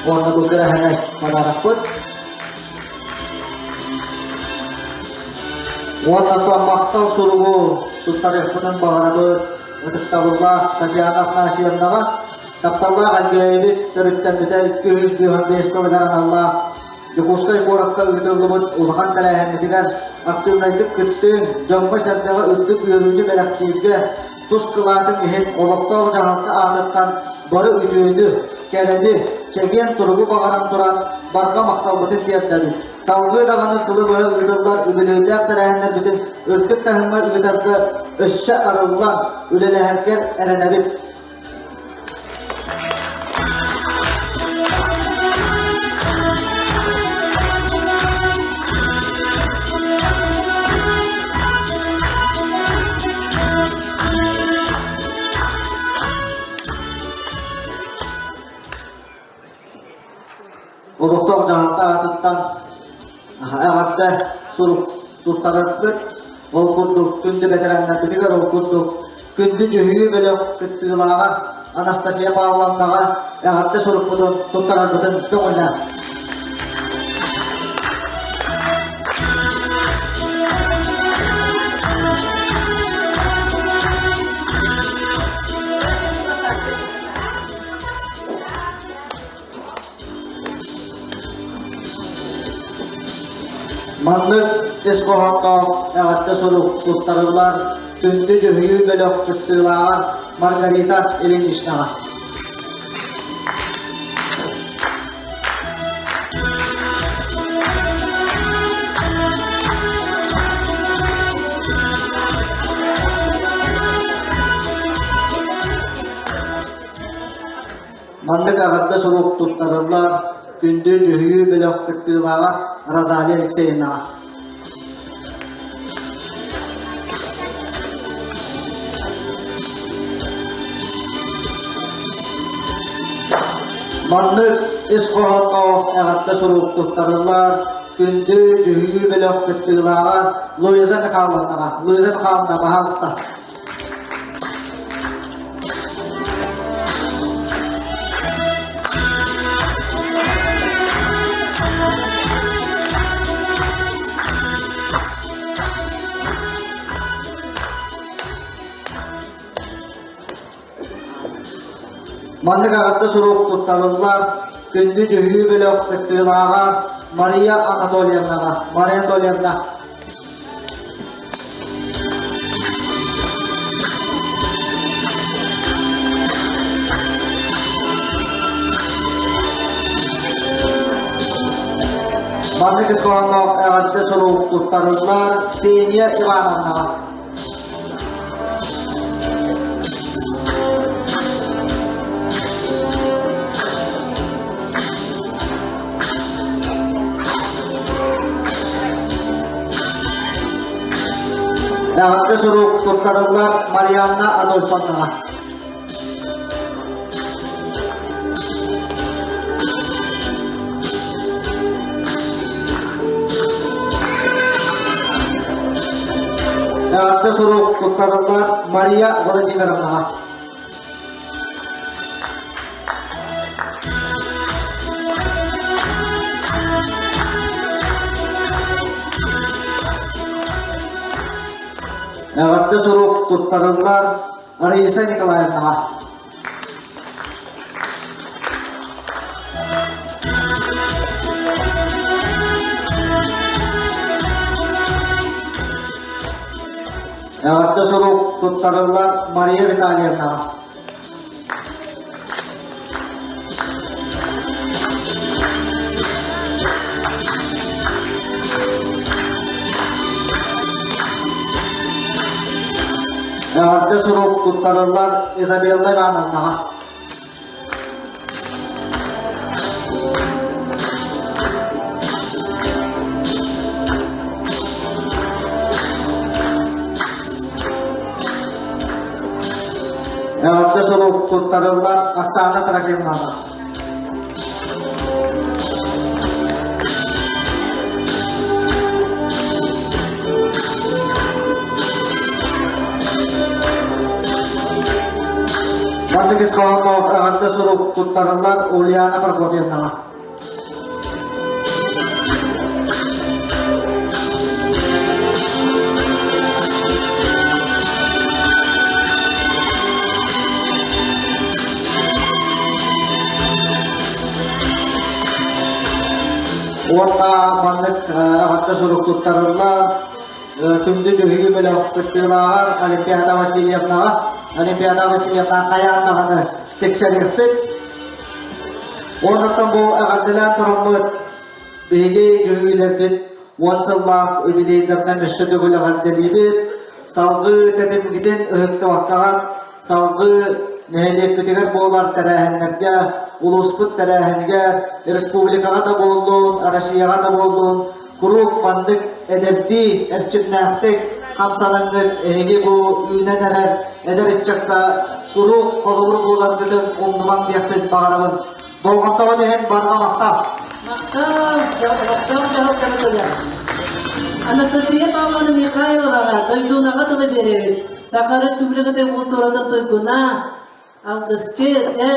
Уонна бу кыраһанай подарокпыт. Уонна махтал суругу туттарыахпытын баҕарабыт ытыктабыллаах Татьяна Афанасьевнаҕа. Тапталлаах Элгээйибит төрүттэммитэ 255 сылыгар аналлаах Дьокуускай куоракка ыытыллыбыт улахан тэрээһиммитигэр актыыбынайдык кыттыыҥ, дьоҥҥо-сэргэҕэ үрдүк үөрүүнү бэлэхтииргэ тус кылаатыҥ иһин олохтоох дьаһалта аатыттан бары үтүөнү, кэрэни, чэгиэн туругу баҕаран туран барҕа махталбытын тиэрдэбит. Салгыы даҕаны сылы быһа ыытыллар үбүлүөйдээх тэрээһиннэрбитин үрдүк таһымҥа ыытарга өссө арыллан үлэлэһэргэр эрэнэбит. Олохтоох дьаһалта аатыттан эҕэрдэ сурук туттарарбыт. Ол курдук күндү бэтэрээннэрбитигэр ол курдук күндү дьүһүйүү бөлөх кыттыылааҕа Анастасия Павловнаҕа эҕэрдэ сурукпутун туттарарбытын көҥүллээх. Маннык ис хоһоонноох эҕэрдэ сурук туттарыллар күндү дьүһүйүү бөлөх кыттыылааҕа Маргарита Ильиничнаҕа. Маннык эҕэрдэ сурук туттарыллар күндү дьүһүйүү бөлөх кыттыылааҕа Розалия Алексеевнаҕа. Маннык ис хоһоонноох эҕэрдэ сурук туттарыллар күндү дьүһүйүү бөлөх кыттыылааҕа Луиза Михайловнаҕа. Луиза Михайловна, пожалуйста. Маннык эҕэрдэ сурук туттарыллар күндү дьүһүйүү бөлөх кыттыылааҕа Мария Анатольевнаҕа. Мария Анатольевна. Маннык ис хоһоонноох эҕэрдэ сурук туттарыллар Ксения Ивановнаҕа. Эҕэрдэ сурук туттарыллар Марианна Адольфовнаҕа. Эҕэрдэ сурук туттарыллар Мария Владимировнаҕа. Эҕэрдэ сурук туттарыллар Раиса Николаевнаҕа. Эҕэрдэ сурук туттарыллар Мария Витальевнаҕа. Эҕэрдэ сурук туттарыллар Изабелла Ивановнаҕа. Эҕэрдэ сурук туттарыллар Оксана Трофимовна. Маннык ис хоһоонноох эҕэрдэ сурук туттарыллар Ульяна Прокопьевнаҕа. Уонна маннык эҕэрдэ сурук туттарыллар. Күндү дьүһүйүү бөлөх кыттыылааҕар Олимпиада Васильевнаҕа Олимпиада Васильевна хайаан даҕаны тиксэриэхпит. Уоннаттан бу эҕэрдэлээн тураммыт биһиги дьүһүйүүлэрбит уон сыллаах үбүлүөйдэринэн өссө төгүл эҕэрдэлиибит. Салгыы тэтимгитин ыһыктыбаккаҕыт салгыы нэһилиэкпитигэр буолар тэрээһиннэргэ, улууспут тэрээһинигэр, республикаҕа да буоллун, Россияҕа да буоллун, куруук маннык эдэрдии, эрчимнээхтик хамсанаҥҥыт эһиги бу үүнэн эрэр эдэр ыччакка куруук холобур буоларгытын умнумаҥ диэхпин баҕарабын. Болҕомтоҕут иһин барҕа махтал! Махтал, олохтоох дьаһалтабытыгар. Анастасия Павловна Михайловаҕа дойдунаҕа тылы биэрэбит. Саха Республикатын култууратын туйгуна, алгысчы, дьэ,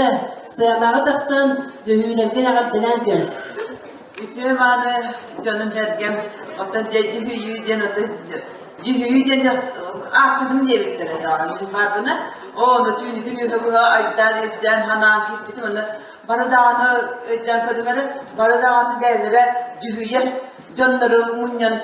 сыанаҕа тахсан дьүһүйүүлэргин эҕэрдэлээн кэбис. Үтүө мааны дьонум сэргэм, оттон дьэ дьүһүйүү диэн аты дьүһүйүү диэн ааттабын диэбиттэрэ даҕаны мин баарбына. Ону түүн күнүһэ быһа айдаан өйдөөн ханаан киирбитим аны бары даҕаны өйдөөн көрүҥэр бары даҕаны бэйэлэрэ дьүһүйэр дьоннору мунньан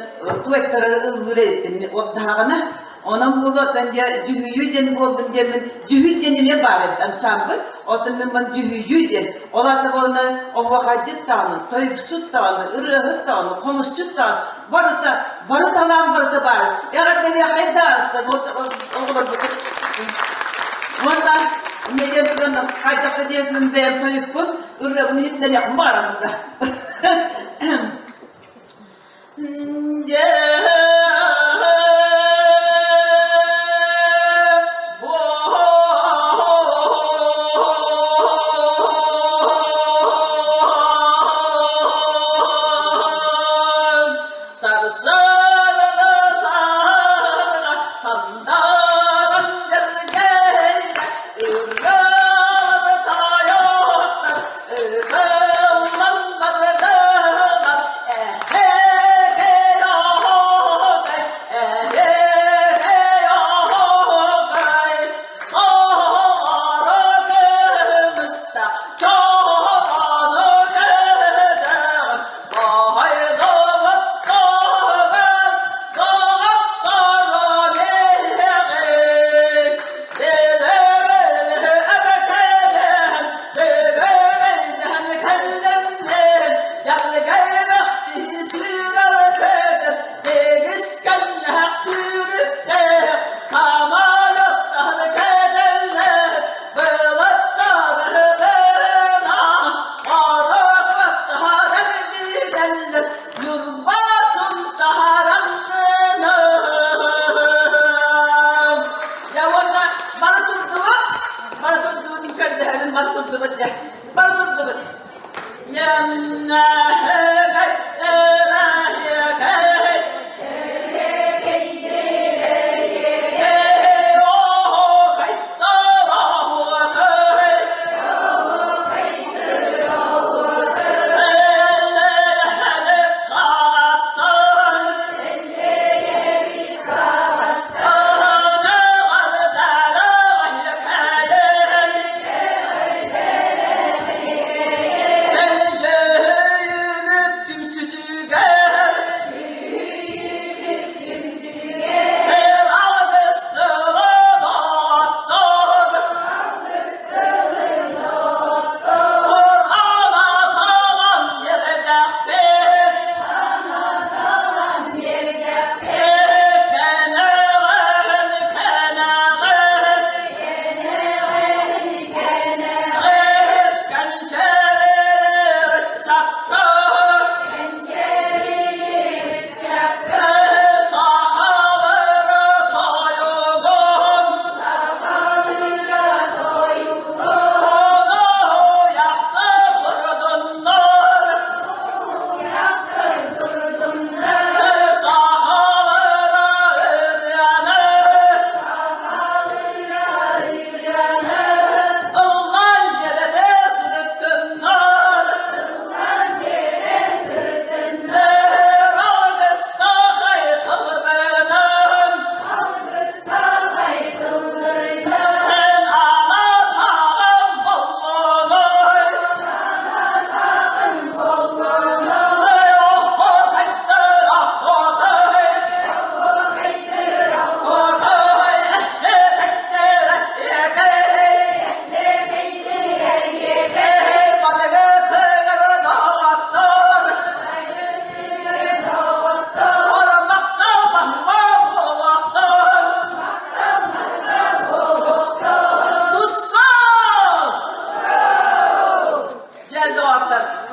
туэттарар ыллыыр эбиппин уордаһаҕына Онон буолуоттан дьэ дьүһүйүү диэн буоллун диэммин дьүһүй диэн эмиэ баар эбит ансамбль. Оттон мин маны дьүһүйүү диэн. Ол аата буолна оһуохайдьыт даҕаны, тойуксут даҕаны, ырыаһыт даҕаны, хомусчут даҕаны барыта, бары талаан барыта баар. Эҕэрдэлиэхэй да ааста оҕолорбутун. Уонна эмиэ диэн туран хайдах да диэн бэйэм тойукпун, ырыабын иһитинэриэхпин баҕарабын да.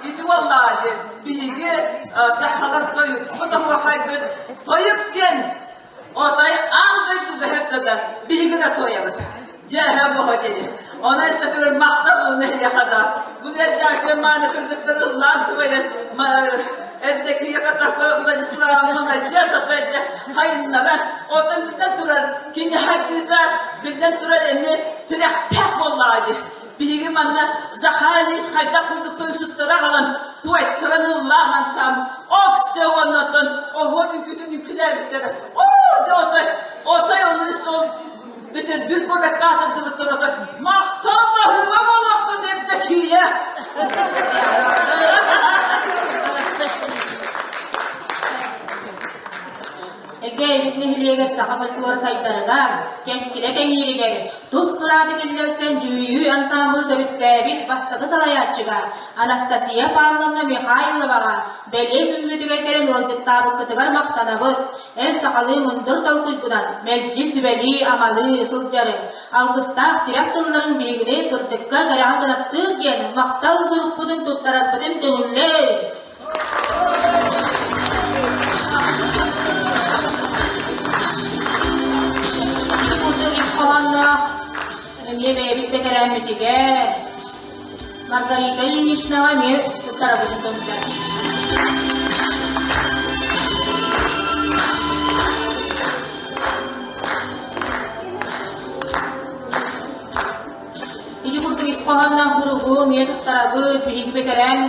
Ити буоллаҕа дии биһиги сахалар тойукпут оһуохайбыт тойук диэн отой аан дойдуга сөптөдө биһиги да туойабыт. Дьэ буһа диэни. Онон сэтигэр махтал буолуна эһиэхэ да. Бу эрдээки мааны кыргыттар ыллаан туойан эрдэкиэхэ такой Владиславовна молодец опять хайыннара. Оттон биллэн турар кини хайдыыта биллэн турар эмиэ тирэхтээх буоллаҕа дии. Биһиги манна Захар Ильич хайдах курдук тойсуттара аҕалан туайтаран ыллаан ансаам оксе уоннатан оһуор үҥкүүтүн үҥкүүлээбиттэрэ. Оо, дьэ отой, отой ону сол бүтүн бір куоракка атырдыбыттар отой махтал баһыыба буолуохтун Евдокия. Элгээйибит нэһилиэгэр саха фольклор сайдарыгар, кэскилэ кэҥииригэр тус кылааты киллэрсэн дьүһүйүү ансаамбыл төрүттээбит бастакы салайааччыга Анастасия Павловна Михайловаҕа бэлиэ күммүтүгэр кэлэн ыалдьыттаабыккытыгар махтанабыт. Эн сахалыы мындыр толкуйгунан мэлдьи сүбэлии-амалыы сылдьарыҥ, алгыстаах тирэх тылларын биһигини сырдыкка кэрэҕэ кынаттыыр диэн махтал сурукпутун туттарарбытын көҥүллээ. Ити курдук ис хоһоонноох эмиэ бэйэбит бэтэрээммитигэр Маргарита Ильиничнаҕа эмиэ туттарабытын көҥүллээ. Ити курдук ис хоһоонноох буругу эмиэ туттарабыт, биһиги бэтэрээн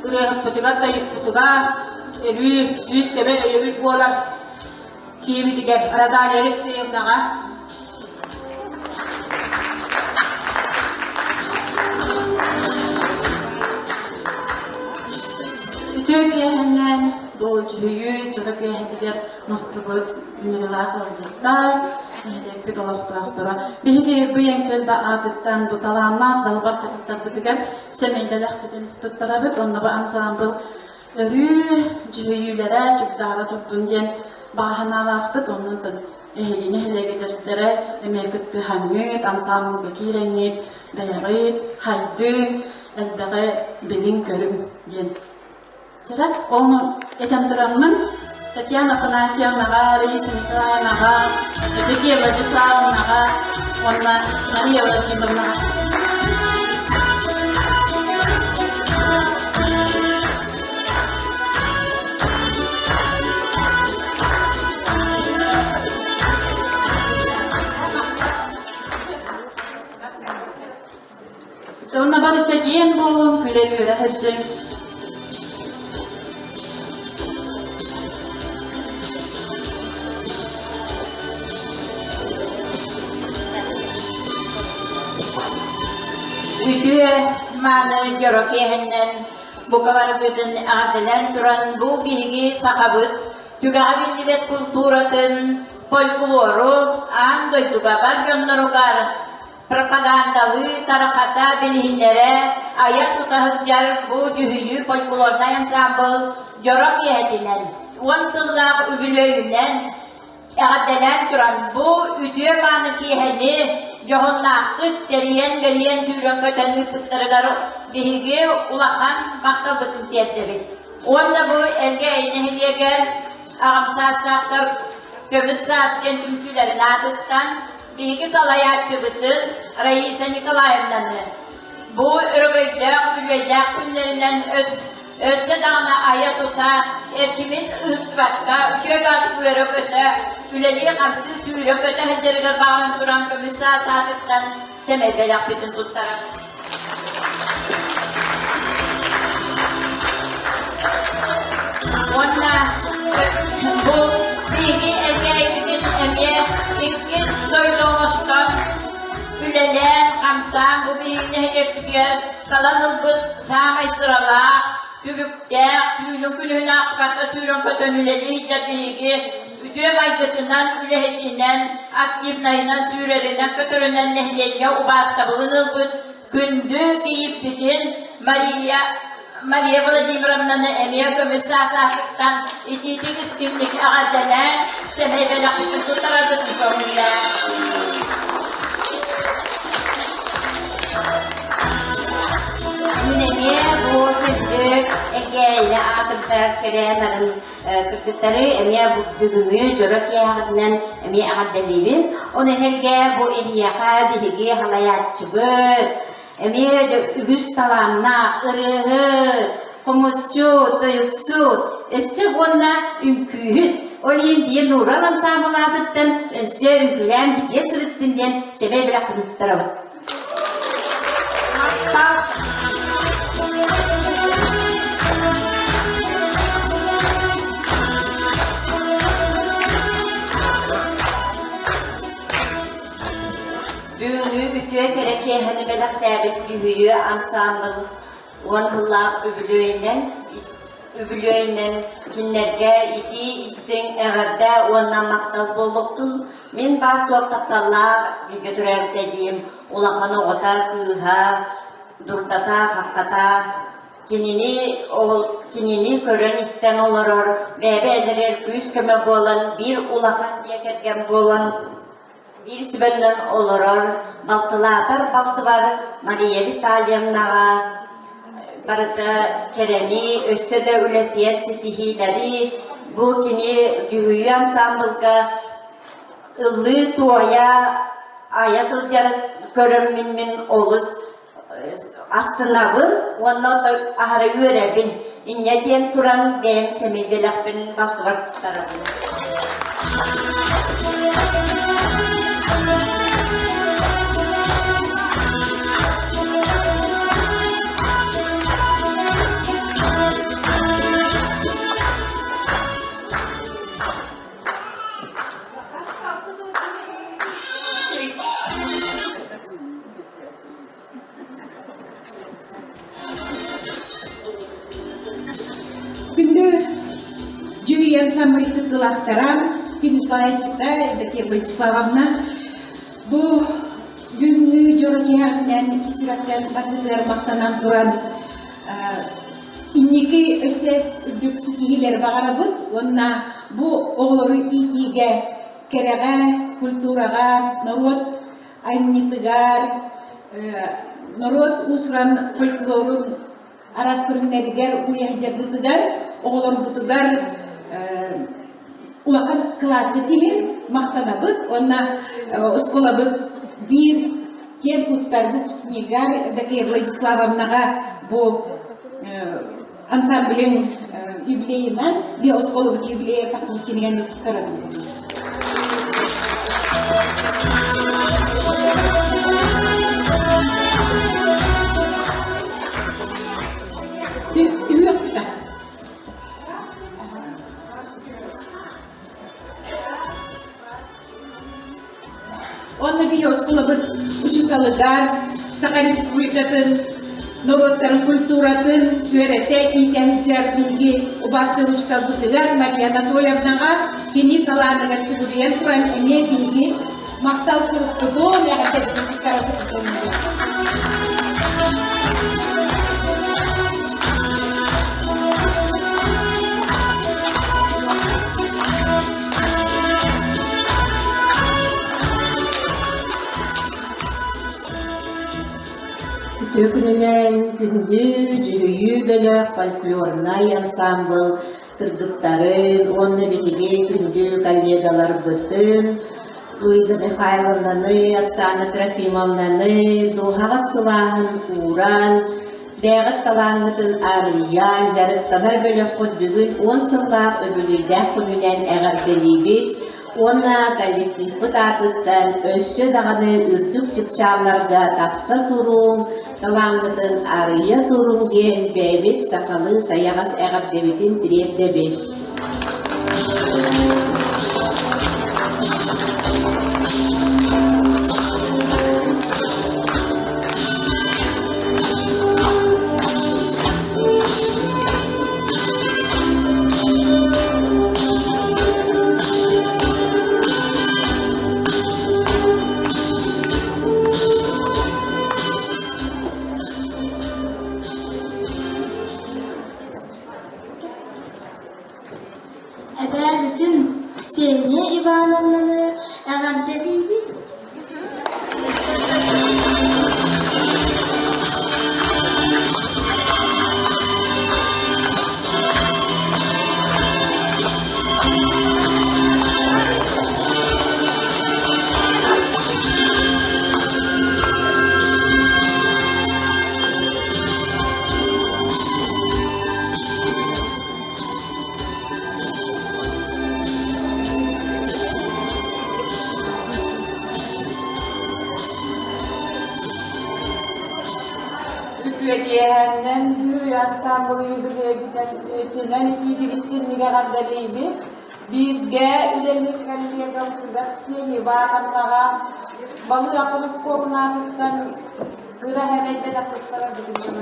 ырыаһыппытыгар, тойукпутугар өрүү үүт-көбө өйөбүл буолар киһибитигэр Розалия Алексеевнаҕа. Үтүө киэһэннэн бу дьүһүйүү дьоро киэһэтигэр мустубут ыҥырыылаах ыалдьыттар, нэһилиэкпит олохтоохторо. Биһиги бу Эҥкэлбэ аатыттан бу талааннаах далбар хотуттарбытыгар сэмэйдэлэхпитин туттарабыт. Онно бу ансаамбыл өрүү дьүһүйүүлэрэ чугдаара турдун диэн баҕа санаалаахпыт. Оннун эһиги нэһилиэгитэрдэрэ эмиэ кыттыһаҥҥыт, ансаамбылга киирэҥҥит, бэйэҕит хайдыҥ, элбэҕи билиҥ-көрүҥ диэн Чэ, ону этэн тураммын, Татьяна Афанасьевнаҕа, Раиса Николаевнаҕа, Евдокия Владиславовнаҕа уонна Мария Владимировнаҕа. Дьонно бары чэгиэн буолуҥ, күлэ-үөрэ сылдьыҥ. Үтүө мааны дьоро киэһэннэн бука барыбытын эҕэрдэлээн туран бу биһиги сахабыт түгэҕэ биллибэт култууратын, фольклору аан дойдуга бар дьонноругар пропагандалыы, тарахата, билиһиннэрэ, айа тута сылдьар бу дьүһүйүү фольклорнай ансаамбыл дьоро киэһэтинэн, уон сыллаах үбүлүөйүнэн эҕэрдэлээн туран, бу үтүө мааны киэһэни дьоһуннаахтык тэрийэн-бэрийэн сүүрэн-көтөн ыыппыттарыгар биһиги улахан махталбытын тиэрдэбит. Уонна бу Элгээйи нэһилиэгэр аҕам саастаахтар көмүс саас диэн түмсүүлэрин аатыттан Биһиги салайааччыбытын Раиса Николаевнаны бу өрөгөйдөөх, үбүлүөйдээх күннэринэн өссө даҕаны айа-тута, эрчимин ыһыктыбакка, үчүгэй баҕатык үөрэ-көтө, үлэлии-хамсыы сүүрэ-көтө сылдьарыгар баҕаран туран көмүс саас аатыттан сэмэй бэлэхпитин туттарар. Уонна бу биһиги Элгээйибитин эмиэ иккис дойду оҥостон үлэлээн, хамсаан бу биһиги нэһилиэкпитигэр талан ылбыт саамай сыралаах, түбүктээх, түүнүн күнүһүн аахсыбакка сүүрэн-көтөн үлэлии сылдьар биһиги үтүө майгытынан, үлэһитинэн, активнайынан, сүүрэринэн-көтөрүнэн нэһилиэнньэ убаастабылын ылбыт күндү кийииппитин Мария Мария Владимировнаны эмиэ көмүс саас-аатыттан итиитик истиҥник эҕэрдэлээн, сэмэй бэлэхпитин туттараргытын көҥүллээн. Мин эмиэ бу кыргыттар кэрэ нарын кыргыттары эмиэ бүгүҥҥү дьоро киэһэҕитинэн эмиэ эҕэрдэлиибин. Ол эһэргэ бу эһиэхэ биһиги халайааччыбыт эмиэ үгүс талааннаах ырыаһыт, хомусчут, тойуксут, өссө уонна үҥкүүһүт. Ол иһин биир Нуурал ансаамбыл аатыттан өссө үҥкүүлээн битиэ сырыттын диэн сэмэй бэлэхпин туттарабыт. Бүгүҥҥү үтүө кэрэ киэһэни бэлэхтээбит Дьүһүйүү ансаамбыл уон сыллаах үбүлүөйүнэн үбүлүөйүнэн кинилэргэ итии истиҥ эҕэрдэ уонна махтал буолуохтун. Мин баар-суох тапталлаах бииргэ төрөөбүт эдьиийим улахан оҕото, кыыһа, дурдата, хаххата кинини ол кинини көрөн-истэн олорор, бэйэ-бэйэлэригэр күүс-көмө буолан, биир улахан дьиэ кэргэн буолан биир сүбэннэн олорор балтылаатар балтыбар Мария Витальевнаҕа барыта кэрэни, өссө да үлэтиэн ситиһиилэри бу кини Дьүһүйүү ансаамбылга ыллыы-туойа айа сылдьар көрөр мин мин олус астынабын уонна аһара үөрэбин. Инньэ диэн туран бэйэм сэмэй бэлэхпин балтыбар туттарабын. Күндү Дьүүйэн самый кыттыылаахтара Тимиславичта Евдокия Владиславовна бу бүгүҥҥү дьоро киһэҕинэн сүрэхтэн барытыгар махтанан туран инники өссө үрдүк ситиһиилэри баҕарабыт уонна бу оҕолору иитиигэ кэрэҕэ, культураҕа, норуот айымньытыгар, норуот уус-уран фольклорун араас көрүҥнэригэр уһуйа сылдьарбытыгар, оҕолорбутугар улахан кылааккыт иһин махтанабыт уонна оскуолабыт биир киэн туттар выпускнигар Евдокия Владиславовнаҕа бу ансамблын юбилейынан биир оскуолабыт юбилейа тахсыбыт кинигэни туттарабын. Түһүөхпүтэ. Онно биһи оскуолабыт учууталыгар Саха Республикатын норуоттарын культуратын үөрэтэ иитэ сылдьар биһиги убаастыыр учууталбытыгар Мария Анатольевнаҕа кини талааныгар сүгүрүйэн туран эмиэ биһиги махтал сурукпутун, эҕэрдэбитин туттарабыт. Үтүө күнүнэн күндү дьүһүйүү бөлөх фольклорнай ансаамбыл кыргыттарын уонна биһиги күндү коллегаларбытын Луиза Михайловнаны, Оксана Трофимовнаны дууһаҕыт сылааһын ууран, Бэйэҕит талааҥҥытын арыйан, дьарыктанар бөлөххүт бүгүн уон сыллаах үбүлүөйдээх күнүнэн эҕэрдэлиибит уонна коллективпыт аатыттан өссө даҕаны үрдүк чыпчаалларга тахса туруҥ, талааҥҥытын арыйа туруҥ диэн бэйэбит сахалыы сайаҕас эҕэрдэбитин тириэрдэбит. Эбээбитин Ксения Ивановнаны эҕэрдэлиибит. Үтүө киэһэннэн Бүлүү ансаамбыл юбилейгитинэн итиитигистинник эҕэрдэлиибит. Бииргэ үлэлиир коллегам Ксения Ивановнаҕа Балыыһа коммунаатыттан кыра эһэмэйбэтэх кыстарар бүтүн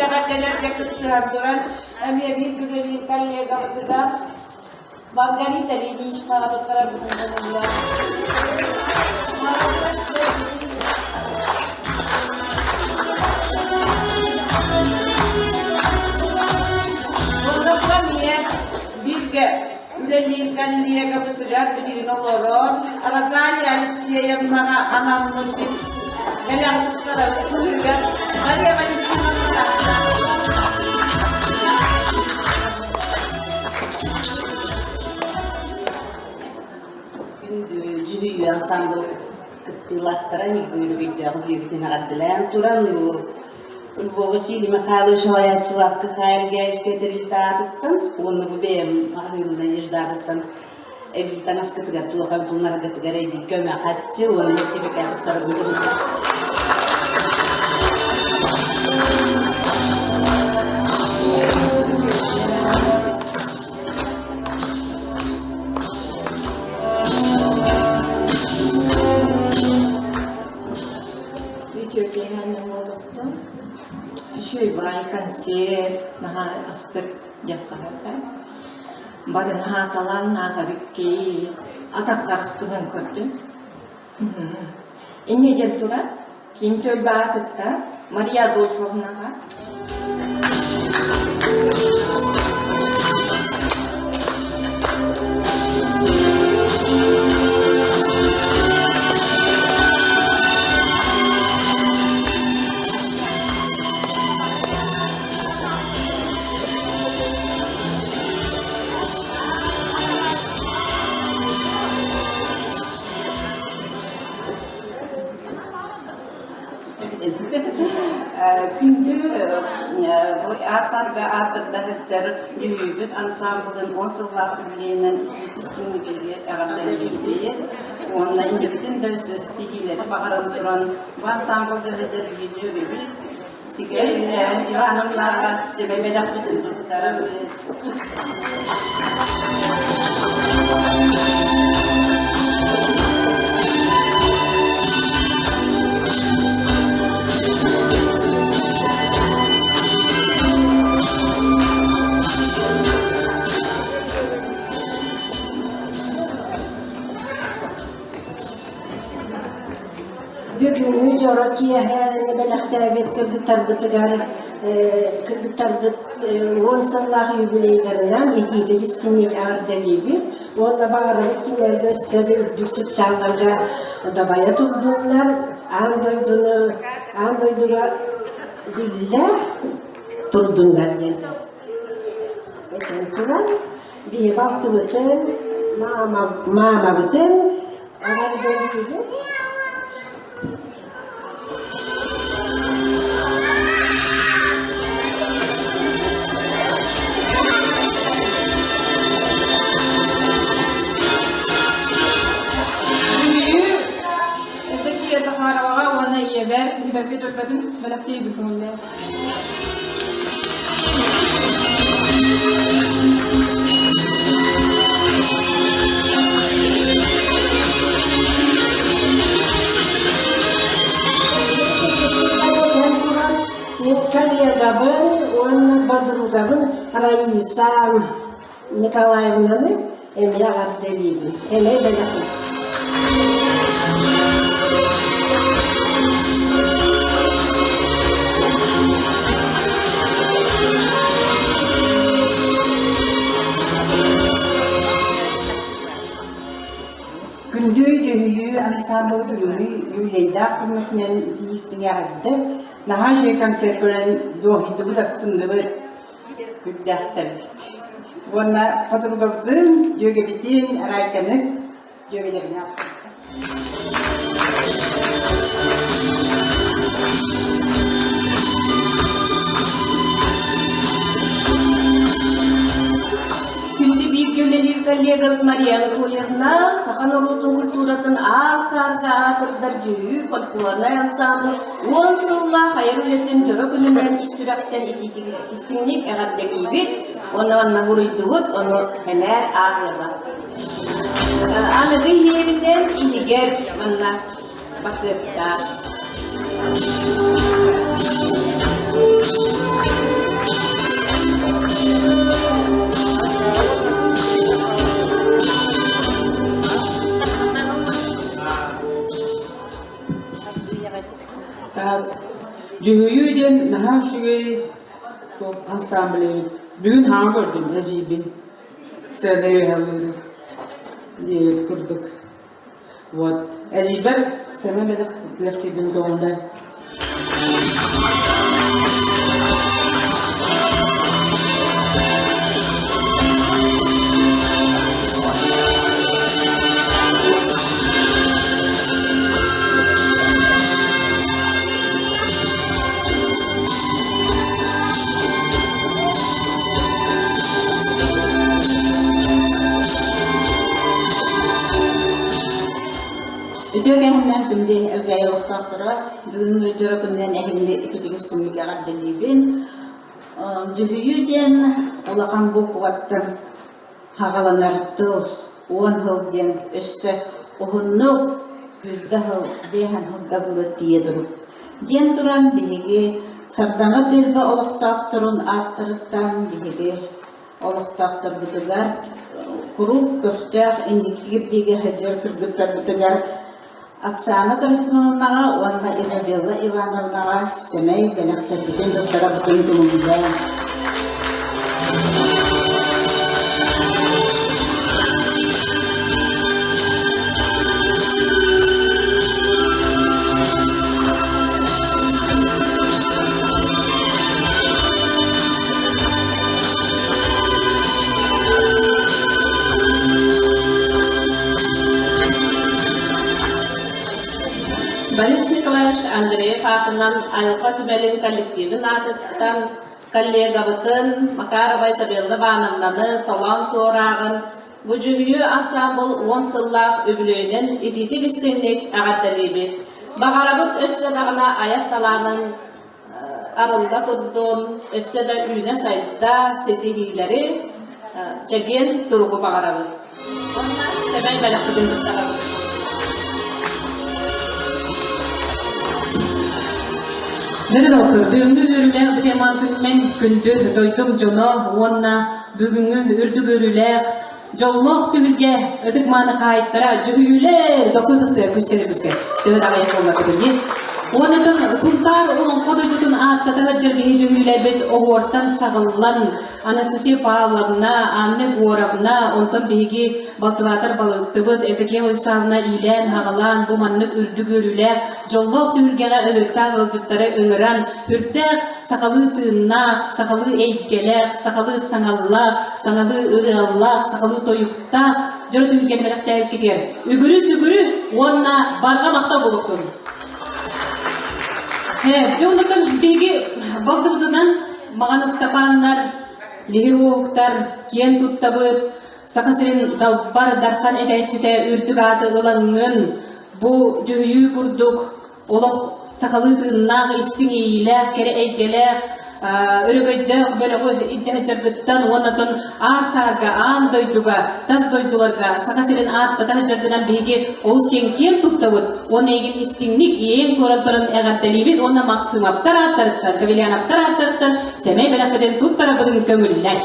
Эҕэрдэлэргэ кыттыһан туран, эмиэ биир үлэлиир коллегабытыгар Маргарита Ильиничнаҕа туттарарбытын көҥүллээх. Онно бииргэ үлэлиир коллегабытыгар билигин олорор Розалия Алексеевнаҕа анаммыт бэлэх туттарабыт быһыыга Мария Валентиновна. Күндү дьүһүйүү ансамбл кыттыылаахтара Ньургуйдаах үбүлүөйгүтүн эҕэрдэлээн туран бу Львов Василий Михайлович салайааччылаах КХЛГСК тэрилтэ аатыттан уонна бу бэйэм маҕаһыын Надежда аатыттан эбии таҥаскытыгар туох тылларгытыгар эбии көмө харчы уонна сертификат туттарабын Үтүө киэһээннэн буолуохтун. Үчүгэй баай концерт, наһаа астык диэххэ Бары наһаа талааннаах эбиккит, атаххарахпынан көрдүм. Инньэ диэн туран, киин түөлбэ аатыттан Мария Адольфовнаҕа Күндү бу аар-саарга аатырдаһыттар Дьүһүйбүт ансаамбылын 10 сыллаах үбүлүөйүнэн итиитистиҥ биһиги эҕэрдэлиибит уонна инникитин да өссө ситиһиилэри баҕаран туран бу ансаамбылга сылдьар видео Тигэр Ивановнаҕа сэмэй бэлэхпитин туттарабыт. Бүгүҥҥү дьоро киэһээни бэлэхтээбит кыргыттарбытыгар кыргыттарбыт 10 сыллаах юбилейдарынан итиитик истиҥник эҕэрдэлиибит уонна баҕарабыт кинилэргэ өссө да үрдүк чыпчаалларга дабайа турдуннар, аан дойдуну аан дойдуга биллэ турдуннар диэн этэн туран биһиги балтыбытын, маамабытын эҕэрдэлиибит. Бүгүн Евдокия Захароваҕа уонна ийэбэр Нибэргэ дьөрбөтүн бэлэхтиибит көҥүллээх. Коллегабын уонна подругабын Раиса Николаевнаны эмиэ эҕэрдэлиибин. Эмиэ бэлэхим. Күндү дьүһүйүү ансаамбыл бүгүҥҥү юбилейдаах күммүтүнэн итии истиҥ эҕэрдэ. Наһаа үчүгэй концерт көрөн дуоһуйдубут, астынныбыт. Күрдээхтэрбит. Уонна подругабытын, дьүөгэбитин, Райканы дьүөгэлэрин бииргэ үлэлиир коллегабыт Мария Анатольевна саха норуотун культуратын аар-саарга аатырдар дьүһүйүү фольклорнай ансаамбыл 10 сыллаах айар үлэтин дьоро күнүнэн ис сүрэхтэн итиитик истиҥник эҕэрдэлиибит уонна манна буруйдубут, ону сэмээр ааҕыаҕа. Аныгы иһиэринэн иһигэр манна бакыаттаах. Дьүһүйүү диэн наһаа үчүгэй ансамбль эбит. Бүгүн хаҥа көрдүм эдьиийбин. Сцена үөһэ ыллыырын диэбит курдук. Вот. Эдьиийбэр сэмэ бэлэх бэлэхтиирбин көҕүлээн. Үтүө кэһиннэн күндү Элгээйи олохтоохторо бүгүҥҥү дьоро күнүнэн эһигини ититигис күннүк эҕэрдэлиибин. Дьүһүйүү диэн улахан букваттан хаҕаланар тыл 10 сыл диэн өссө уһуннук 20 сыл, 5 сылга былыр тиийэ турук. Диэн туран биһиги Сардаҥа түөлбэ олохтоохторун ааттарыттан биһиги олохтоохторбутугар куруук көхтөөх инники кирбиигэ сылдьар кыргыттарбытыгар Оксана Трофимовнаҕа уонна Изабелла Ивановнаҕа сэмэй бэлэхтэрбитин туттарабытын көҥүллээн. Борис Николаевич Андреев аатынан айылҕа түмэлин коллективин аатыттан коллегабытын Макарова Изабелла Ивановнаны толоон туорааҕын бу дьүһүйүү ансаамбыл 10 сыллаах үбүлүөйүнэн итиитик истиҥник эҕэрдэлиибит. Баҕарабыт өссө даҕаны айар талаанын арылла турдун, өссө да үүнэ-сайда ситиһиилэри, чэгиэн туругу баҕарабыт. Уонна сэмэй бэлэхпитин туттарабыт. Дьэ доктор, бүгүҥҥү үөрүүлээх бытыаман күнүнэн күндү дойдум дьоно уонна бүгүҥҥү үрдүк үөрүүлээх дьоллоох түһүлгэ ытык мааны хаһаайыттара дьүһүйүүлэр дохсун тыстыга күскэ күскэ төһө да аҕыйах буолларбытын дии. Уоннатан Сунтаар Олоҥхо дойдутун ааттата сылдьар биһи дьүһүйүүлэрбит оһуортан саҕыллан Анастасия Павловна, Анна Егоровна, онтон биһиги балтылаатар балыктыбыт Евдокия Владиславовна иилээн-хаҕалаан бу маннык үрдүк үөрүүлээх дьоллоох түһүлгэҕэ ыҥырыктаах ыалдьыттары ыҥыран үрдээх сахалыы тыыннаах, сахалыы эйгэлээх, сахалыы саҥаллаах, саҥалыы ырыаллаах, сахалыы тойуктаах дьоро түһүлгэни бэлэхтээбиккитигэр үгүрү-сүгүрү уонна барҕа махтал буолуохтун. Дьэ оннуктан биһиги балтыбытынан Маҕан Ыстапааннар, Лиһир Уоһуктар киэн туттабыт, Саха сирин далбар дархан этээччитэ үрдүк ааты ылаҥҥын, бу дьүһүйүү курдук олох сахалыы тыыннаах, истиҥ иэйиилээх, кэрэ эйгэлээх, өрөгөйдөөх бөлөҕү илдьэ сылдьаргыттан уонна оттон аар-саарга, аан дойдуга, тас дойдуларга Саха сирин ааттата сылдьаргынан биһиги олус киэҥ киэн туттабыт уонна эйигин истиҥник иэйэн туоран туран эҕэрдэлиибит уонна Максимовтар ааттарыттан, Кавельяновтар ааттарыттан сэмэй бэлэхпитин туттарабытын көҥүллэр.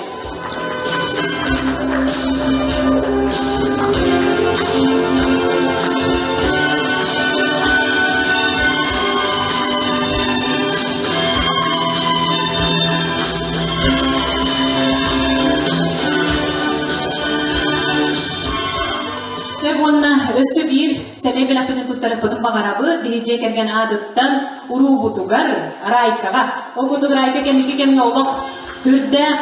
Сөп уонна өссө биир сэмэй бэлэхпитин туттарыппытын баҕарабыт. Биһи дьиэ кэргэн аатыттан уруубутугар Райкаҕа. Ол курдук Райка кэнники кэмҥэ олох Үрдээх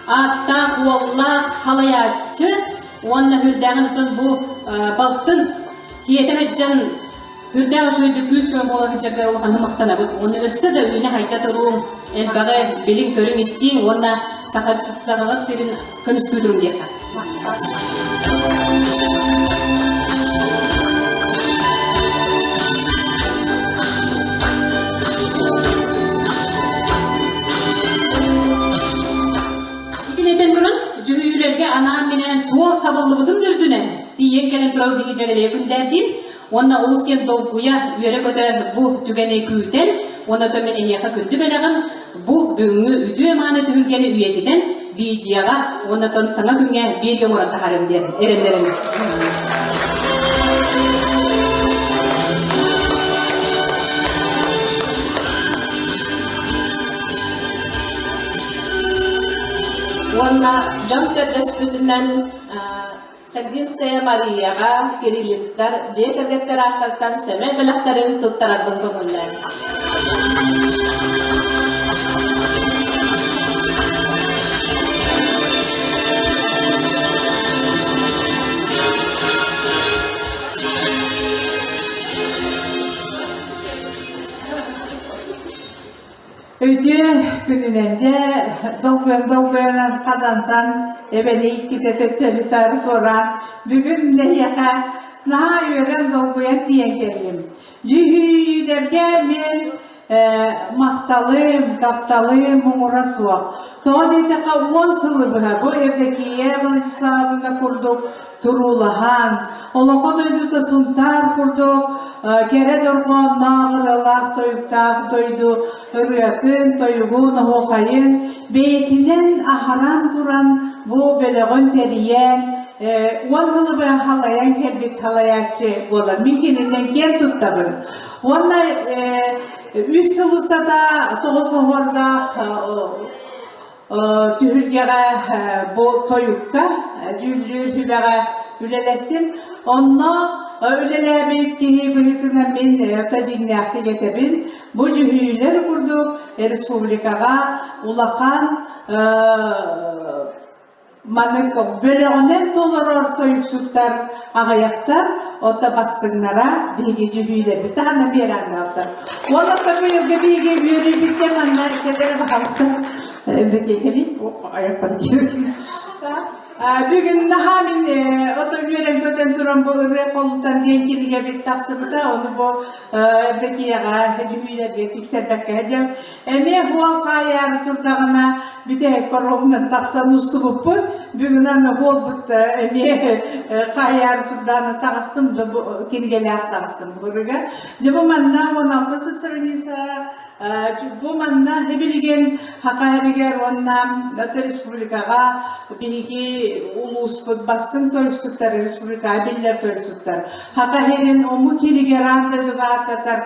ааттаах уоллаах халайааччы уонна үрдээҕин отон бу балтын киэтэ сылдьан үрдээх үчүгэйдик күүс-көмө буола сылдьарга улаханнык махтанабыт. Уонна өссө да үүнэ-хайда туруҥ, элбэҕи билиҥ-көрүҥ истиҥ уонна саха саҕалар сирин көмүскүү туруҥ диэххэ. Итин этэн туран, дьүһүйүүлэргэ анаан-минээн суол сабыллыбытын да үрдүнэн, тиийэн кэлэн турар биһиги дьэрэлэйэ күндээрдиин уонна олус диэн долгуйа, үөрэ-көтө бу түгэни күүтэн, уонна төмөн эһиэхэ күндү бэлэҕим бу бүгүҥҥү үтүө-мааны түһүлгэни үйэтитэн видеоҕа уонна тон саҥа күҥҥэ биэриэ оҥорон таһаарыам диэн эрэннэрэбин. Уонна дьон көрдөспүтүнэн Чагдинская Марияҕа Кириллиптар дьиэ кэргэттэр ааттартан сэмэй бэлэхтэрин туттарарбын көҥүллээн. Үтүө күнүнэн дьэ долгуйан-долгуйан хадантан эбэни иккитэ төттөрү-таары туораан бүгүн нэһиэхэ наһаа үөрэн долгуйан тиийэн кэллим. Дьүһүйүүлэргэ мен махталым, тапталым муҥура суох. Тоҕо диэтэххэ 10 сылы быһа бу Евдокия Владиславовна курдук туруулаһан, олоҥхо дойдута Сунтаар курдук кэрэ дорҕоонноох ырыалаах тойуктаах дойду ырыатын, тойугун, оһуохайын бэйэтинэн аһаран туран бу бөлөҕүн тэрийэн 10 сылы быһа халайан кэлбит халайааччы буолар. Мин кининэн киэн туттабын. Уонна үс сыл устата тоҕус оһуордаах түһүлгэҕэ бу тойукка дьүүллүүр сүбэҕэ үлэлэстим. Онно үлэлээбит киһи быһыытынан мин өтө дьиҥнээхтик этэбин. Бу дьүһүйүүлэр курдук республикаҕа улахан Маннык бөлөҕүнэн толорор тойуксуттар аҕыйахтар, оттон бастыҥнара биһиги дьүһүйүүлэрбит таһынан биэрэҥнээхтэр. Уонна быйылгы биһиги үөрүүбүттэн манна кэлэр баҕалыктар кэлин Бүгүн наһаа мин ото үөрэн көтөн туран бу ырыа холутан диэн кинигэбит тахсыбыта, ону бу Евдокияҕа дьүһүйүүлэргэ тиксэрбэккэ дьэ Эмиэ буол хаайаары турдаҕына бүтэһик паромунан тахсан устубуппут. Бүгүн аны буолбут эмиэ хаайаары турдаҕына таҕыстым да кинигэлээх таҕыстым бырыга. Дьэ бу манна 16 страница бу манна билигин Хаха иһигэр уонна республикаҕа биһиги улууспут бастыҥ тойуксуттар республикаҕа биллэр тойуксуттар Хаха иһин омук иһигэр аан дойдуга ааттатар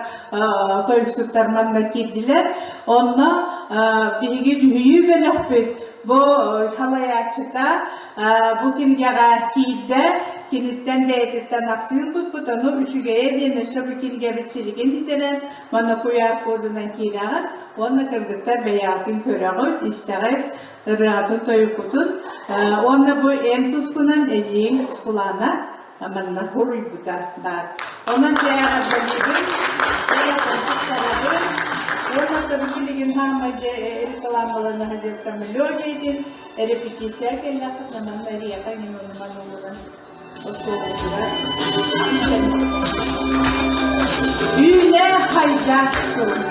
тойуксуттар манна киирдилэр. Онно биһиги дьүһүйүү бөлөхпүт бу халайааччыта бу кинигэҕэ киирдэ. Киниттэн бэйэтиттэн ахтыырбыппыт, ону үчүгэйэ диэн өссө бу кинигэбит силигин ситэрэн манна куйаар кодунан киирэҕит уонна кыргыттар бэйэҕитин көрөҕүт, истэҕит, ырыаҕытын, тойуккутун. Уонна бу эн тускунан эдьиийиҥ Тускулаана манна хоруйбута баар. Онон эҕэрдэлиибин, туттарабын. Уонна билигин хаамай рекламалана сылдьар мелодиятын репетиция кэллэххит манна риэхэ минунуман ууран остуолбутугар Үүнэ хайда турун.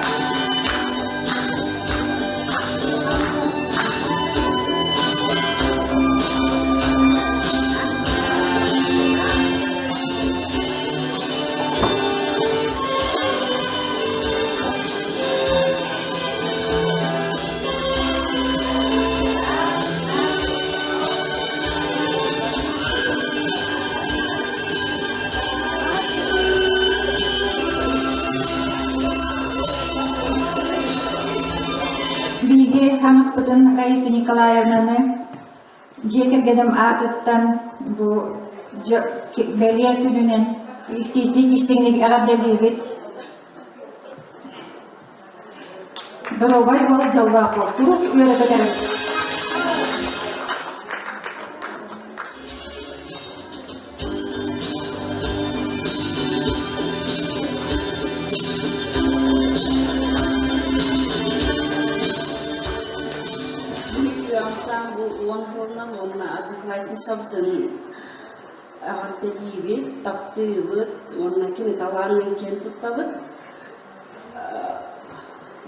Биһиги хаҥаспытын Раиса Николаевнаны Дьиэ кэргэним аатыттан бу бэлиэ күнүнэн истиитик истиҥник эҕэрдэлиибит. Доруобай буол, дьоллоох буол. Куруук үөрэ көтөрүҥ. Ансамбл уон сылынан уонна одноклассница. Раисабытын эҕэрдэлиибит, таптыыбыт уонна кини талаанын киэн туттабыт.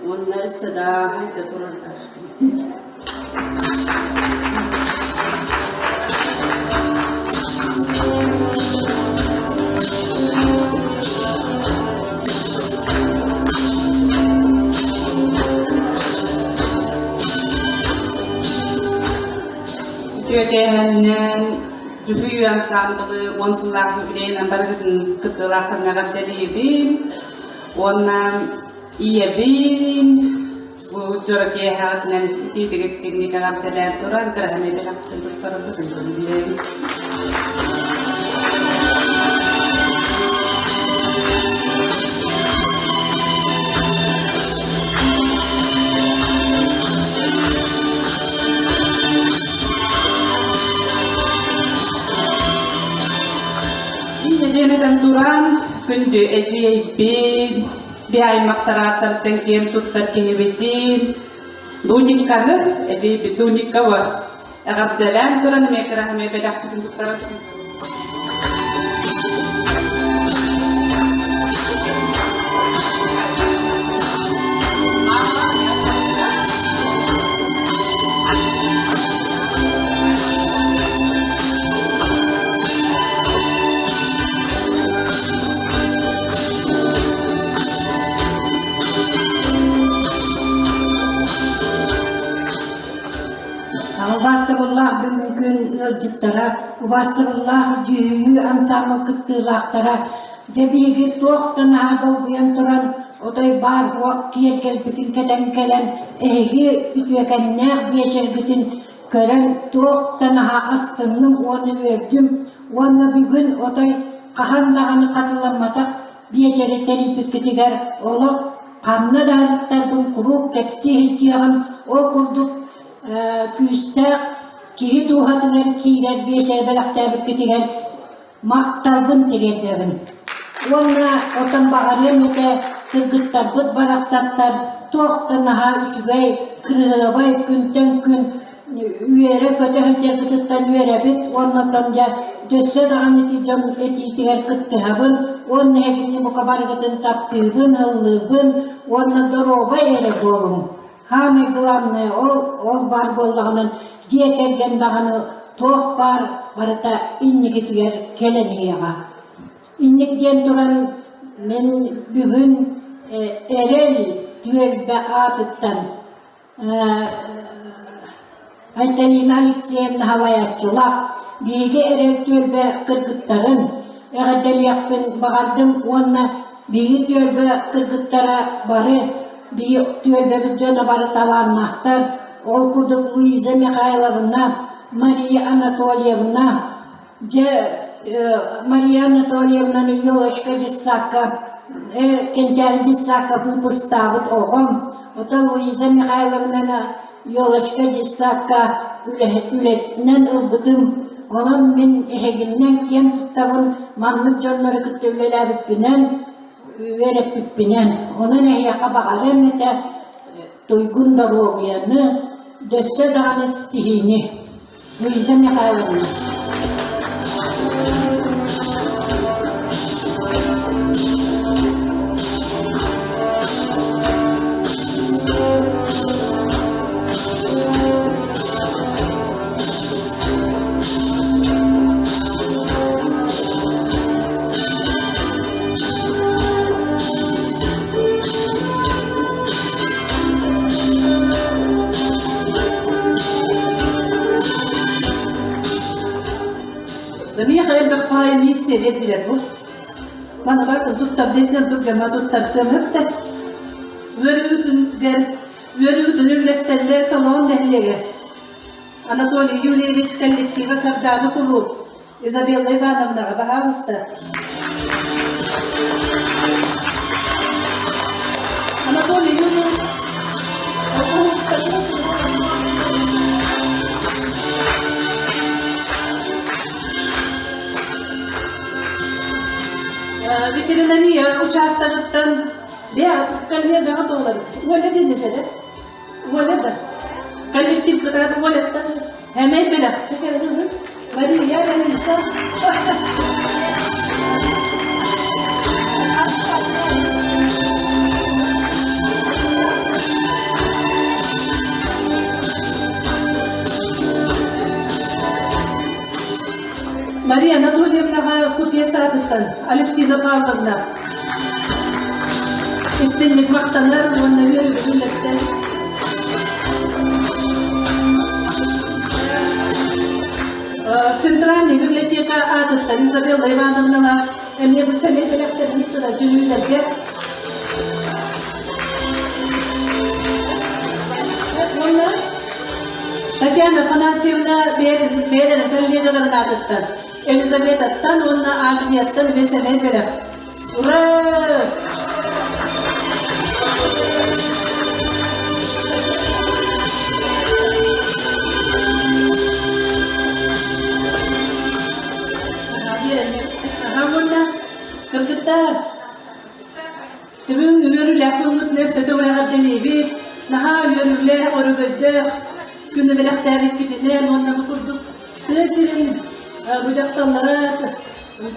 Уонна өссө да хайда тураргар. Үтүөкээһиннэн Дьүһүй ансаамбылы уон сыллаах юбилейынан барыгытын кыттыылаахтарын эҕэрдэлиибин уонна ийэбин бу дьоро киэһэҕитинэн итиитик истиҥник эҕэрдэлээн туран кыраһаны бэлэхтэн туттарарбытын көҥүллээбит. Инньэ туран күндү эдьиэйбин, би аймахтарааттартан киэн туттар киһибитин, Дуникканы, эдьиэйбит Дуникка бу эҕэрдэлээн туран эмиэ кыраһымай бэлэхпитин туттара Убаастабыллаах бүгүн күн ыалдьыттара, убаастабыллаах дьүһүйүү ансаамбыл кыттыылаахтара, дьэ биһиги туох да наһаа долгуйан туран, отой баар буох киэргэлбитин кэтэн кэлэн, эһиги үтүөкэннээх биэчэргитин көрөн туох да наһаа астынным уонна үөрдүм уонна бүгүн отой хаһан даҕаны хатыламматах биэчэри тэрийбиккитигэр олох ханна да арыттарбын куруук кэпсии сылдьыаҕым ол курдук күүстээх киһи дууһатыгар киирэр биэчэри бэлэхтээбиккитигэр махталбын тириэрдэбин. Уонна отон баҕарыам этэ кыргыттарбыт барахсаттар туох да наһаа үчүгэй, кырыһыабай күнтэн күн үөрэ-көтө сылдьарбытыттан үөрэбит уонна оттон дьэ өссө даҕаны ити дьон этиитигэр кыттыһабын уонна эһигини бука барыгытын таптыыбын, ыллыыбын уонна доруобай эрэ буолуҥ. Самое главное, ол, ол баар буоллаҕынан дьиэ кэргэн даҕаны туох баар барыта инникитигэр кэлэн иһиэҕэ. Инник диэн туран мин бүгүн эрэл түөлбэ аатыттан Айталина Алексеевна салайааччылаах биһиги эрэл түөлбэ кыргыттарын эҕэрдэлиэхпин баҕардым уонна биһиги түөлбэ кыргыттара бары биһи түөлбэбит дьоно бары талааннаахтар. Ол курдук Луиза Михайловна, Мария Анатольевна, дьэ Мария Анатольевнаны Елочка детсадка Кэнчээри детсадка выпустаабыт оҕом, оттон Луиза Михайловнаны Елочка детсадка үлэтинэн ылбытым. Онон мин эһигиннэн киэн туттабын, маннык дьоннору кытта үлэлээбиппинэн, үөрэппиппинэн. Онон эһиэхэ баҕарыам этэ туйгун доруобуйаны, дөссө даҕаны ситиһиини. Луиза Михайловна. Миэхэ элбэх баҕайы миссия биэрдилэр бу. Маны барытын туттардыытынан тургама туттартыам өптө. Үөрүүтүгэр үөрүүтүн үллэстэллэр Толоон нэһилиэгэ. Анатолий Юрьевич коллектива Сардаана кулууп Изабелла Ивановнаҕа баһаалыста. Анатолий Юрьевич Ветеринария учаастагыттан коллегаҕа буолар. Оля диэн Оля да. Коллектив кытаат Оляттан. Эмэй бэлэх. Мария, Раиса. Мария Анатольевнаҕа купец аатыттан Алевтина Павловна истинник махтанар уонна үөрүүбүт үллэстэр. Центральный библиотека аатыттан Изабелла Ивановнаҕа эмиэ бу сэмэй бэлэхтэрин сыра дьүһүүлэргэ уонна Татьяна Афанасьевна бэйэлэрин коллегаларын аатыттан Елизаветаттан уонна Агнияттан эмиэ сэмэй бэлэх. Ура! Аха уонна кыргыттар Түбүҥ үөрүүлээх күҥҥүтүнэн сөтө эҕэрдэлиибит, наһаа үөрүүлээх, өрөгөйдөөх күнү бэлэхтээбиккитинэн уонна бу курдук тыа сирин бу дьахталлара,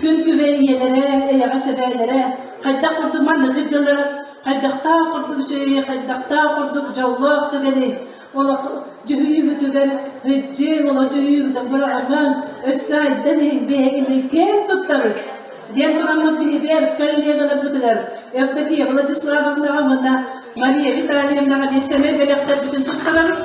күн күбэй ийэлэрэ, эйэҕэс эбээлэрэ хайдах курдук маннык дьыллары хайдахтаах курдук үчүгэй, хайдахтаах курдук дьоллоох түгэни олох дьүһүйүүбүтүгэр һыддьыҥ, олох дьүһүйүүбүтүн быраҕымаҥ, өссө айдан иһиҥ, биһигини киэн туттабыт диэн тураммыт биһиги коллегаларбытыгар Евдокия Владиславовнаҕа уонна Мария Витальевнаҕа биэсэмэй бэлэхтэрбитин туттарабыт.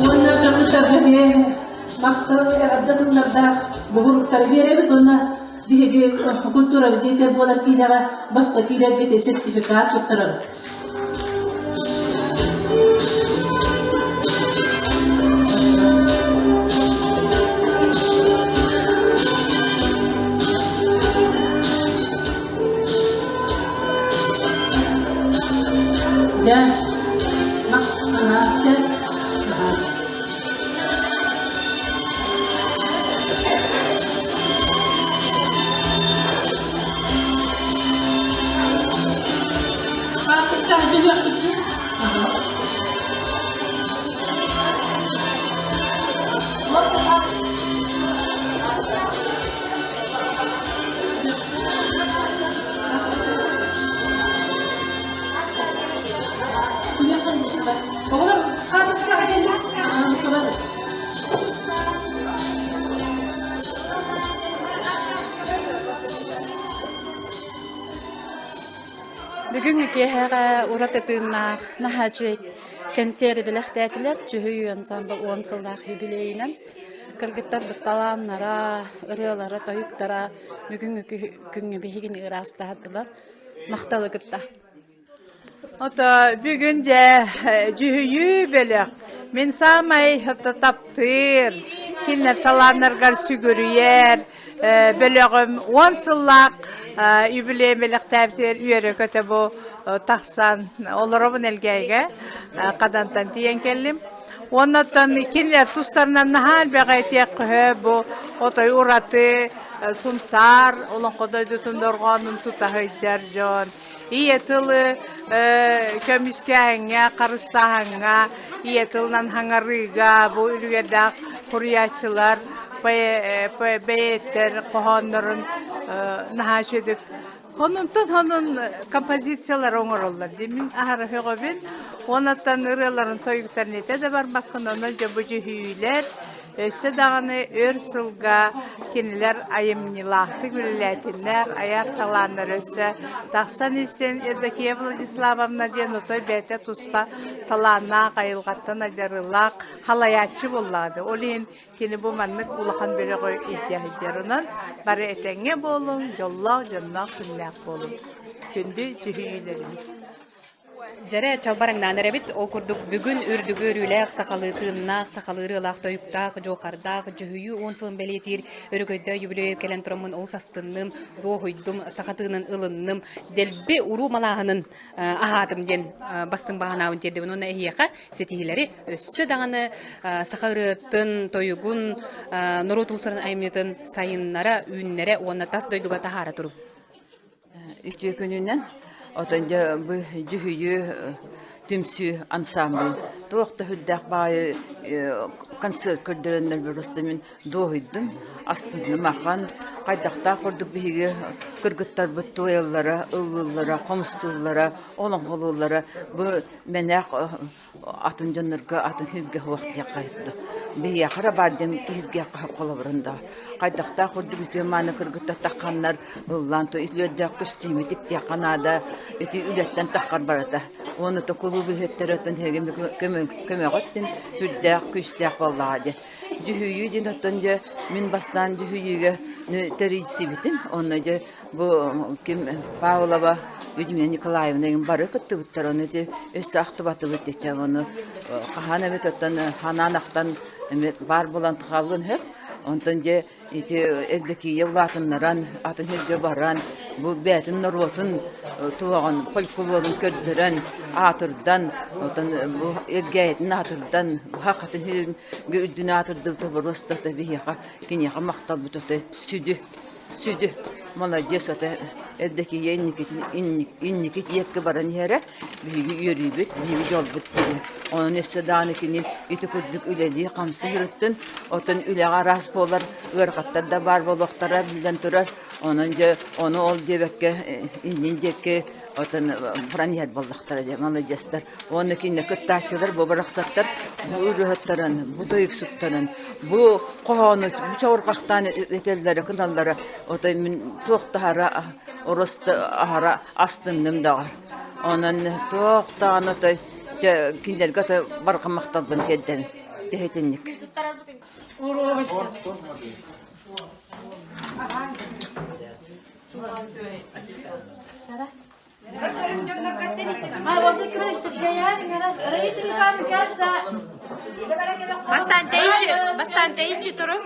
Уонна кыргыттарга эмиэ махтал эҕэрдэ тыллардаах буһуруктары биэрэбит уонна биһиги культура дьиэтэ буолар киинэҕэ босхо киирэргит сертификат туттарабыт. Дьэ, дьэ, Оҕолор хаартыскаҕа кэллэ. Бүгүҥҥү киэһэҕэ ураты тыыннаах наһаа үчүгэй кэнсиэри бэлэхтээтилэр. Чүһүй ансамбл уон сыллаах юбилейынан. Кыргыттарбыт талааннара, ырыалара, тойуктара бүгүҥҥү күҥҥэ биһигини ыраастаатылар. Махталы кытта. Ото бүгүн дьэ дьүһүйүү бөлөх мин саамай ото таптыыр, кинилэр талааннаргар сүгүрүйэр бөлөҕүм уон сыллаах юбилей бэлэхтээбитигэр үөрэ-көтө бу тахсан олоробун Элгээйигэ Хадантан тиийэн кэллим. Уонна оттон кинилэр тустарынан наһаа элбэҕи этиэх бу отой ураты Сунтаар олоҥхо дойдутун дорҕоонун тута сылдьар дьон ийэ тылы көмүскээһиҥҥэ, харыстааһыҥҥа, ийэ тылынан хаҥарыыга бу үлүгэрдээх суруйааччылар, бэйэттэр хоһооннорун наһаа үчүгэй Онунтан онун композициялар оҥороллор дии. Мин аһара сөҕөбүн. Онуттан ырыаларын тойуктарын этэ да барбаккын, онон дьэ бу дьүһүйүүлэр Өссө даҕаны өр сылга кинилэр айымньылаахтык үлэлээтиннэр, айар талааннар өссө тахсан истин Евдокия Владиславовна диэн отой бэйэтэ туспа талааннаах, айылҕаттан айдарыылаах халайааччы буоллаҕа. Ол иһин кини бу маннык улахан бөлөҕү илдьэ сылдьарынан бары этэҥҥэ буолуҥ, дьоллоох, дьонноох күннээх буолуҥ. Күндү дьүһүйүүлэрим. Дьэрэ чалбараҥнаан эрэбит. Ол курдук бүгүн үрдүгү өрүүлээх, сахалыы тыыннаах, сахалыы ырыалаах, тойуктаах, дьуохардаах, дьүһүйүү уон сылын бэлиэтиир өрөгөйдөөх юбилейы кэлэн тураммын олус астынным, дуоһуйдум, саха тыынын ылынным, дэлби уруу малааһынын аһаатым диэн бастыҥ баҕанаабын тиэрдэбин уонна эһиэхэ ситиһиилэри өссө даҕаны саха ырыатын, тойугун, норуот уусуран айымньытын сайыннара, үүннэрэ уонна тас дойдуга таһаара туруҥ. Үтүө күнүнэн отон дьэ бу дьүһүйүү түмсүү ансамбль туох да сүрдээх баайы концерт көрдөрөннөр просто мин дуоһуйдум, астынным ахан. Хайдахтаах курдук биһиги кыргыттарбыт туойаллара, ыллыыллара, хомустууллара, олоҥхолууллара бу мэнээх атын дьоннорго атын сиргэ суох диэххэ биһиэхэ эрэ баар диэн киһиргиэххэ холобурун да хайдахтаах курдук үтүө мааны кыргыттар тахханнар ыллаан үтүөрдээх көстүүмү тиктиэххэ наада ити үлэттэн таххар барыта уонна то кулууп иһиттэр оттон эһиги көмөҕүт сүрдээх күүстээх буоллаҕа диэн дьүһүйүү диэн оттон дьэ мин бастаан дьүһүйүүгэ тэрийсибитим онно дьэ Бу ким Павлова Людмила Николаевна бары кыттыбыттар, ону ити өссө ахтыбатыбыт дичэ ону хаһан эмит оттон ханаан ахтан эмит баар буолан хааллын сөп. Онтон дьэ ити Евдокия улаатыннаран атын сиргэ баран бу бэйэтин норуотун туоҕун фольклорун көрдөрөн аатырдан оттон бу Элгээйитин аатырдан бу хахатын сирин үрдүн аатырдыбыта боруоста биһиэхэ киниэхэ махталбыт ото сүдү Сүдү, маладьыас ата Евдокия инникитин инники диэки баран иһэрэ биһиги үөрүүбүт, биһиги дьолбут диибин. Онон өссө даҕаны кини ити курдук үлэлии-хамсыы сырыттын, оттон үлэҕэ араас буолар ыарахаттар да баар буолуохтара биллэн турар. Онон дьэ ону ол диэбэккэ иннин диэки оттон баран иһэр буоллахтара дьэ маладьыастар. Уонна кинини кыттааччылар бу барахсаттар бу ырыаһыттарын, бу тойуксуттарын, бу хоһоону бу чаҕырҕахтаан этэллэрэ, кыналлара отой мин туох да аһара ороста аһара астынным даҕа. Онон туох даҕаны отой дьэ кинилэргэ отой барҕа махталбын тиэрдэбин. Дьэ итинник. Бастаан тэйиччи, бастаан тэйиччи турун.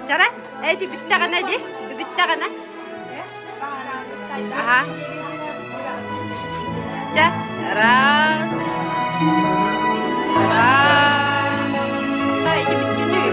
Чара, эти бүттэҕинэ ди, бүттэҕинэ. Аха. Ча, раз, два, та ити бүттүнүү.